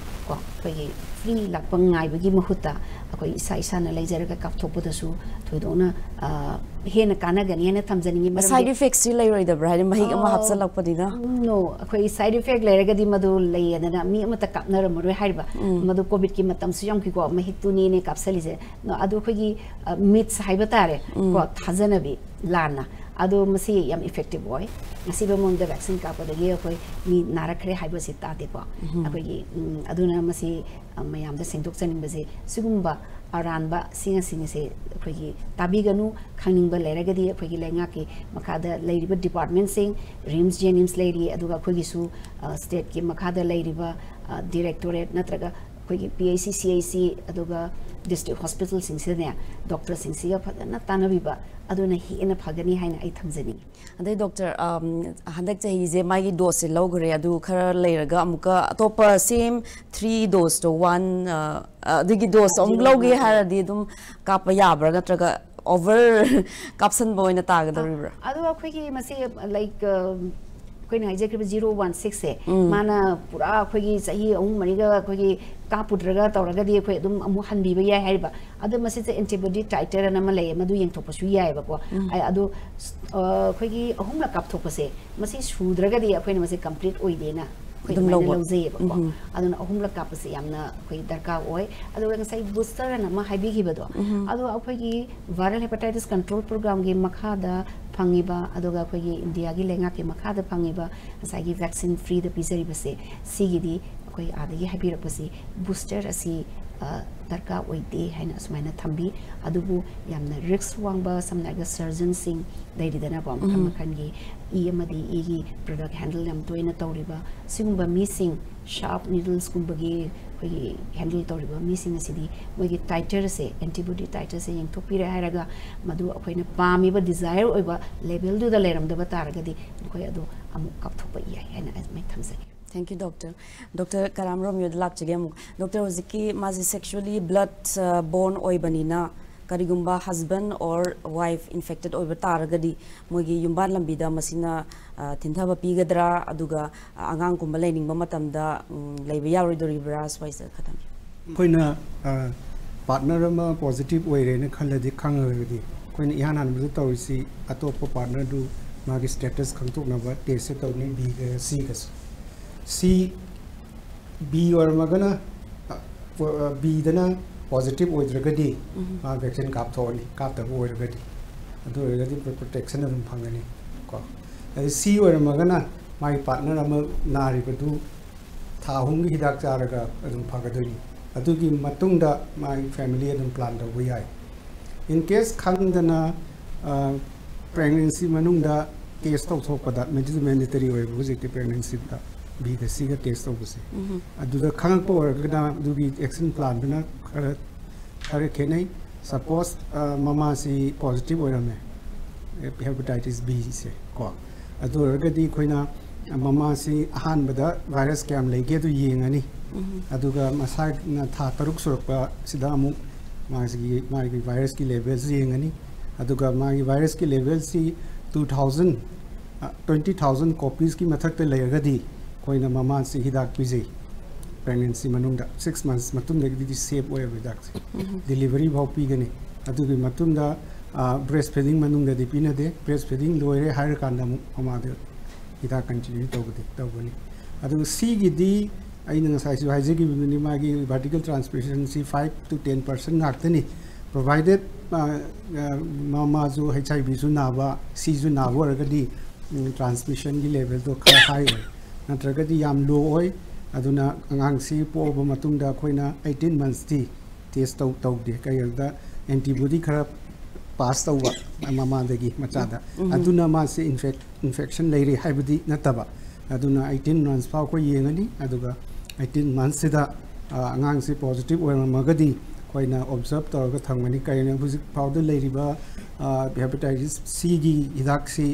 ꯀꯣ, ꯑꯩꯈꯣꯏꯒꯤ ꯐ꯭ꯔꯤ ꯂꯥꯛꯄ ꯉꯥꯏꯕꯒꯤ ꯃꯍꯨꯠꯇ ꯑꯩꯈꯣꯏ ꯏꯁꯥ ꯏꯁꯥꯅ ꯂꯩꯖꯔꯒ ꯀꯥꯞꯊꯣꯛꯄꯗꯁꯨ ꯊꯣꯏꯗꯣꯛꯅ ꯑ, ꯍꯦꯟꯅ ꯀꯥꯟꯅꯒꯅꯤ ꯍꯥꯏꯅ ꯊꯝꯖꯅꯤꯡꯉꯤ꯫ ꯃꯔꯝꯗꯤ ꯁꯥꯏꯠ ꯏꯐꯦꯛꯁꯤ ꯂꯩꯔꯣꯏꯗꯕ꯭ꯔꯥ? ꯍꯥꯏꯗꯤ ꯃꯍꯤꯛ ꯑꯃ ꯑ, ꯍꯥꯞꯆꯜꯂꯛꯄꯅꯤꯅ. No, ꯑꯩꯈꯣꯏ ꯁꯥꯏꯠ ꯏꯐꯦꯛ ꯂꯩꯔꯒꯗꯤ ꯃꯗꯨ ꯂꯩꯌꯦꯗꯅ ꯃꯤ ꯑꯃꯠꯇ ꯀꯥꯞꯅꯔꯝꯃꯔꯣꯏ ꯍꯥꯏꯔꯤꯕ꯫ ꯃꯗꯨ ꯀꯣꯚꯤꯗꯀꯤ ꯃꯇꯝꯁꯨ ꯌꯥꯝꯈꯤꯀꯣ, ꯃꯍꯤꯛꯇꯨꯅꯤꯅꯦ ꯀꯥꯞꯁꯜꯂꯤꯁꯦ꯫ No, ꯑꯗꯨ ꯑꯩꯈꯣꯏꯒꯤ ꯃꯤꯠꯁ ꯍꯥꯏꯕ ꯇꯥꯔꯦ ꯀꯣ, ꯊꯥꯖꯅꯕꯤ ꯂꯥꯟꯅ꯫ ꯑꯗꯣ ꯃꯁꯤ ꯌꯥꯝ ꯏꯐꯦꯛꯇꯤꯚ ꯑꯣꯏ꯫ ꯉꯁꯤꯕ ꯃꯉꯣꯟꯗ ꯚꯦꯛꯁꯤꯟ ꯀꯥꯞꯄꯗꯒꯤ ꯑꯩꯈꯣꯏ ꯃꯤ ꯅꯥꯔꯛꯈ꯭ꯔꯦ ꯍꯥꯏꯕꯁꯤ ꯇꯥꯗꯦꯀꯣ꯫ ꯑꯩꯈꯣꯏꯒꯤ ꯎꯝ, ꯑꯗꯨꯅ ꯃꯁꯤ ꯑ, ꯃꯌꯥꯝꯗ ꯁꯦꯡꯗꯣꯛꯆꯅꯤꯡꯕꯁꯦ, ꯁꯤꯒꯨꯝꯕ ꯑꯔꯥꯟꯕ ꯁꯤꯡ ꯑꯁꯤꯡ ꯑꯁꯦ ꯑꯩꯈꯣꯏꯒꯤ ꯇꯥꯕꯤꯒꯅꯨ꯫ ꯈꯪꯅꯤꯡꯕ ꯂꯩꯔꯒꯗꯤ ꯑꯩꯈꯣꯏꯒꯤ ꯂꯩꯉꯥꯛꯀꯤ ꯃꯈꯥꯗ ꯂꯩꯔꯤꯕ ꯗꯤꯄꯥꯔꯠꯃꯦꯟꯁꯤꯡ, ꯔꯤꯝꯁ ꯖꯦꯅꯤꯝꯁ ꯂꯩꯔꯤ, ꯑꯗꯨꯒ ꯑꯩꯈꯣꯏꯒꯤꯁꯨ ꯑ, ꯁ꯭ꯇꯦꯠꯀꯤ ꯃꯈꯥꯗ ꯂꯩꯔꯤꯕ ꯑ, ꯗꯤꯔꯦꯛꯇꯣꯔꯦꯠ ꯅꯠꯇ꯭ꯔꯒ ꯑꯩꯈꯣꯏꯒꯤ ꯄꯤ ꯑꯩꯆ ꯁꯤ, ꯁꯤ ꯑꯩꯆ ꯁꯤ, ꯑꯗꯨꯒ ꯗꯤꯁꯇ꯭ꯔꯤꯛ ꯍꯣꯁꯄꯤꯇꯥꯜꯁꯤꯡꯁꯤꯗꯅꯦ ꯗꯣꯛꯇꯔꯁꯤꯡꯁꯤꯒ ꯐꯖꯅ ꯇꯥꯟꯅꯕꯤꯕ, ꯑꯗꯨꯅ ꯍꯦꯟꯅ ꯐꯒꯅꯤ ꯍꯥꯏꯅ ꯑꯩ ꯊꯝꯖꯅꯤꯡꯉꯤ꯫ ꯑꯗꯩ ꯗꯣꯛꯇꯔ, ꯑꯝ, ꯍꯟꯗꯛ ꯆꯍꯤꯁꯦ ꯃꯥꯒꯤ ꯗꯣꯁꯁꯦ ꯂꯧꯈ꯭ꯔꯦ, ꯑꯗꯨ ꯈꯔ ꯂꯩꯔꯒ ꯑꯃꯨꯛꯀ ꯑꯇꯣꯞꯄ ꯁꯦꯝ ꯊ꯭ꯔꯤ ꯗꯣꯁꯇꯣ ꯋꯥꯟ, ꯑ, ꯑ, ꯑꯗꯨꯒꯤ ꯗꯣꯁ ꯑꯃꯨꯛ ꯖꯤꯔꯣ ꯂꯧꯒꯦ ꯋꯥꯟ ꯁꯤꯛꯁ꯫ ꯍꯥꯏꯔꯗꯤ ꯑꯗꯨꯝ ꯀꯥꯞꯄ ꯌꯥꯕ꯭ꯔꯥ, ꯅꯠꯇ꯭ꯔꯒ ꯑꯣꯚꯔ ꯀꯥꯞꯁꯟꯕ ꯑꯣꯏꯅ ꯇꯥꯒꯗꯧꯔꯤꯕ꯭ꯔꯥ? ꯑꯗꯣ ꯑꯩꯈꯣꯏꯒꯤ ꯃꯁꯤ ꯂꯥꯏꯛ ꯑꯩꯈꯣꯏꯅ ꯍꯥꯏꯖꯈ꯭ꯔꯤꯕ ꯖꯤꯔꯣ ꯋꯥꯟ ꯁꯤꯛꯁꯁꯦ ꯃꯥꯅ ꯄꯨꯔꯥ ꯑꯩꯈꯣꯏꯒꯤ ꯆꯍꯤ ꯑꯍꯨꯝ ꯃꯔꯤꯒ ꯑꯩꯈꯣꯏꯒꯤ ꯀꯥꯞꯄꯨꯗ꯭ꯔꯒ ꯇꯧꯔꯒꯗꯤ ꯑꯩꯈꯣꯏ ꯑꯗꯨꯝ ꯑꯃꯨꯛ ꯍꯟꯕꯤꯕ ꯌꯥꯏ ꯍꯥꯏꯔꯤꯕ꯫ ꯑꯗꯣ ꯃꯁꯤꯁꯦ ꯑꯦꯟꯇꯤꯕꯣꯗꯤ ꯇꯥꯏꯇꯔ ꯑꯅ ꯑꯃ ꯂꯩꯌꯦ, ꯃꯗꯨ ꯌꯦꯡꯊꯣꯛꯄꯁꯨ ꯌꯥꯏꯑꯕꯀꯣ꯫ ꯑꯩ ꯑꯗꯣ ꯑ, ꯑꯩꯈꯣꯏꯒꯤ ꯑꯍꯨꯝꯂꯛ ꯀꯥꯞꯊꯣꯛꯄꯁꯦ ꯃꯁꯤ ꯁꯨꯗ꯭ꯔꯒꯗꯤ ꯑꯩꯈꯣꯏꯅ ꯃꯁꯤ ꯀꯝꯄ꯭ꯂꯤꯠ ꯑꯣꯏꯗꯦꯅ ꯑꯩꯈꯣꯏ ꯑꯗꯨꯝ ꯑꯗꯨꯃꯥꯏꯅ ꯂꯧꯕ꯫ ꯂꯧꯖꯩꯌꯦꯕꯀꯣ꯫ ꯑꯗꯨꯅ ꯑꯍꯨꯝꯂꯛ ꯀꯥꯞꯄꯁꯦ ꯌꯥꯝꯅ ꯑꯩꯈꯣꯏ ꯗꯔꯀꯥꯔ ꯑꯣꯏ꯫ ꯑꯗꯨꯒ ꯉꯁꯥꯏ ꯕꯨꯁꯇꯔ ꯑꯅ ꯑꯃ ꯍꯥꯏꯕꯤꯈꯤꯕꯗꯣ, ꯑꯗꯣ ꯑꯩꯈꯣꯏꯒꯤ ꯚꯥꯏꯔꯦꯜ ꯍꯦꯄꯥꯇꯥꯏꯇꯤꯁ ꯀꯟꯇ꯭ꯔꯣꯜ ꯄ꯭ꯔꯣꯒ꯭ꯔꯥꯝꯒꯤ ꯃꯈꯥꯗ ꯐꯪꯉꯤꯕ, ꯑꯗꯨꯒ ꯑꯩꯈꯣꯏꯒꯤ ꯏꯟꯗꯤꯌꯥꯒꯤ ꯂꯩꯉꯥꯛꯀꯤ ꯃꯈꯥꯗ ꯐꯪꯉꯤꯕ ꯉꯁꯥꯏꯒꯤ ꯚꯦꯛꯁꯤꯟ ꯐ꯭ꯔꯤꯗ ꯄꯤꯖꯔꯤꯕꯁꯦ, ꯁꯤꯒꯤꯗꯤ ꯑꯩꯈꯣꯏ ꯑꯥꯗꯒꯤ ꯍꯥꯏꯕꯤꯔꯛꯄꯁꯤ ꯕꯨꯁꯇꯔ ꯑꯁꯤ ꯑ, ꯗꯔꯀꯥꯔ ꯑꯣꯏꯗꯦ ꯍꯥꯏꯅ ꯑꯁꯨꯃꯥꯏꯅ ꯊꯝꯕꯤ꯫ ꯑꯗꯨꯕꯨ ꯌꯥꯝꯅ ꯔꯤꯁꯛ ꯋꯥꯡꯕ, ꯁꯝꯅ ꯍꯥꯏꯔꯒ ꯁꯔꯖꯟꯁꯤꯡ ꯂꯩꯔꯤꯗꯅꯀꯣ, ꯃꯈꯜ ꯃꯈꯜꯒꯤ ꯏ ꯑꯃꯗꯤ ꯏꯒꯤ ꯄ꯭ꯔꯗꯛ ꯍꯦꯟꯗꯜ ꯌꯥꯝ ꯇꯣꯏꯅ ꯇꯧꯔꯤꯕ ꯁꯤꯒꯨꯝꯕ ꯃꯤꯁꯤꯡ, ꯁꯥꯔꯞ ꯅꯤꯗꯜꯁꯀꯨꯝꯕꯒꯤ ꯑꯩꯈꯣꯏꯒꯤ ꯍꯦꯟꯗꯜ ꯇꯧꯔꯤꯕ ꯃꯤꯁꯤꯡ ꯑꯁꯤꯗꯤ ꯃꯣꯏꯒꯤ ꯇꯥꯏꯇꯔꯁꯦ, ꯑꯦꯟꯇꯤꯕꯣꯗꯤ ꯇꯥꯏꯇꯔꯁꯦ ꯌꯦꯡꯊꯣꯛꯄꯤꯔꯦ ꯍꯥꯏꯔꯒ ꯃꯗꯨ ꯑꯩꯈꯣꯏꯅ ꯄꯥꯝꯃꯤꯕ ꯗꯤꯖꯥꯏꯔ ꯑꯣꯏꯕ ꯂꯦꯚꯦꯜꯗꯨꯗ ꯂꯩꯔꯝꯗꯕ ꯇꯥꯔꯒꯗꯤ ꯃꯈꯣꯏ ꯑꯗꯨ ꯑꯃꯨꯛ ꯀꯥꯞꯊꯣꯛꯄ ꯌꯥꯏ ꯍꯥꯏꯅ ꯑꯗꯨꯃꯥꯏꯅ ꯊꯝꯖꯒꯦ꯫ Thank you, doctor. Doctor ꯀꯔꯥꯝ ꯔꯣꯃꯤꯌꯣꯗ ꯂꯥꯛꯆꯒꯦ ꯑꯃꯨꯛ꯫ ꯗꯣꯛꯇꯔ, ꯍꯧꯖꯤꯛꯀꯤ ꯃꯥꯁꯦ sexually blood borne ꯑꯣꯏꯕꯅꯤꯅ ꯀꯔꯤꯒꯨꯝꯕ husband or wife infected ꯑꯣꯏꯕ ꯇꯥꯔꯒꯗꯤ ꯃꯣꯏꯒꯤ ꯌꯨꯝꯕꯥꯟ ꯂꯝꯕꯤꯗ ꯃꯁꯤꯅ, ꯑ, ꯊꯤꯟꯊꯕ ꯄꯤꯒꯗ꯭ꯔꯥ? ꯑꯗꯨꯒ, ꯑ, ꯑꯉꯥꯡꯒꯨꯝꯕ ꯂꯩꯅꯤꯡꯕ ꯃꯇꯝꯗ, ꯎꯝ, ꯂꯩꯕ ꯌꯥꯔꯣꯏꯗꯣꯔꯤꯕ꯭ꯔꯥ? ꯁ꯭ꯋꯥꯏꯁꯤꯗ ꯈꯇꯪ꯫ ꯑꯩꯈꯣꯏꯅ ꯑ, ꯄꯥꯔꯠꯅꯔ ꯑꯃ ꯄꯣꯖꯤꯇꯤꯚ ꯑꯣꯏꯔꯦꯅ ꯈꯜꯂꯗꯤ, ꯈꯪꯉꯒꯗꯤ ꯑꯩꯈꯣꯏꯅ ꯏꯍꯥꯟ ꯍꯥꯟꯕꯗ ꯇꯧꯔꯤꯁꯤ ꯑꯇꯣꯞꯄ ꯄꯥꯔꯠꯅꯔꯗꯨ ꯃꯥꯒꯤ ꯁ꯭ꯇꯦꯇꯁ ꯈꯪꯗꯣꯛꯅꯕ ꯇꯦꯁꯁꯦ ꯇꯧꯅꯤ, ꯕꯤꯒ ꯁꯤꯒꯁꯨ꯫ ꯁꯤ ꯕꯤ ꯑꯣꯏꯔꯝꯃꯒꯅ, ꯕꯤꯗꯅ ꯄꯣꯖꯤꯇꯤꯚ ꯑꯣꯏꯗ꯭ꯔꯒꯗꯤ ꯃꯥ ꯚꯦꯛꯁꯤꯟ ꯀꯥꯞꯊꯣꯛꯑꯅꯤ, ꯀꯥꯞꯇꯕ ꯑꯣꯏꯔꯒꯗꯤ꯫ ꯑꯗꯨ ꯑꯣꯏꯔꯒꯗꯤ ꯄ꯭ꯔꯣꯇꯦꯛꯁꯟ ꯑꯗꯨꯝ ꯐꯪꯒꯅꯤ ꯀꯣ꯫ ꯑꯗꯩ ꯁꯤ ꯑꯣꯏꯔꯝꯃꯒꯅ ꯃꯥꯒꯤ ꯄꯥꯔꯠꯅꯔ ꯑꯃ ꯅꯥꯔꯤꯕꯗꯨ ꯊꯥ ꯑꯍꯨꯝꯒꯤ ꯍꯤꯗꯥꯛ ꯆꯥꯔꯒ ꯑꯗꯨꯝ ꯐꯒꯗꯣꯏꯅꯤ꯫ ꯑꯗꯨꯒꯤ ꯃꯇꯨꯡꯗ ꯃꯥꯒꯤ ꯐꯦꯃꯤꯂꯤ ꯑꯗꯨꯝ ꯄ꯭ꯂꯥꯟ ꯇꯧꯕ ꯌꯥꯏ꯫ ꯏꯟ ꯀꯦꯁ ꯈꯪꯗꯅ ꯄ꯭ꯔꯦꯒꯅꯦꯟꯁꯤ ꯃꯅꯨꯡꯗ ꯇꯦꯁ ꯇꯧꯊꯣꯛꯄꯗ, ꯃꯦꯟꯗꯦꯇꯔꯤ ꯑꯣꯏꯕ ꯍꯧꯖꯤꯛꯇꯤ ꯄ꯭ꯔꯦꯒꯅꯦꯟꯁꯤꯗ ꯕꯤꯒ ꯁꯤꯒ ꯇꯦꯁ ꯇꯧꯕꯁꯦ, ꯑꯗꯨꯗ ꯈꯪꯉꯛꯄ ꯑꯣꯏꯔꯒꯅ ꯑꯗꯨꯒꯤ ꯑꯦꯛꯁꯟ ꯄ꯭ꯂꯥꯟꯗꯨꯅ ꯈꯔ ꯈꯔ ꯈꯦꯠꯅꯩ꯫ ꯁꯄꯣꯁ ꯃꯃꯥꯁꯤ ꯄꯣꯖꯤꯇꯤꯚ ꯑꯣꯏꯔꯝꯃꯦ ꯍꯦꯄꯥꯇꯥꯏꯇꯤꯁ ꯕꯤꯁꯦ ꯀꯣ꯫ ꯑꯗꯨ ꯑꯣꯏꯔꯒꯗꯤ ꯑꯩꯈꯣꯏꯅ ꯃꯃꯥꯁꯤ ꯑꯍꯥꯟꯕꯗ ꯚꯥꯏꯔꯁ ꯀꯌꯥꯝ ꯂꯩꯒꯦ ꯑꯗꯨ ꯌꯦꯡꯉꯅꯤ꯫ ꯑꯗꯨꯒ ꯃꯁꯥꯅ ꯊꯥ ꯇꯔꯨꯛ ꯁꯨꯔꯛꯄꯁꯤꯗ ꯑꯃꯨꯛ ꯃꯥꯒꯤ, ꯃꯥꯒꯤ ꯚꯥꯏꯔꯁꯀꯤ ꯂꯦꯚꯦꯜꯁꯤ ꯌꯦꯡꯉꯅꯤ꯫ ꯑꯗꯨꯒ ꯃꯥꯒꯤ ꯚꯥꯏꯔꯁꯀꯤ ꯂꯦꯚꯦꯜꯁꯤ ꯇꯨ ꯊꯥꯎꯖꯟ, ꯇ꯭ꯋꯦꯟꯇꯤ ꯊꯥꯎꯖꯟ ꯀꯣꯄꯤꯁꯀꯤ ꯃꯊꯛꯇ ꯂꯩꯔꯒꯗꯤ ꯑꯩꯈꯣꯏꯅ ꯃꯃꯥꯁꯤ ꯍꯤꯗꯥꯛ ꯄꯤꯖꯩ꯫ ꯄ꯭ꯔꯦꯒꯅꯦꯟꯁꯤ ꯃꯅꯨꯡꯗ ꯁꯤꯛꯁ ꯃꯟꯁ ꯃꯇꯨꯡꯗꯒꯤꯗꯤ ꯁꯦꯞ ꯑꯣꯏꯌꯦꯕ ꯍꯤꯗꯥꯛꯁꯦ꯫ ꯗꯤꯂꯤꯚꯔꯤ ꯐꯥꯎ ꯄꯤꯒꯅꯤ꯫ ꯑꯗꯨꯒꯤ ꯃꯇꯨꯡꯗ ꯕ꯭ꯔꯦꯁ ꯐꯤꯗꯤꯡ ꯃꯅꯨꯡꯗꯗꯤ ꯄꯤꯅꯗꯦ꯫ ꯕ꯭ꯔꯦꯁ ꯐꯤꯗꯤꯡ ꯂꯣꯏꯔꯦ ꯍꯥꯏꯔꯀꯥꯟꯗ ꯑꯃꯨꯛ ꯃꯃꯥꯗ ꯍꯤꯗꯥꯛ ꯀꯟꯇꯤꯅ꯭ꯌꯨ ꯇꯧꯒꯗꯤ ꯇꯧꯒꯅꯤ꯫ ꯑꯗꯨꯒ ꯁꯤꯒꯤꯗꯤ ꯑꯩꯅ ꯉꯁꯥꯏꯁꯨ ꯍꯥꯏꯖꯈꯤꯕꯗꯨꯅꯤ, ꯃꯥꯒꯤ ꯚꯔꯇꯤꯀꯦꯜ ꯇ꯭ꯔꯥꯟꯁꯃꯤꯁꯟꯁꯤ ꯐꯥꯏꯚ ꯇꯨ ꯇꯦꯟ ꯄꯥꯔꯁꯦꯟ ꯉꯥꯛꯇꯅꯤ꯫ ꯄ꯭ꯔꯣꯚꯥꯏꯗꯦꯠ ꯃꯃꯥꯁꯨ ꯍꯩꯆ ꯑꯥꯏ ꯚꯤꯁꯨ ꯅꯥꯕ, ꯁꯤꯁꯨ ꯅꯥꯕ ꯑꯣꯏꯔꯒꯗꯤ ꯇ꯭ꯔꯥꯟꯁꯃꯤꯁꯟꯒꯤ ꯂꯦꯚꯦꯜꯗꯣ ꯈꯔ ꯍꯥꯏ ꯑꯣꯏ, ꯅꯠꯇ꯭ꯔꯒꯗꯤ ꯌꯥꯝ ꯂꯣ ꯑꯣꯏ꯫ ꯑꯗꯨꯅ ꯑꯉꯥꯡꯁꯤ ꯄꯣꯛꯑꯕ ꯃꯇꯨꯡꯗ ꯑꯩꯈꯣꯏꯅ ꯑꯩꯠꯇꯤꯟ ꯃꯟꯁꯇꯤ ꯇꯦꯁ ꯇꯧ ꯇꯧꯗꯦ꯫ ꯀꯩꯒꯤꯅꯣꯗ ꯑꯦꯟꯇꯤꯕꯣꯗꯤ ꯈꯔ ꯄꯥꯁ ꯇꯧꯕ ꯃꯃꯥꯗꯒꯤ ꯃꯆꯥꯗ, ꯑꯗꯨꯅ ꯃꯥꯁꯦ ꯏꯟꯐꯦꯛ ꯏꯟꯐꯦꯛꯁꯟ ꯂꯩꯔꯦ ꯍꯥꯏꯕꯗꯤ ꯅꯠꯇꯕ꯫ ꯑꯗꯨꯅ ꯑꯩꯠꯇꯤꯟ ꯃꯟꯁ ꯐꯥꯎ ꯑꯩꯈꯣꯏ ꯌꯦꯡꯉꯅꯤ꯫ ꯑꯗꯨꯒ ꯑꯩꯠꯇꯤꯟ ꯃꯟꯁꯁꯤꯗ ꯑꯉꯥꯡꯁꯤ ꯄꯣꯖꯤꯇꯤꯚ ꯑꯣꯏꯔꯝꯃꯒꯗꯤ ꯑꯩꯈꯣꯏꯅ ꯑꯣꯕꯖꯔꯞ ꯇꯧꯔꯒ ꯊꯝꯒꯅꯤ꯫ ꯀꯩꯒꯤꯅꯣ ꯍꯧꯖꯤꯛ ꯐꯥꯎꯗ ꯂꯩꯔꯤꯕ ꯍꯦꯄꯥꯇꯥꯏꯇꯤꯁ ꯁꯤꯒꯤ ꯍꯤꯗꯥꯛꯁꯤ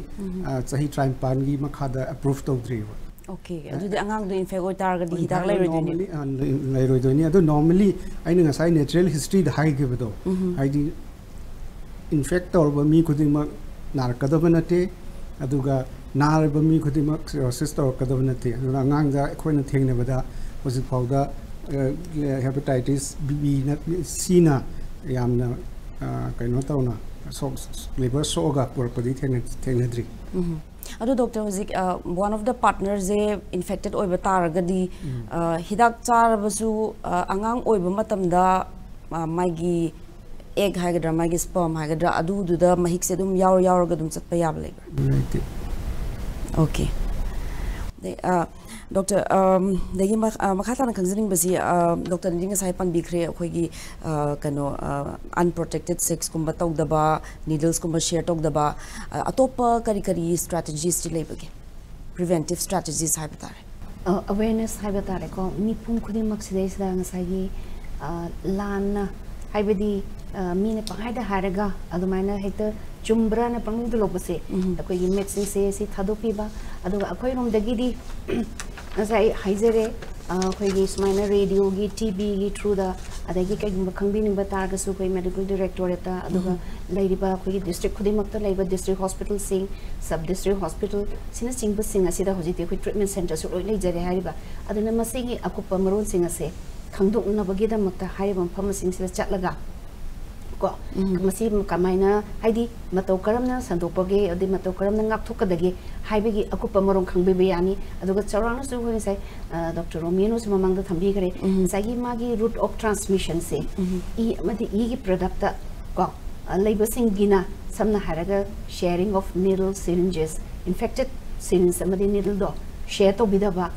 ꯆꯍꯤ ꯇꯔꯥꯅꯤꯄꯥꯟꯒꯤ ꯃꯈꯥꯗ ꯑꯦꯄ꯭ꯔꯨꯚ ꯇꯧꯗ꯭ꯔꯤꯕ꯫ ꯑꯣꯀꯦ, ꯑꯗꯨꯗꯤ ꯑꯉꯥꯡꯗꯣ ꯏꯟꯐꯦꯛ ꯑꯣꯏꯇꯥꯔꯒꯗꯤ ꯍꯤꯗꯥꯛ ꯂꯩꯔꯣꯏꯗꯣꯏꯅꯦ꯫ ꯅꯣꯔꯃꯦꯂꯤ ꯂꯩꯔꯣꯏꯗꯣꯏꯅꯤ꯫ ꯑꯗꯣ ꯅꯣꯔꯃꯦꯂꯤ ꯑꯩꯅ ꯉꯁꯥꯏ ꯅꯦꯆꯔꯦꯜ ꯍꯤꯁꯇ꯭ꯔꯤꯗ ꯍꯥꯏꯈꯤꯕꯗꯣ, ꯍꯥꯏꯗꯤ ꯏꯟꯐꯦꯛ ꯇꯧꯔꯕ ꯃꯤ ꯈꯨꯗꯤꯡꯃꯛ ꯅꯥꯔꯛꯀꯗꯕ ꯅꯠꯇꯦ, ꯑꯗꯨꯒ ꯅꯥꯔꯕ ꯃꯤ ꯈꯨꯗꯤꯡꯃꯛ ꯁꯤꯔꯣꯁꯤꯁ ꯇꯧꯔꯛꯀꯗꯕ ꯅꯠꯇꯦ꯫ ꯑꯗꯨꯅ ꯑꯉꯥꯡꯗ ꯑꯩꯈꯣꯏꯅ ꯊꯦꯡꯅꯕꯗ ꯍꯧꯖꯤꯛ ꯐꯥꯎꯗ ꯍꯦꯄꯥꯇꯥꯏꯇꯤꯁ ꯕꯤ ꯕꯤꯅ ꯁꯤꯅ ꯌꯥꯝꯅ ꯑ, ꯀꯩꯅꯣ ꯇꯧꯅ ꯁꯣꯛ ꯂꯤꯚꯔ ꯁꯣꯛꯑꯒ ꯄꯨꯔꯛꯄꯗꯤ ꯊꯦꯡꯅ- ꯊꯦꯡꯅꯗ꯭ꯔꯤ꯫ ꯑꯗꯣ ꯗꯣꯛꯇꯔ, ꯍꯧꯖꯤꯛ ꯋꯥꯟ ꯑꯣꯐ ꯗ ꯄꯥꯔꯠꯅꯔꯁꯦ ꯏꯟꯐꯦꯛꯇꯦꯠ ꯑꯣꯏꯕ ꯇꯥꯔꯒꯗꯤ ꯑ, ꯍꯤꯗꯥꯛ ꯆꯥꯔꯕꯁꯨ ꯑ, ꯑꯉꯥꯡ ꯑꯣꯏꯕ ꯃꯇꯝꯗ ꯑ, ꯃꯥꯒꯤ ꯑꯦꯒ ꯍꯥꯏꯒꯗ꯭ꯔꯥ, ꯃꯥꯒꯤ ꯁ꯭ꯄꯔꯝ ꯍꯥꯏꯒꯗ꯭ꯔꯥ, ꯑꯗꯨꯗꯨꯗ ꯃꯍꯤꯛꯁꯦ ꯑꯗꯨꯝ ꯌꯥꯎꯔ ꯌꯥꯎꯔꯒ ꯑꯗꯨꯝ ꯆꯠꯄ ꯌꯥꯕ ꯂꯩꯕ꯭ꯔꯥ? ꯂꯩꯇꯦ꯫ ꯑꯣꯀꯦ꯫ ꯑꯗꯩ, ꯑ, ꯗꯣꯛꯇꯔ, ꯑꯝ, ꯑꯗꯒꯤ ꯃꯈ- ꯑ, ꯃꯈꯥ ꯇꯥꯅ ꯈꯪꯖꯅꯤꯡꯕꯁꯤ, ꯑ, ꯗꯣꯛꯇꯔꯅꯗꯤ ꯉꯁꯥꯏ ꯄꯟꯕꯤꯈ꯭ꯔꯦ, ꯑꯩꯈꯣꯏꯒꯤ ꯑ, ꯀꯩꯅꯣ, ꯑꯟꯄ꯭ꯔꯣꯇꯦꯛꯇꯦꯠ ꯁꯦꯛꯁꯀꯨꯝꯕ ꯇꯧꯗꯕ, ꯅꯤꯗꯜꯁꯀꯨꯝꯕ ꯁꯤꯌꯔ ꯇꯧꯗꯕ, ꯑ, ꯑꯇꯣꯞꯄ ꯀꯔꯤ ꯀꯔꯤ ꯁ꯭ꯇ꯭ꯔꯥꯇꯦꯖꯤꯁꯇꯤ ꯂꯩꯕꯒꯦ? ꯄ꯭ꯔꯤꯚꯦꯟꯇꯤꯞ ꯁ꯭ꯇ꯭ꯔꯥꯇꯦꯖꯤꯁ ꯍꯥꯏꯕ ꯇꯥꯔꯦ꯫ ꯑꯋꯦꯔꯅꯦꯁ ꯍꯥꯏꯕ ꯇꯥꯔꯦꯀꯣ, ꯃꯤꯄꯨꯝ ꯈꯨꯗꯤꯡꯃꯛꯁꯤꯗꯩꯁꯤꯗ ꯉꯁꯥꯏꯒꯤ ꯑ, ꯂꯥꯟꯅ, ꯍꯥꯏꯕꯗꯤ ꯑ, ꯃꯤꯅ ꯄꯪꯍꯥꯏꯗ ꯍꯥꯏꯔꯒ ꯑꯗꯨꯃꯥꯏꯅ ꯍꯦꯛꯇ ꯆꯨꯝꯕ꯭ꯔꯥꯅ ꯄꯪꯂꯧꯗ ꯂꯧꯕꯁꯦ, ꯑꯩꯈꯣꯏꯒꯤ ꯃꯤꯠꯁꯤꯡꯁꯦ ꯁꯤ ꯊꯥꯗꯣꯛꯄꯤꯕ, ꯑꯗꯨꯒ ꯑꯩꯈꯣꯏꯔꯣꯝꯗꯒꯤꯗꯤ ꯉꯁꯥꯏ ꯍꯥꯏꯖꯔꯦ, ꯑ, ꯑꯩꯈꯣꯏꯒꯤ ꯁꯨꯃꯥꯏꯅ ꯔꯦꯗꯤꯑꯣꯒꯤ, ꯇꯤ ꯚꯤꯒꯤ ꯊ꯭ꯔꯨꯗ, ꯑꯗꯒꯤ ꯀꯩꯒꯨꯝꯕ ꯈꯪꯕꯤꯅꯤꯡꯕ ꯇꯥꯔꯒꯁꯨ ꯑꯩꯈꯣꯏ ꯃꯦꯗꯤꯀꯦꯜ ꯗꯤꯔꯦꯛꯇꯣꯔꯦꯠꯇ, ꯑꯗꯨꯒ ꯂꯩꯔꯤꯕ ꯑꯩꯈꯣꯏꯒꯤ ꯗꯤꯁꯇ꯭ꯔꯤꯛ ꯈꯨꯗꯤꯡꯃꯛꯇ ꯂꯩꯕ ꯗꯤꯁꯇ꯭ꯔꯤꯛ ꯍꯣꯁꯄꯤꯇꯥꯜꯁꯤꯡ, ꯁꯕ ꯗꯤꯁꯇ꯭ꯔꯤꯛ ꯍꯣꯁꯄꯤꯇꯥꯜ ꯁꯤꯅꯆꯤꯡꯕꯁꯤꯡ ꯑꯁꯤꯗ ꯍꯧꯖꯤꯛꯇꯤ ꯑꯩꯈꯣꯏ ꯇ꯭ꯔꯤꯠꯃꯦꯟ ꯁꯦꯟꯇꯔꯁꯨ ꯂꯣꯏ ꯂꯩꯖꯔꯦ ꯍꯥꯏꯔꯤꯕ꯫ ꯑꯗꯨꯅ ꯃꯁꯤꯒꯤ ꯑꯀꯨꯞꯄ ꯃꯔꯣꯜꯁꯤꯡ ꯑꯁꯦ ꯈꯪꯗꯣꯛꯅꯕꯒꯤꯗꯃꯛꯇ ꯍꯥꯏꯔꯤꯕ ꯃꯐꯝꯁꯤꯡꯁꯤꯗ ꯆꯠꯂꯒ ꯀꯣ, ꯃꯁꯤ ꯀꯃꯥꯏꯅ, ꯍꯥꯏꯗꯤ ꯃꯇꯧ ꯀꯔꯝꯅ ꯁꯟꯗꯣꯛꯄꯒꯦ, ꯑꯗꯩ ꯃꯇꯧ ꯀꯔꯝꯅ ꯉꯥꯛꯊꯣꯛꯀꯗꯒꯦ ꯍꯥꯏꯕꯒꯤ ꯑꯀꯨꯞꯄ ꯃꯔꯣꯜ ꯈꯪꯕꯤꯕ ꯌꯥꯅꯤ꯫ ꯑꯗꯨꯒ ꯆꯥꯎꯔꯥꯛꯅꯁꯨ ꯑꯩꯈꯣꯏ ꯉꯁꯥꯏ, ꯑ, ꯗꯣꯛꯇꯔ ꯔꯣꯃꯤꯌꯣꯅꯁꯨ ꯃꯃꯥꯡꯗ ꯊꯝꯕꯤꯈ꯭ꯔꯦ, ꯉꯁꯥꯏꯒꯤ ꯃꯥꯒꯤ ꯔꯨꯠ ꯑꯣꯐ ꯇ꯭ꯔꯥꯟꯁꯃꯤꯁꯟꯁꯦ ꯏ ꯑꯃꯗꯤ ꯏꯒꯤ ꯄ꯭ꯔꯗꯛꯇ ꯀꯣ, ꯑ, ꯂꯩꯕꯁꯤꯡꯒꯤꯅ, ꯁꯝꯅ ꯍꯥꯏꯔꯒ sharing of needle syringes, infected syringe ꯑꯃꯗꯤ ꯅꯤꯗꯜꯗꯣ ꯁꯤꯌꯔ ꯇꯧꯕꯤꯗꯕ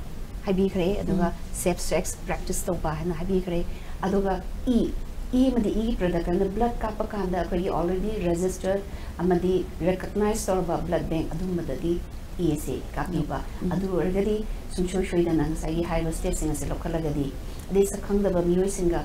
ꯍꯥꯏꯕꯤꯈ꯭ꯔꯦ, ꯑꯗꯨꯒ ꯁꯦꯐ ꯁꯦꯛꯁ ꯄ꯭ꯔꯦꯛꯇꯤꯁ ꯇꯧꯕ ꯍꯥꯏꯅ ꯍꯥꯏꯕꯤꯈ꯭ꯔꯦ꯫ ꯑꯗꯨꯒ ꯏ, ꯏ ꯑꯃꯗꯤ ꯏꯒꯤ ꯄ꯭ꯔꯗꯛ ꯑꯃꯅ ꯕ꯭ꯂꯗ ꯀꯥꯞꯄ ꯀꯥꯟꯗ ꯑꯩꯈꯣꯏꯒꯤ ꯑꯣꯜꯔꯦꯗꯤ ꯔꯦꯖꯤꯁꯇꯔ ꯑꯃꯗꯤ ꯔꯦꯀꯛꯅꯥꯏꯁ ꯇꯧꯔꯕ ꯕ꯭ꯂꯗ ꯕꯦꯡ ꯑꯗꯨꯝꯕꯗꯒꯤ ꯏ ꯑꯁꯤ ꯀꯥꯞꯄꯤꯕ꯫ ꯑꯗꯨ ꯑꯣꯏꯔꯒꯗꯤ ꯁꯨꯡꯁꯣꯏ ꯁꯣꯏꯗꯅ ꯉꯁꯥꯏꯒꯤ ꯍꯥꯏꯔꯤꯕ ꯁ꯭ꯇꯦꯞꯁꯤꯡ ꯑꯁꯤ ꯂꯧꯈꯠꯂꯒꯗꯤ, ꯑꯗꯩ ꯁꯛꯈꯪꯗꯕ ꯃꯤꯑꯣꯏꯁꯤꯡꯒ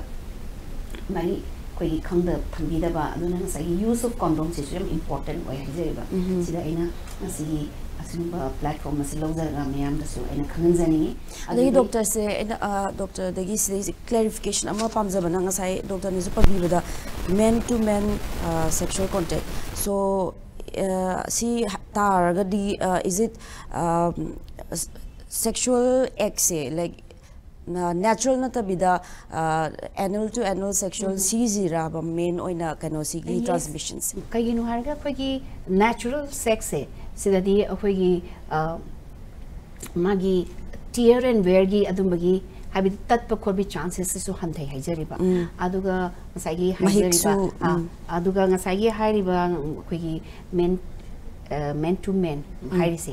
ꯃꯔꯤ ꯑꯩꯈꯣꯏꯒꯤ ꯈꯪꯗ ꯊꯝꯕꯤꯗꯕ, ꯑꯗꯨꯅ ꯉꯁꯥꯏꯒꯤ use of condom ꯁꯤꯁꯨ ꯌꯥꯝ ꯏꯝꯄꯣꯔꯇꯦꯟ ꯑꯣꯏ ꯍꯥꯏꯖꯔꯤꯕ꯫ ꯁꯤꯗ ꯑꯩꯅ ꯉꯁꯤꯒꯤ ꯑꯁꯤꯒꯨꯝꯕ ꯄ꯭ꯂꯦꯠꯐꯣꯝ ꯑꯁꯤ ꯂꯧꯖꯔꯒ ꯃꯌꯥꯝꯗꯁꯨ ꯑꯩꯅ ꯈꯪꯍꯟꯖꯅꯤꯡꯉꯤ꯫ ꯑꯗꯒꯤ ꯗꯣꯛꯇꯔꯁꯦ ꯑꯩꯅ, ꯑ, ꯗꯣꯛꯇꯔꯗꯒꯤ ꯁꯤꯗꯩꯁꯤ ꯀ꯭ꯂꯦꯔꯤꯐꯤꯀꯦꯁꯟ ꯑꯃ ꯄꯥꯝꯖꯕꯅ, ꯉꯁꯥꯏ ꯗꯣꯛꯇꯔꯅꯁꯨ ꯄꯟꯕꯤꯕꯗ ꯃꯦꯟ ꯇꯨ ꯃꯦꯟ ꯁꯦꯛꯁꯨꯋꯦꯜ ꯀꯣꯟꯇꯦꯛ, ꯁꯣ ꯁꯤ ꯇꯥꯔꯒꯗꯤ, is it sexual actꯁꯦ, like, natural ꯅꯠꯇꯕꯤꯗ anal to anal sexual ꯁꯤꯁꯤꯔꯕ main ꯑꯣꯏꯅ ꯀꯩꯅꯣꯁꯤꯒꯤ transmission ꯁꯦ? ꯀꯩꯒꯤꯅꯣ ꯍꯥꯏꯔꯒ ꯑꯩꯈꯣꯏꯒꯤ natural sex ꯁꯦ ꯁꯤꯗꯗꯤ ꯑꯩꯈꯣꯏꯒꯤ ꯃꯥꯒꯤ tear and wear ꯒꯤ ꯑꯗꯨꯝꯕꯒꯤ ꯍꯥꯏꯕꯗꯤ ꯇꯠꯄ ꯈꯣꯠꯄꯒꯤ chances ꯁꯤꯁꯨ ꯍꯟꯊꯩ ꯍꯥꯏꯖꯔꯤꯕ꯫ ꯑꯗꯨꯒ ꯉꯁꯥꯏꯒꯤ ꯍꯥꯏꯖꯔꯤꯕ ꯑꯗꯨꯒ ꯉꯁꯥꯏꯒꯤ ꯍꯥꯏꯔꯤꯕ ꯑꯩꯈꯣꯏꯒꯤ men men to men ꯍꯥꯏꯔꯤꯁꯦ,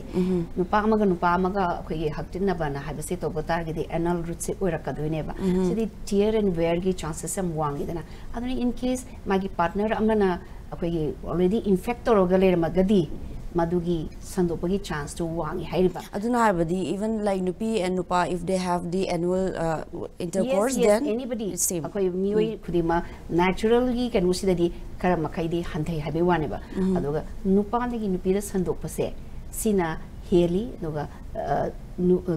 ꯅꯨꯄꯥ ꯑꯃꯒ ꯅꯨꯄꯥ ꯑꯃꯒ ꯑꯩꯈꯣꯏꯒꯤ ꯍꯛꯇꯤꯟꯅꯕꯅ ꯍꯥꯏꯕꯁꯦ ꯇꯧꯕ ꯇꯥꯔꯒꯗꯤ anal route say ꯑꯣꯏꯔꯛꯀꯗꯣꯏꯅꯦꯕ꯫ CD tear and wear ꯒꯤ chances ꯌꯥꯝ ꯋꯥꯡꯉꯤꯗꯅ꯫ ꯑꯗꯨꯅ in case ꯃꯥꯒꯤ partner ꯑꯃꯅ ꯑꯩꯈꯣꯏꯒꯤ already infect ꯇꯧꯔꯒ ꯂꯩꯔꯝꯃꯒꯗꯤ ꯃꯗꯨꯒꯤ ꯁꯟꯗꯣꯛꯄꯒꯤ chance ꯇꯨ ꯋꯥꯡꯉꯤ ꯍꯥꯏꯔꯤꯕ꯫ ꯑꯗꯨꯅ ꯍꯥꯏꯕꯗꯤ even like ꯅꯨꯄꯤ and ꯅꯨꯄꯥ, if they have the annual intercourse, yes, yes, then anybody it's same. ꯑꯩꯈꯣꯏ ꯃꯤꯑꯣꯏ ꯈꯨꯗꯤꯡꯃꯛ natural ꯒꯤ ꯀꯩꯅꯣꯁꯤꯗꯗꯤ ꯈꯔ ꯃꯈꯩꯗꯤ ꯍꯟꯊꯩ ꯍꯥꯏꯕꯒꯤ ꯋꯥꯅꯦꯕ꯫ ꯑꯗꯨꯒ ꯅꯨꯄꯥꯗꯒꯤ ꯅꯨꯄꯤꯗ ꯁꯟꯗꯣꯛꯄꯁꯦ ꯁꯤꯅ ꯍꯦꯜꯂꯤ꯫ ꯑꯗꯨꯒ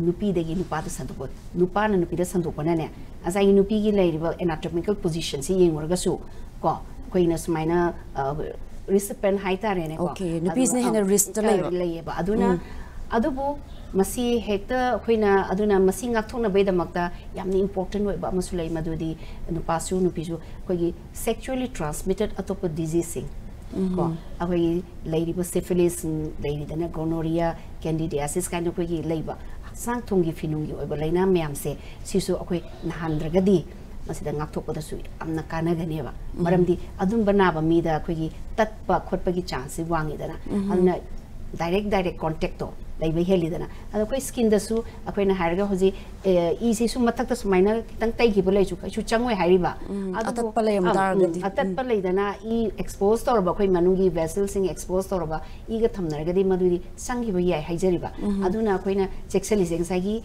ꯅꯨꯄꯤꯗꯒꯤ ꯅꯨꯄꯥꯗ ꯁꯟꯗꯣꯛꯄ, ꯅꯨꯄꯥꯅ ꯅꯨꯄꯤꯗ ꯁꯟꯗꯣꯛꯄꯅꯅꯦ, ꯉꯁꯥꯏꯒꯤ ꯅꯨꯄꯤꯒꯤ ꯂꯩꯔꯤꯕ anatomical position ꯁꯤ ꯌꯦꯡꯉꯨꯔꯒꯁꯨ ꯀꯣ, ꯑꯩꯈꯣꯏꯅ ꯁꯨꯃꯥꯏꯅ recipient ꯍꯥꯏꯇꯥꯔꯦꯅꯦꯀꯣ꯫ Okay, ꯅꯨꯄꯤꯁꯤꯅ ꯍꯦꯟꯅ risk ꯇ ꯂꯩꯕ꯫ ꯂꯩꯌꯦꯕ꯫ ꯑꯗꯨꯅ ꯑꯗꯨꯕꯨ ꯃꯁꯤ ꯍꯦꯛꯇ ꯑꯩꯈꯣꯏꯅ, ꯑꯗꯨꯅ ꯃꯁꯤ ꯉꯥꯛꯊꯣꯛꯅꯕꯒꯤꯗꯃꯛꯇ ꯌꯥꯝꯅ important ꯑꯣꯏꯕ ꯑꯃꯁꯨ ꯂꯩ, ꯃꯗꯨꯗꯤ ꯅꯨꯄꯥꯁꯨ ꯅꯨꯄꯤꯁꯨ ꯑꯩꯈꯣꯏꯒꯤ sexually transmitted ꯑꯇꯣꯞꯄ disease ꯁꯤꯡ ꯀꯣ, ꯑꯩꯈꯣꯏꯒꯤ ꯂꯩꯔꯤꯕ syphilis ꯂꯩꯔꯤꯗꯅ, gonorrhea, candidiasis ꯀꯥꯏꯅ ꯑꯩꯈꯣꯏꯒꯤ ꯂꯩꯕ ꯍꯛꯆꯥꯡ ꯊꯣꯡꯒꯤ ꯐꯤꯅꯨꯡꯒꯤ ꯑꯣꯏꯕ ꯂꯥꯏꯅꯥ ꯃꯌꯥꯝꯁꯦ ꯁꯤꯁꯨ ꯑꯩꯈꯣꯏ ꯅꯥꯍꯟꯗ꯭ꯔꯒꯗꯤ ꯃꯁꯤꯗ ꯉꯥꯛꯊꯣꯛꯄꯗꯁꯨ ꯌꯥꯝꯅ ꯀꯥꯟꯅꯒꯅꯦꯕ꯫ ꯃꯔꯝꯗꯤ ꯑꯗꯨꯝꯕ ꯅꯥꯕ ꯃꯤꯗ ꯑꯩꯈꯣꯏꯒꯤ ꯇꯠꯄ ꯈꯣꯠꯄꯒꯤ chance ꯁꯤ ꯋꯥꯡꯉꯤꯗꯅ꯫ ꯑꯗꯨꯅ direct direct contact ꯇꯣ ꯂꯩꯕ ꯍꯦꯜꯂꯤꯗꯅ꯫ ꯑꯗꯣ ꯑꯩꯈꯣꯏ skin ꯗꯁꯨ ꯑꯩꯈꯣꯏꯅ ꯍꯥꯏꯔꯒ ꯍꯧꯖꯤꯛ ꯏꯁꯤꯁꯨ ꯃꯊꯛꯇ ꯁꯨꯃꯥꯏꯅ ꯈꯤꯇꯪ ꯇꯩꯈꯤꯕ ꯂꯩꯁꯨ ꯀꯩꯁꯨ ꯆꯪꯉꯣꯏ ꯍꯥꯏꯔꯤꯕ꯫ ꯑꯗꯨꯕꯨ ꯑꯇꯠꯄ ꯂꯩꯔꯝ ꯇꯥꯔꯒꯗꯤ꯫ ꯑꯇꯠꯄ ꯂꯩꯗꯅ, ꯏ expose ꯇꯧꯔꯕ, ꯑꯩꯈꯣꯏ ꯃꯅꯨꯡꯒꯤ vessel ꯁꯤꯡ expose ꯇꯧꯔꯕ ꯏꯒ ꯊꯝꯅꯔꯒꯗꯤ ꯃꯗꯨꯗꯤ ꯆꯪꯈꯤꯕ ꯌꯥꯏ ꯍꯥꯏꯖꯔꯤꯕ꯫ ꯑꯗꯨꯅ ꯑꯩꯈꯣꯏꯅ ꯆꯦꯛꯁꯤꯜꯂꯤꯁꯦ ꯉꯁꯥꯏꯒꯤ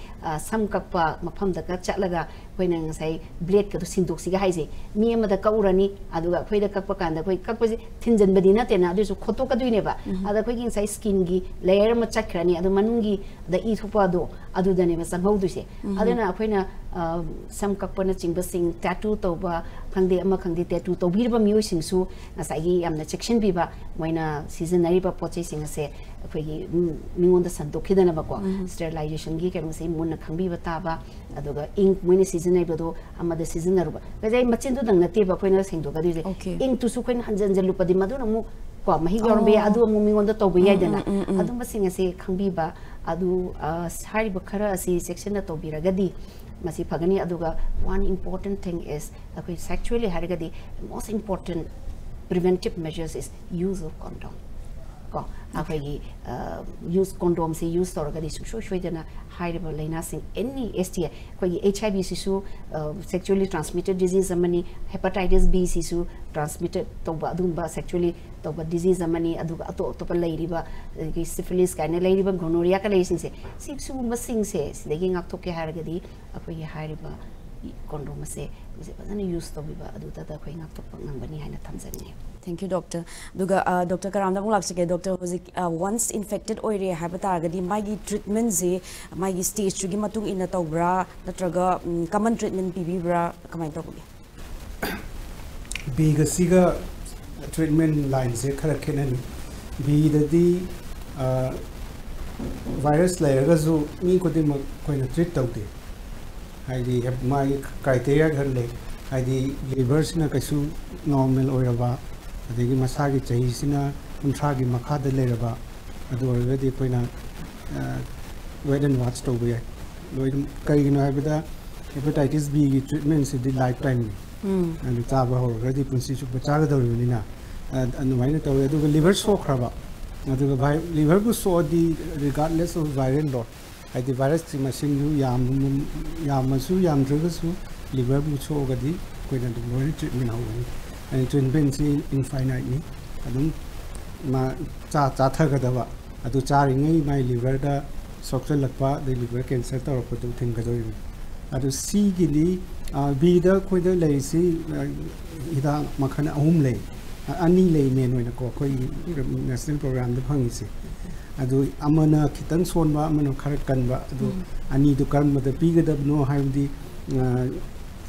ꯁꯝ ꯀꯛꯄ ꯃꯐꯝꯗꯒ ꯆꯠꯂꯒ ꯑꯩꯈꯣꯏꯅ ꯉꯁꯥꯏ blade ꯀꯗꯣ ꯁꯤꯟꯗꯣꯛꯁꯤꯒ ꯍꯥꯏꯁꯦ꯫ ꯃꯤ ꯑꯃꯗ ꯀꯛꯎꯔꯅꯤ, ꯑꯗꯨꯒ ꯑꯩꯈꯣꯏꯗ ꯀꯛꯄ ꯀꯥꯟꯗ ꯑꯩꯈꯣꯏ ꯀꯛꯄꯁꯦ ꯊꯤꯟꯖꯟꯕꯗꯤ ꯅꯠꯇꯦꯅ, ꯑꯗꯨꯏꯁꯨ ꯈꯣꯠꯇꯣꯛꯀꯗꯣꯏꯅꯦꯕ꯫ ꯑꯗ ꯑꯩꯈꯣꯏꯒꯤ ꯉꯁꯥꯏ skin ꯒꯤ layer ꯑꯃ ꯆꯠꯈ꯭ꯔꯅꯤ, ꯑꯗꯨ ꯃꯅꯨꯡꯒꯤ ꯑꯗ ꯏ ꯊꯣꯛꯄ ꯑꯗꯣ ꯑꯗꯨꯗꯅꯦꯕ ꯆꯪꯍꯧꯗꯣꯏꯁꯦ꯫ ꯑꯗꯨꯅ ꯑꯩꯈꯣꯏꯅ ꯑ, ꯁꯝ ꯀꯛꯄꯅꯆꯤꯡꯕꯁꯤꯡ, ꯇꯦꯇꯨ ꯇꯧꯕ ꯈꯪꯗꯦ, ꯑꯃ ꯈꯪꯗꯦ, ꯇꯦꯇꯨ ꯇꯧꯕꯤꯔꯕ ꯃꯤꯑꯣꯏꯁꯤꯡꯁꯨ ꯉꯁꯥꯏꯒꯤ ꯌꯥꯝꯅ ꯆꯦꯛꯁꯤꯟꯕꯤꯕ, ꯃꯣꯏꯅ ꯁꯤꯖꯤꯟꯅꯔꯤꯕ ꯄꯣꯠ ꯆꯩꯁꯤꯡ ꯑꯁꯦ ꯑꯩꯈꯣꯏꯒꯤ, ꯎꯝ, ꯃꯤꯉꯣꯟꯗ ꯁꯟꯗꯣꯛꯈꯤꯗꯅꯕꯀꯣ, ꯁ꯭ꯇꯦꯔꯤꯂꯥꯏꯖꯦꯁꯟꯒꯤ ꯀꯩꯅꯣꯁꯦ ꯃꯨꯟꯅ ꯈꯪꯕꯤꯕ ꯇꯥꯕ꯫ ꯑꯗꯨꯒ ꯏꯪ ꯃꯣꯏꯅ ꯁꯤꯖꯤꯟꯅꯔꯤꯕꯗꯣ ꯑꯃꯗ ꯁꯤꯖꯤꯟꯅꯔꯨꯕ꯫ ꯉꯁꯥꯏ ꯃꯆꯤꯟꯗꯨꯗꯪ ꯅꯠꯇꯦꯕ ꯑꯩꯈꯣꯏꯅ ꯁꯦꯡꯗꯣꯛꯀꯗꯣꯏꯁꯦ꯫ Okay. ꯏꯪꯛꯇꯨꯁꯨ ꯑꯩꯈꯣꯏꯅ ꯍꯟꯖꯟ ꯍꯟꯖꯜ ꯂꯨꯞꯄꯗꯤ ꯃꯗꯨꯅ ꯑꯃꯨꯛ ꯀꯣ ꯃꯍꯤꯛ ꯌꯥꯎꯔꯝꯕ ꯌꯥꯏ, ꯑꯣ꯫ ꯑꯗꯨ ꯑꯃꯨꯛ ꯃꯤꯉꯣꯟꯗ ꯇꯧꯕ ꯎꯝ, ꯌꯥꯏꯗꯅ꯫ ꯎꯝ, ꯎꯝ, ꯎꯝ꯫ ꯑꯗꯨꯝꯕꯁꯤꯡ ꯑꯁꯤ ꯈꯪꯕꯤꯕ, ꯑꯗꯨ, ꯑ, ꯍꯥꯏꯔꯤꯕ ꯈꯔ ꯑꯁꯤ ꯆꯦꯛꯁꯤꯟꯅ ꯇꯧꯕꯤꯔꯒꯗꯤ ꯃꯁꯤ ꯐꯒꯅꯤ꯫ ꯑꯗꯨꯒ one important thing is, ꯑꯩꯈꯣꯏ sexually ꯍꯥꯏꯔꯒꯗꯤ most important preventive measures is use of condom꯫ ꯀꯣ ꯑꯩꯈꯣꯏꯒꯤ ꯌꯨꯁ, ꯀꯣꯟꯗꯣꯝꯁꯤ ꯌꯨꯁ ꯇꯧꯔꯒꯗꯤ ꯁꯨꯡꯁꯣꯏ ꯁꯣꯏꯗꯅ ꯍꯥꯏꯔꯤꯕ ꯂꯥꯏꯅꯥꯁꯤꯡ, ꯑꯦꯅꯤ ꯑꯦꯁ ꯇꯤ ꯑꯥꯏ, ꯑꯩꯈꯣꯏꯒꯤ ꯑꯩꯆ ꯑꯥꯏ ꯚꯤ ꯁꯤꯁꯨ sexually transmitted disease ꯑꯃꯅꯤ, ꯍꯦꯄꯥꯇꯥꯏꯇꯤꯁ ꯕꯤ ꯁꯤꯁꯨ ꯇ꯭ꯔꯥꯟꯁꯃꯤꯇꯦꯠ ꯇꯧꯕ ꯑꯗꯨꯒꯨꯝꯕ sexually ꯇꯧꯕ ꯗꯤꯖꯤꯖ ꯑꯃꯅꯤ꯫ ꯑꯗꯨꯒ ꯑꯇꯣꯞ ꯑꯇꯣꯞꯄ ꯂꯩꯔꯤꯕ, ꯑꯗꯒꯤ ꯁꯤꯐꯤꯂꯤꯁ ꯀꯥꯏꯅ ꯂꯩꯔꯤꯕ, ꯒꯣꯅꯣꯔꯤꯌꯥꯒ ꯂꯩꯔꯤꯁꯤꯡꯁꯦ, ꯁꯤ ꯁꯤꯒꯨꯝꯕꯁꯤꯡꯁꯦ ꯁꯤꯗꯒꯤ ꯉꯥꯛꯊꯣꯛꯀꯦ ꯍꯥꯏꯔꯒꯗꯤ ꯑꯩꯈꯣꯏꯒꯤ ꯍꯥꯏꯔꯤꯕ ꯀꯣꯟꯗꯣꯝ ꯑꯁꯦ ꯃꯁꯤ ꯐꯖꯅ ꯌꯨꯁ ꯇꯧꯕꯤꯕ ꯑꯗꯨꯗ ꯑꯩꯈꯣꯏ ꯉꯥꯛꯊꯣꯛꯄ ꯉꯝꯒꯅꯤ ꯍꯥꯏꯅ ꯊꯝꯖꯅꯤꯡꯉꯤ꯫ Thank you, doctor. ꯑꯗꯨꯒ ꯗꯣꯛꯇꯔ ꯀꯔꯥꯝꯗ ꯑꯃꯨꯛ ꯂꯥꯛꯆꯒꯦ꯫ ꯗꯣꯛꯇꯔ, ꯍꯧꯖꯤꯛ ꯋꯥꯟꯁ ꯏꯟꯐꯦꯛꯇꯦꯠ ꯑꯣꯏꯔꯦ ꯍꯥꯏꯕ ꯇꯥꯔꯒꯗꯤ ꯃꯥꯒꯤ ꯇ꯭ꯔꯤꯠꯃꯦꯟꯁꯦ ꯃꯥꯒꯤ ꯁ꯭ꯇꯦꯖꯇꯨꯒꯤ ꯃꯇꯨꯡ ꯏꯟꯅ ꯇꯧꯕ꯭ꯔꯥ, ꯅꯠꯇ꯭ꯔꯒ ꯀꯃꯟ ꯇ꯭ꯔꯤꯠꯃꯦꯟ ꯄꯤꯕꯤꯕ꯭ꯔꯥ, ꯀꯃꯥꯏꯅ ꯇꯧꯕꯒꯦ? ꯕꯤꯒ ꯁꯤꯒ ꯇ꯭ꯔꯤꯠꯃꯦꯟ ꯂꯥꯏꯟꯁꯦ ꯈꯔ ꯈꯦꯠꯅꯅꯤ꯫ ꯕꯤꯗꯗꯤ ꯚꯥꯏꯔꯁ ꯂꯩꯔꯒꯁꯨ ꯃꯤ ꯈꯨꯗꯤꯡꯃꯛ ꯑꯩꯈꯣꯏꯅ ꯇ꯭ꯔꯤꯠ ꯇꯧꯗꯦ꯫ ꯍꯥꯏꯗꯤ ꯃꯥꯒꯤ ꯀ꯭ꯔꯥꯏꯇꯦꯔꯤꯌꯥ ꯈꯔ ꯂꯩ꯫ ꯍꯥꯏꯗꯤ ꯂꯤꯚꯔꯁꯤꯅ ꯀꯩꯁꯨ ꯅꯣꯔꯃꯦꯜ ꯑꯣꯏꯔꯕ, ꯑꯗꯒꯤ ꯃꯁꯥꯒꯤ ꯆꯍꯤꯁꯤꯅ ꯀꯨꯟꯊ꯭ꯔꯥꯒꯤ ꯃꯈꯥꯗ ꯂꯩꯔꯕ, ꯑꯗꯨ ꯑꯣꯏꯔꯒꯗꯤ ꯑꯩꯈꯣꯏꯅ ꯋꯦꯠ ꯑꯦꯟ ꯋꯥꯠꯆ ꯇꯧꯕ ꯌꯥꯏ꯫ ꯂꯣꯏꯅ, ꯀꯩꯒꯤꯅꯣ ꯍꯥꯏꯕꯗ ꯍꯦꯄꯥꯇꯥꯏꯇꯤꯁ ꯕꯤꯒꯤ ꯇ꯭ꯔꯤꯠꯃꯦꯟꯁꯤꯗꯤ ꯂꯥꯏꯐ ꯇꯥꯏꯝꯅꯤ꯫ ꯑꯗꯨ ꯆꯥꯕ ꯍꯧꯔꯒꯗꯤ ꯄꯨꯟꯁꯤ ꯆꯨꯞꯄ ꯆꯥꯒꯗꯧꯔꯤꯕꯅꯤꯅ, ꯑ-, ꯑꯗꯨꯃꯥꯏꯅ ꯇꯧꯋꯤ꯫ ꯑꯗꯨꯒ ꯂꯤꯚꯔ ꯁꯣꯛꯈ꯭ꯔꯕ, ꯑꯗꯨꯒ ꯚꯥꯏ-, ꯂꯤꯚꯔꯕꯨ ꯁꯣꯛꯑꯗꯤ regardless of viral load, ꯍꯥꯏꯗꯤ ꯚꯥꯏꯔꯁꯀꯤ ꯃꯁꯤꯡꯗꯨ ꯌꯥꯝ-, ꯌꯥꯝꯃꯁꯨ ꯌꯥꯝꯗ꯭ꯔꯒꯁꯨ ꯂꯤꯚꯔꯕꯨ ꯁꯣꯛꯑꯒꯗꯤ ꯑꯩꯈꯣꯏꯅ ꯑꯗꯨꯝ ꯂꯣꯏꯅ ꯇ꯭ꯔꯤꯠꯃꯦꯟ ꯍꯧꯒꯅꯤ꯫ ꯑꯗꯨꯅ ꯇ꯭ꯔꯤꯠꯃꯦꯟꯁꯤ ꯏꯟꯐꯥꯏꯅꯥꯏꯠꯅꯤ꯫ ꯑꯗꯨꯝ ꯃꯥ ꯆꯥ-, ꯆꯥꯊꯒꯗꯕ, ꯑꯗꯨ ꯆꯥꯔꯤꯉꯩ ꯃꯥꯏ ꯂꯤꯚꯔꯗ ꯁꯣꯛꯆꯜꯂꯛꯄ, ꯑꯗꯩ ꯂꯤꯚꯔ ꯀꯦꯟꯁꯔ ꯇꯧꯔꯛꯄꯗꯨ ꯊꯤꯡꯒꯗꯧꯔꯤꯕꯅꯤ꯫ ꯑꯗꯨ ꯁꯤꯒꯤꯗꯤ, ꯑ, ꯕꯤꯗ ꯑꯩꯈꯣꯏꯗ ꯂꯩꯔꯤꯁꯤ, ꯑ, ꯍꯤꯗꯥꯛ ꯃꯈꯜ ꯑꯍꯨꯝ ꯂꯩ꯫ ꯑꯅꯤ ꯂꯩ ꯃꯦꯟ ꯑꯣꯏꯅꯀꯣ, ꯑꯩꯈꯣꯏꯒꯤ ꯅꯦꯁꯅꯦꯜ ꯄ꯭ꯔꯣꯒ꯭ꯔꯥꯝꯗ ꯐꯪꯉꯤꯁꯦ꯫ ꯑꯗꯨ ꯑꯃꯅ ꯈꯤꯇꯪ ꯁꯣꯟꯕ, ꯑꯃꯅ ꯈꯔ ꯀꯟꯕ꯫ ꯑꯗꯨ ꯎꯝ꯫ ꯑꯅꯤꯗꯨ ꯀꯔꯝꯕꯗ ꯄꯤꯒꯗꯕꯅꯣ ꯍꯥꯏꯕꯗꯤ, ꯑ,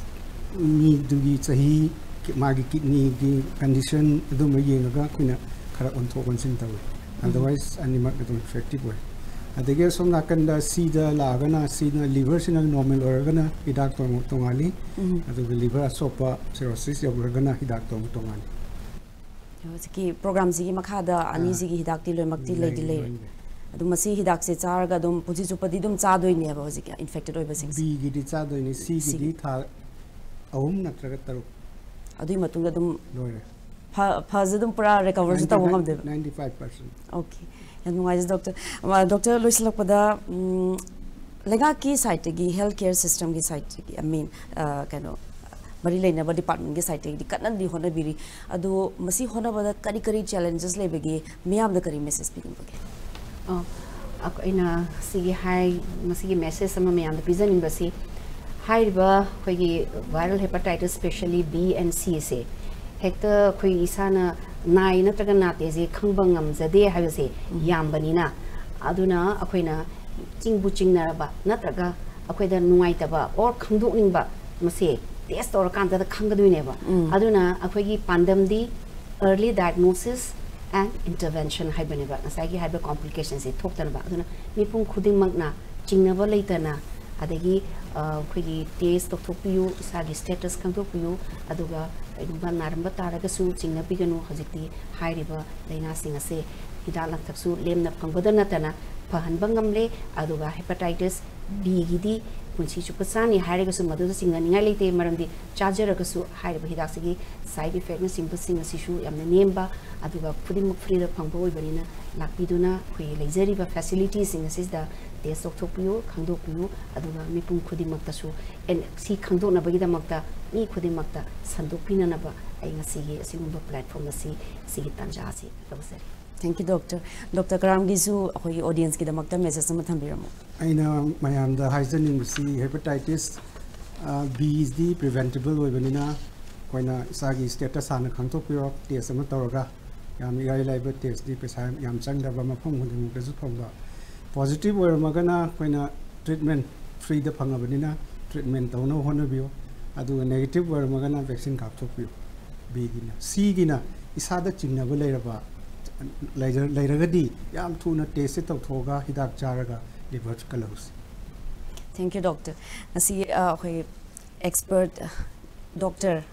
ꯃꯤꯗꯨꯒꯤ ꯆꯍꯤ, ꯃꯥꯒꯤ ꯀꯤꯠꯅꯤꯒꯤ ꯀꯟꯗꯤꯁꯟ ꯑꯗꯨꯝꯕ ꯌꯦꯡꯉꯒ ꯑꯩꯈꯣꯏꯅ ꯈꯔ ꯑꯣꯟꯊꯣꯛ ꯑꯣꯟꯁꯤꯟ ꯇꯧꯋꯤ꯫ ꯎꯝ꯫ ꯑꯗꯔꯋꯥꯏꯁ ꯑꯅꯤꯃꯛ ꯑꯗꯨꯝ ꯏꯐꯦꯛꯇꯤꯚ ꯑꯣꯏ꯫ ꯑꯗꯒꯤ ꯑꯁꯣꯝ ꯅꯥꯀꯟꯗ ꯁꯤꯗ ꯂꯥꯛꯑꯒꯅ, ꯁꯤꯅ ꯂꯤꯚꯔꯁꯤꯅ ꯅꯣꯔꯃꯦꯜ ꯑꯣꯏꯔꯒꯅ ꯍꯤꯗꯥꯛ ꯇꯣꯉꯥꯟ-, ꯇꯣꯉꯥꯜꯂꯤ꯫ ꯎꯝ꯫ ꯑꯗꯨꯒ ꯂꯤꯚꯔ ꯑꯁꯣꯛꯄ, ꯁꯤꯔꯣꯁꯤꯁ ꯌꯧꯈ꯭ꯔꯒꯅ ꯍꯤꯗꯥꯛ ꯇꯣꯉꯥꯟ-, ꯇꯣꯉꯥꯜꯂꯤ꯫ ꯍꯧꯖꯤꯛꯀꯤ ꯄ꯭ꯔꯣꯒ꯭ꯔꯥꯝꯁꯤꯒꯤ ꯃꯈꯥꯗ ꯑꯥ꯫ ꯑꯅꯤꯁꯤꯒꯤ ꯍꯤꯗꯥꯛꯇꯤ ꯂꯣꯏꯅꯃꯛꯇꯤ ꯂꯩꯗꯤ ꯂꯩ, ꯂꯩꯔꯦ꯫ ꯂꯣꯏꯅ ꯂꯩ꯫ ꯑꯗꯨ ꯃꯁꯤ ꯍꯤꯗꯥꯛꯁꯦ ꯆꯥꯔꯒ ꯑꯗꯨꯝ ꯄꯨꯟꯁꯤ ꯆꯨꯞꯄꯗꯤ ꯑꯗꯨꯝ ꯆꯥꯗꯣꯏꯅꯦꯕ ꯍꯧꯖꯤꯛꯀꯤ ꯏꯟꯐꯦꯛꯇꯦꯠ ꯑꯣꯏꯕꯁꯤꯡꯁꯦ? ꯕꯤꯒꯤꯗꯤ ꯆꯥꯗꯣꯏꯅꯤ, ꯁꯤꯒꯤꯗꯤ ꯁꯤꯒꯤ꯫ ꯊꯥ ꯑꯍꯨꯝ ꯅꯠꯇ꯭ꯔꯒ ꯇꯔꯨꯛ꯫ ꯑꯗꯨꯒꯤ ꯃꯇꯨꯡꯗ ꯑꯗꯨꯝ ꯂꯣꯏꯔꯦ꯫ ꯐ-, ꯐꯖ ꯑꯗꯨꯝ ꯄꯨꯔꯥ ꯔꯤꯀꯚꯔꯁꯨ ꯇꯧꯕ ꯉꯝꯗꯣꯏꯕ? Ninety-five percent꯫ ꯑꯣꯀꯦ꯫ ꯌꯥꯝ ꯅꯨꯡꯉꯥꯏꯖꯩ ꯗꯣꯛꯇꯔ꯫ ꯑ, ꯗꯣꯛꯇꯔ, ꯂꯣꯏꯁꯤꯜꯂꯛꯄꯗ, ꯎꯝ, ꯂꯩꯉꯥꯛꯀꯤ ꯁꯥꯏꯠꯇꯒꯤ, ꯍꯦꯜꯊ ꯀꯦꯌꯔ ꯁꯤꯁꯇꯦꯝꯒꯤ ꯁꯥꯏꯠꯇꯒꯤ, I mean, ꯑ, ꯀꯩꯅꯣ, ꯃꯔꯤ ꯂꯩꯅꯕ ꯗꯤꯄꯥꯔꯠꯃꯦꯟꯒꯤ ꯁꯥꯏꯠꯇꯒꯤꯗꯤ ꯀꯟꯅꯗꯤ ꯍꯣꯠꯅꯕꯤꯔꯤ꯫ ꯑꯗꯣ ꯃꯁꯤ ꯍꯣꯠꯅꯕꯗ ꯀꯔꯤ ꯀꯔꯤ ꯆꯦꯂꯦꯟꯖꯦꯁ ꯂꯩꯕꯒꯦ? ꯃꯤꯌꯥꯝꯗ ꯀꯔꯤ ꯃꯦꯁꯦꯖ ꯄꯤꯅꯤꯡꯕꯒꯦ? ꯑ, ꯑꯩꯈꯣꯏꯅ ꯁꯤꯒꯤ ꯍꯥꯏ-, ꯃꯁꯤꯒꯤ ꯃꯦꯁꯦꯖ ꯑꯃ ꯃꯌꯥꯝꯗ ꯄꯤꯖꯅꯤꯡꯕꯁꯤ, ꯍꯥꯏꯔꯤꯕ ꯑꯩꯈꯣꯏꯒꯤ viral hepatitis, specially B and C ꯁꯦ, ꯍꯦꯛꯇ ꯑꯩꯈꯣꯏ ꯏꯁꯥꯅ ꯅꯥꯏ ꯅꯠꯇ꯭ꯔꯒ ꯅꯥꯗꯦꯁꯦ ꯈꯪꯕ ꯉꯝꯖꯗꯦ ꯍꯥꯏꯕꯁꯦ ꯎꯝ꯫ ꯌꯥꯝꯕꯅꯤꯅ, ꯑꯗꯨꯅ ꯑꯩꯈꯣꯏꯅ ꯆꯤꯡꯕꯨ ꯆꯤꯡꯅꯔꯕ ꯅꯠꯇ꯭ꯔꯒ ꯑꯩꯈꯣꯏꯗ ꯅꯨꯡꯉꯥꯏꯇꯕ or ꯈꯪꯗꯣꯛꯅꯤꯡꯕ, ꯃꯁꯦ ꯇꯦꯁ ꯇꯧꯔꯀꯥꯟꯗ ꯈꯪꯒꯗꯣꯏꯅꯦꯕ꯫ ꯎꯝ꯫ ꯑꯗꯨꯅ ꯑꯩꯈꯣꯏꯒꯤ ꯄꯥꯟꯗꯝꯗꯤ early diagnosis and intervention ꯍꯥꯏꯕꯅꯦꯕ, ꯉꯁꯥꯏꯒꯤ ꯍꯥꯏꯕ ꯀꯣꯝꯄ꯭ꯂꯤꯀꯦꯁꯟꯁꯦ ꯊꯣꯛꯇꯅꯕ꯫ ꯑꯗꯨꯅ ꯃꯤꯄꯨꯝ ꯈꯨꯗꯤꯡꯃꯛꯅ ꯆꯤꯡꯅꯕ ꯂꯩꯇꯅ, ꯑꯗꯒꯤ, ꯑ, ꯑꯩꯈꯣꯏꯒꯤ ꯇꯦꯁ ꯇꯧꯊꯣꯛꯄꯤꯌꯨ, ꯏꯁꯥꯒꯤ ꯁ꯭ꯇꯦꯇꯁ ꯈꯪꯗꯣꯛꯄꯤꯌꯨ, ꯑꯗꯨꯒ ꯀꯩꯒꯨꯝꯕ ꯅꯥꯔꯝꯕ ꯇꯥꯔꯒꯁꯨ ꯆꯤꯡꯅꯕꯤꯒꯅꯨ꯫ ꯍꯧꯖꯤꯛꯇꯤ ꯍꯥꯏꯔꯤꯕ ꯂꯥꯏꯅꯥꯁꯤꯡ ꯑꯁꯦ ꯍꯤꯗꯥꯛ ꯂꯥꯡꯊꯛꯁꯨ ꯂꯦꯝꯅ ꯐꯪꯕꯗ ꯅꯠꯇꯅ ꯐꯍꯟꯕ ꯉꯝꯂꯦ꯫ ꯑꯗꯨꯒ ꯍꯦꯄꯥꯇꯥꯏꯇꯤꯁ ꯕꯤꯒꯤꯗꯤ ꯄꯨꯟꯁꯤ ꯆꯨꯞꯄ ꯆꯥꯅꯤ ꯍꯥꯏꯔꯒꯁꯨ ꯃꯗꯨꯗ ꯆꯤꯡꯅꯅꯤꯡꯉꯥꯏ ꯂꯩꯇꯦ, ꯃꯔꯝꯗꯤ ꯆꯥꯖꯔꯒꯁꯨ ꯍꯥꯏꯔꯤꯕ ꯍꯤꯗꯥꯛꯁꯤꯒꯤ ꯁꯥꯏꯠ ꯏꯐꯦꯛꯅꯆꯤꯡꯕꯁꯤꯡ ꯑꯁꯤꯁꯨ ꯌꯥꯝꯅ ꯅꯦꯝꯕ, ꯑꯗꯨꯒ ꯈꯨꯗꯤꯡꯃꯛ ꯐ꯭ꯔꯤꯗ ꯐꯪꯕ ꯑꯣꯏꯕꯅꯤꯅ, ꯂꯥꯛꯄꯤꯗꯨꯅ ꯑꯩꯈꯣꯏꯒꯤ ꯂꯩꯖꯔꯤꯕ ꯐꯦꯁꯤꯂꯤꯇꯤꯁꯤꯡ ꯑꯁꯤꯗ ꯇꯦꯁ ꯇꯧꯊꯣꯛꯄꯤꯌꯨ, ꯈꯪꯗꯣꯛꯄꯤꯌꯨ, ꯑꯗꯨꯒ ꯃꯤꯄꯨꯝ ꯈꯨꯗꯤꯡꯃꯛꯇꯁꯨ ꯑꯦꯟ-, ꯁꯤ ꯈꯪꯗꯣꯛꯅꯕꯒꯤꯗꯃꯛꯇ ꯃꯤ ꯈꯨꯗꯤꯡꯃꯛꯇ ꯁꯟꯗꯣꯛꯄꯤꯅꯅꯕ ꯑꯩ ꯉꯁꯤꯒꯤ ꯑꯁꯤꯒꯨꯝꯕ ꯄ꯭ꯂꯦꯠꯐꯣꯔꯝ ꯑꯁꯤ, ꯁꯤꯒꯤ ꯇꯥꯟꯖꯥ ꯑꯁꯤ ꯂꯧꯖꯔꯤ꯫ Thank you, doctor. ꯗꯣꯛꯇꯔ ꯀꯔꯥꯝꯒꯤꯁꯨ ꯑꯩꯈꯣꯏꯒꯤ ꯑꯣꯗꯤꯌꯦꯟꯁꯀꯤꯗꯃꯛꯇ ꯃꯦꯁꯦꯖ ꯑꯃ ꯊꯝꯕꯤꯔꯝꯃꯨ꯫ ꯑꯩꯅ ꯃꯌꯥꯝꯗ ꯍꯥꯏꯖꯅꯤꯡꯕꯁꯤ, ꯍꯦꯄꯥꯇꯥꯏꯇꯤꯁ, ꯑ, ꯕꯤꯗꯤ ꯄ꯭ꯔꯤꯚꯦꯟꯇꯦꯕꯜ ꯑꯣꯏꯕꯅꯤꯅ, ꯑꯩꯈꯣꯏꯅ ꯏꯁꯥꯒꯤ ꯁ꯭ꯇꯦꯇꯁ ꯍꯥꯟꯅ ꯈꯪꯗꯣꯛꯄꯤꯔꯣ꯫ ꯇꯦꯁ ꯑꯃ ꯇꯧꯔꯒ, ꯌꯥꯝ ꯏꯔꯥꯏ ꯂꯥꯏꯕ ꯇꯦꯁꯇꯤ, ꯄꯩꯁꯥ ꯌꯥꯝ ꯆꯪꯗꯕ, ꯃꯐꯝ ꯈꯨꯗꯤꯡꯃꯛꯇꯁꯨ ꯐꯪꯕ꯫ ꯄꯣꯖꯤꯇꯤꯚ ꯑꯣꯏꯔꯝꯃꯒꯅ ꯑꯩꯈꯣꯏꯅ ꯇ꯭ꯔꯤꯠꯃꯦꯟ ꯐ꯭ꯔꯤꯗ ꯐꯪꯉꯕꯅꯤꯅ ꯇ꯭ꯔꯤꯠꯃꯦꯟ ꯇꯧꯅꯕ ꯍꯣꯠꯅꯕꯤꯌꯨ꯫ ꯑꯗꯨꯒ ꯅꯦꯒꯦꯇꯤꯚ ꯑꯣꯏꯔꯝꯃꯒꯅ ꯚꯦꯛꯁꯤꯟ ꯀꯥꯞꯊꯣꯛꯄꯤꯌꯨ꯫ ꯕꯤꯒꯤꯅ, ꯁꯤꯒꯤꯅ ꯏꯁꯥꯗ ꯆꯤꯡꯅꯕ ꯂꯩꯔꯕ, ꯂꯩꯖ-, ꯂꯩꯔꯒꯗꯤ ꯌꯥꯝ ꯊꯨꯅ ꯇꯦꯁꯁꯦ ꯇꯧꯊꯣꯛꯑꯒ ꯍꯤꯗꯥꯛ ꯆꯥꯔꯒ ꯂꯤꯚꯔ ꯀꯜꯍꯧꯁꯤ꯫ Thank you, doctor. ꯉꯁꯤ ꯑ, ꯑꯩꯈꯣꯏ ꯑꯦꯛꯁꯄꯔꯠ ꯗꯣꯛꯇꯔ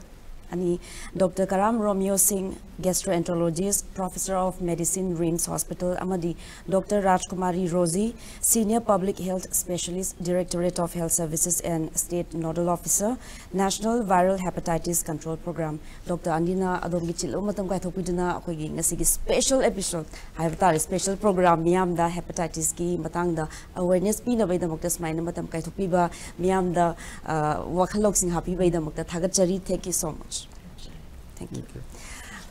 ꯑꯅꯤ, doctor Karam Romeo Singh, Gastroenterologist, Professor of Medicine, RIMS Hospital, ꯑꯃꯗꯤ doctor Rajkumari Roji, Senior Public Health Specialist, Directorate of Health Services and State Nodal Officer, National Viral Hepatitis Control Program꯫ Doctor ꯑꯅꯤꯅ ꯑꯗꯣꯝꯒꯤ ꯆꯤꯜꯂꯕ ꯃꯇꯝ ꯀꯥꯏꯊꯣꯛꯄꯤꯗꯨꯅ ꯑꯩꯈꯣꯏꯒꯤ ꯉꯁꯤꯒꯤ ꯁ꯭ꯄꯦꯁꯦꯜ ꯑꯦꯄꯤꯁꯣꯗ ꯍꯥꯏꯕ ꯇꯥꯔꯦ, special programme ꯃꯤꯌꯥꯝꯗ ꯍꯦꯄꯥꯇꯥꯏꯇꯤꯁꯀꯤ ꯃꯇꯥꯡꯗ ꯑꯋꯦꯔꯅꯦꯁ ꯄꯤꯅꯕꯒꯤꯗꯃꯛꯇ ꯁꯨꯃꯥꯏꯅ ꯃꯇꯝ ꯀꯥꯏꯊꯣꯛꯄꯤꯕ, ꯃꯤꯌꯥꯝꯗ ꯑ, ꯋꯥꯈꯜ ꯂꯧꯁꯤꯡ ꯍꯥꯞꯄꯤꯕꯒꯤꯗꯃꯛꯇ ꯊꯥꯒꯠꯆꯔꯤ꯫ Thank you so much. Thank you.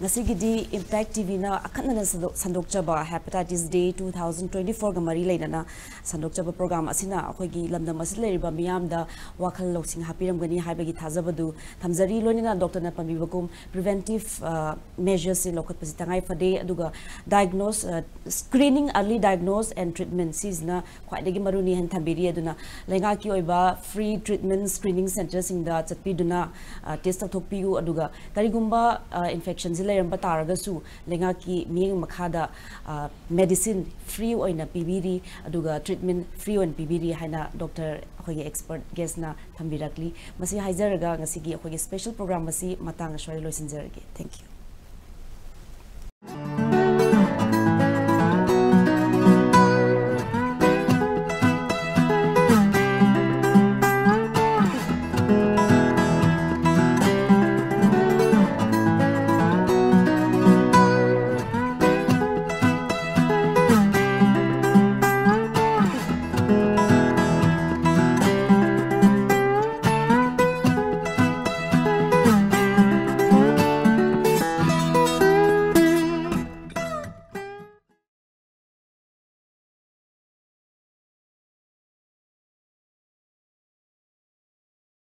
ꯉꯁꯤꯒꯤꯗꯤ ꯏꯝꯄꯦꯛ ꯇꯤꯚꯤꯅ ꯑꯈꯟꯅꯅ ꯁꯟꯗꯣꯛ-, ꯁꯟꯗꯣꯛꯆꯕ ꯍꯦꯄꯥꯇꯥꯏꯇꯤꯁ ꯗꯦ ꯇꯨ ꯊꯥꯎꯖꯟ ꯇ꯭ꯋꯦꯟꯇꯤ ꯐꯣꯔꯒ ꯃꯔꯤ ꯂꯩꯅꯅ ꯁꯟꯗꯣꯛꯆꯕ ꯄ꯭ꯔꯣꯒ꯭ꯔꯥꯝ ꯑꯁꯤꯅ ꯑꯩꯈꯣꯏꯒꯤ ꯂꯝꯗꯝ ꯑꯁꯤꯗ ꯂꯩꯔꯤꯕ ꯃꯤꯌꯥꯝꯗ ꯋꯥꯈꯜ ꯂꯧꯁꯤꯡ ꯍꯥꯞꯄꯤꯔꯝꯒꯅꯤ ꯍꯥꯏꯕꯒꯤ ꯊꯥꯖꯕꯗꯨ ꯊꯝꯖꯔꯤ꯫ ꯂꯣꯏꯅꯅ ꯗꯣꯛꯇꯔꯅ ꯄꯟꯕꯤꯕꯒꯨꯝ ꯄ꯭ꯔꯤꯚꯦꯟꯇꯤꯚ, ꯑ, ꯃꯦꯖꯔꯁꯁꯦ ꯂꯧꯈꯠꯄꯁꯤ ꯇꯉꯥꯏ ꯐꯗꯦ꯫ ꯑꯗꯨꯒ ꯗꯥꯏꯒꯅꯣꯁ, ꯑ, screening, early diagnose and treatment ꯁꯤꯁꯤꯅ ꯈ꯭ꯋꯥꯏꯗꯒꯤ ꯃꯔꯨꯅꯤ ꯍꯥꯏꯅ ꯊꯝꯕꯤꯔꯤ꯫ ꯑꯗꯨꯅ ꯂꯩꯉꯥꯛꯀꯤ ꯑꯣꯏꯕ ꯐ꯭ꯔꯤ ꯇ꯭ꯔꯤꯠꯃꯦꯟ ꯁ꯭ꯀ꯭ꯔꯤꯅꯤꯡ ꯁꯦꯟꯇꯔꯁꯤꯡꯗ ꯆꯠꯄꯤꯗꯨꯅ, ꯑ, ꯇꯦꯁ ꯇꯧꯊꯣꯛꯄꯤꯌꯨ꯫ ꯑꯗꯨꯒ ꯀꯔꯤꯒꯨꯝꯕ, ꯑ, ꯏꯟꯐꯦꯛꯁꯟꯁꯤ ꯂꯩꯔꯝꯕ ꯇꯥꯔꯒꯁꯨ ꯂꯩꯉꯥꯛꯀꯤ ꯃꯤꯠꯌꯦꯡ ꯃꯈꯥꯗ, ꯑ, ꯃꯦꯗꯤꯁꯤꯟ ꯐ꯭ꯔꯤ ꯑꯣꯏꯅ ꯄꯤꯕꯤꯔꯤ, ꯑꯗꯨꯒ ꯇ꯭ꯔꯤꯠꯃꯦꯟ ꯐ꯭ꯔꯤ ꯑꯣꯏꯅ ꯄꯤꯕꯤꯔꯤ ꯍꯥꯏꯅ ꯗꯣꯛꯇꯔ ꯑꯩꯈꯣꯏꯒꯤ ꯑꯦꯛꯁꯄꯔꯠ ꯒꯦꯁꯅ ꯊꯝꯕꯤꯔꯛꯂꯤ꯫ ꯃꯁꯤ ꯍꯥꯏꯖꯔꯒ ꯉꯁꯤꯒꯤ ꯑꯩꯈꯣꯏꯒꯤ ꯁ꯭ꯄꯦꯁꯦꯜ ꯄ꯭ꯔꯣꯒ꯭ꯔꯥꯝ ꯑꯁꯤ ꯃꯇꯥꯡ ꯑꯁ꯭ꯋꯥꯏꯗ ꯂꯣꯏꯁꯤꯟꯖꯔꯒꯦ꯫ Thank you.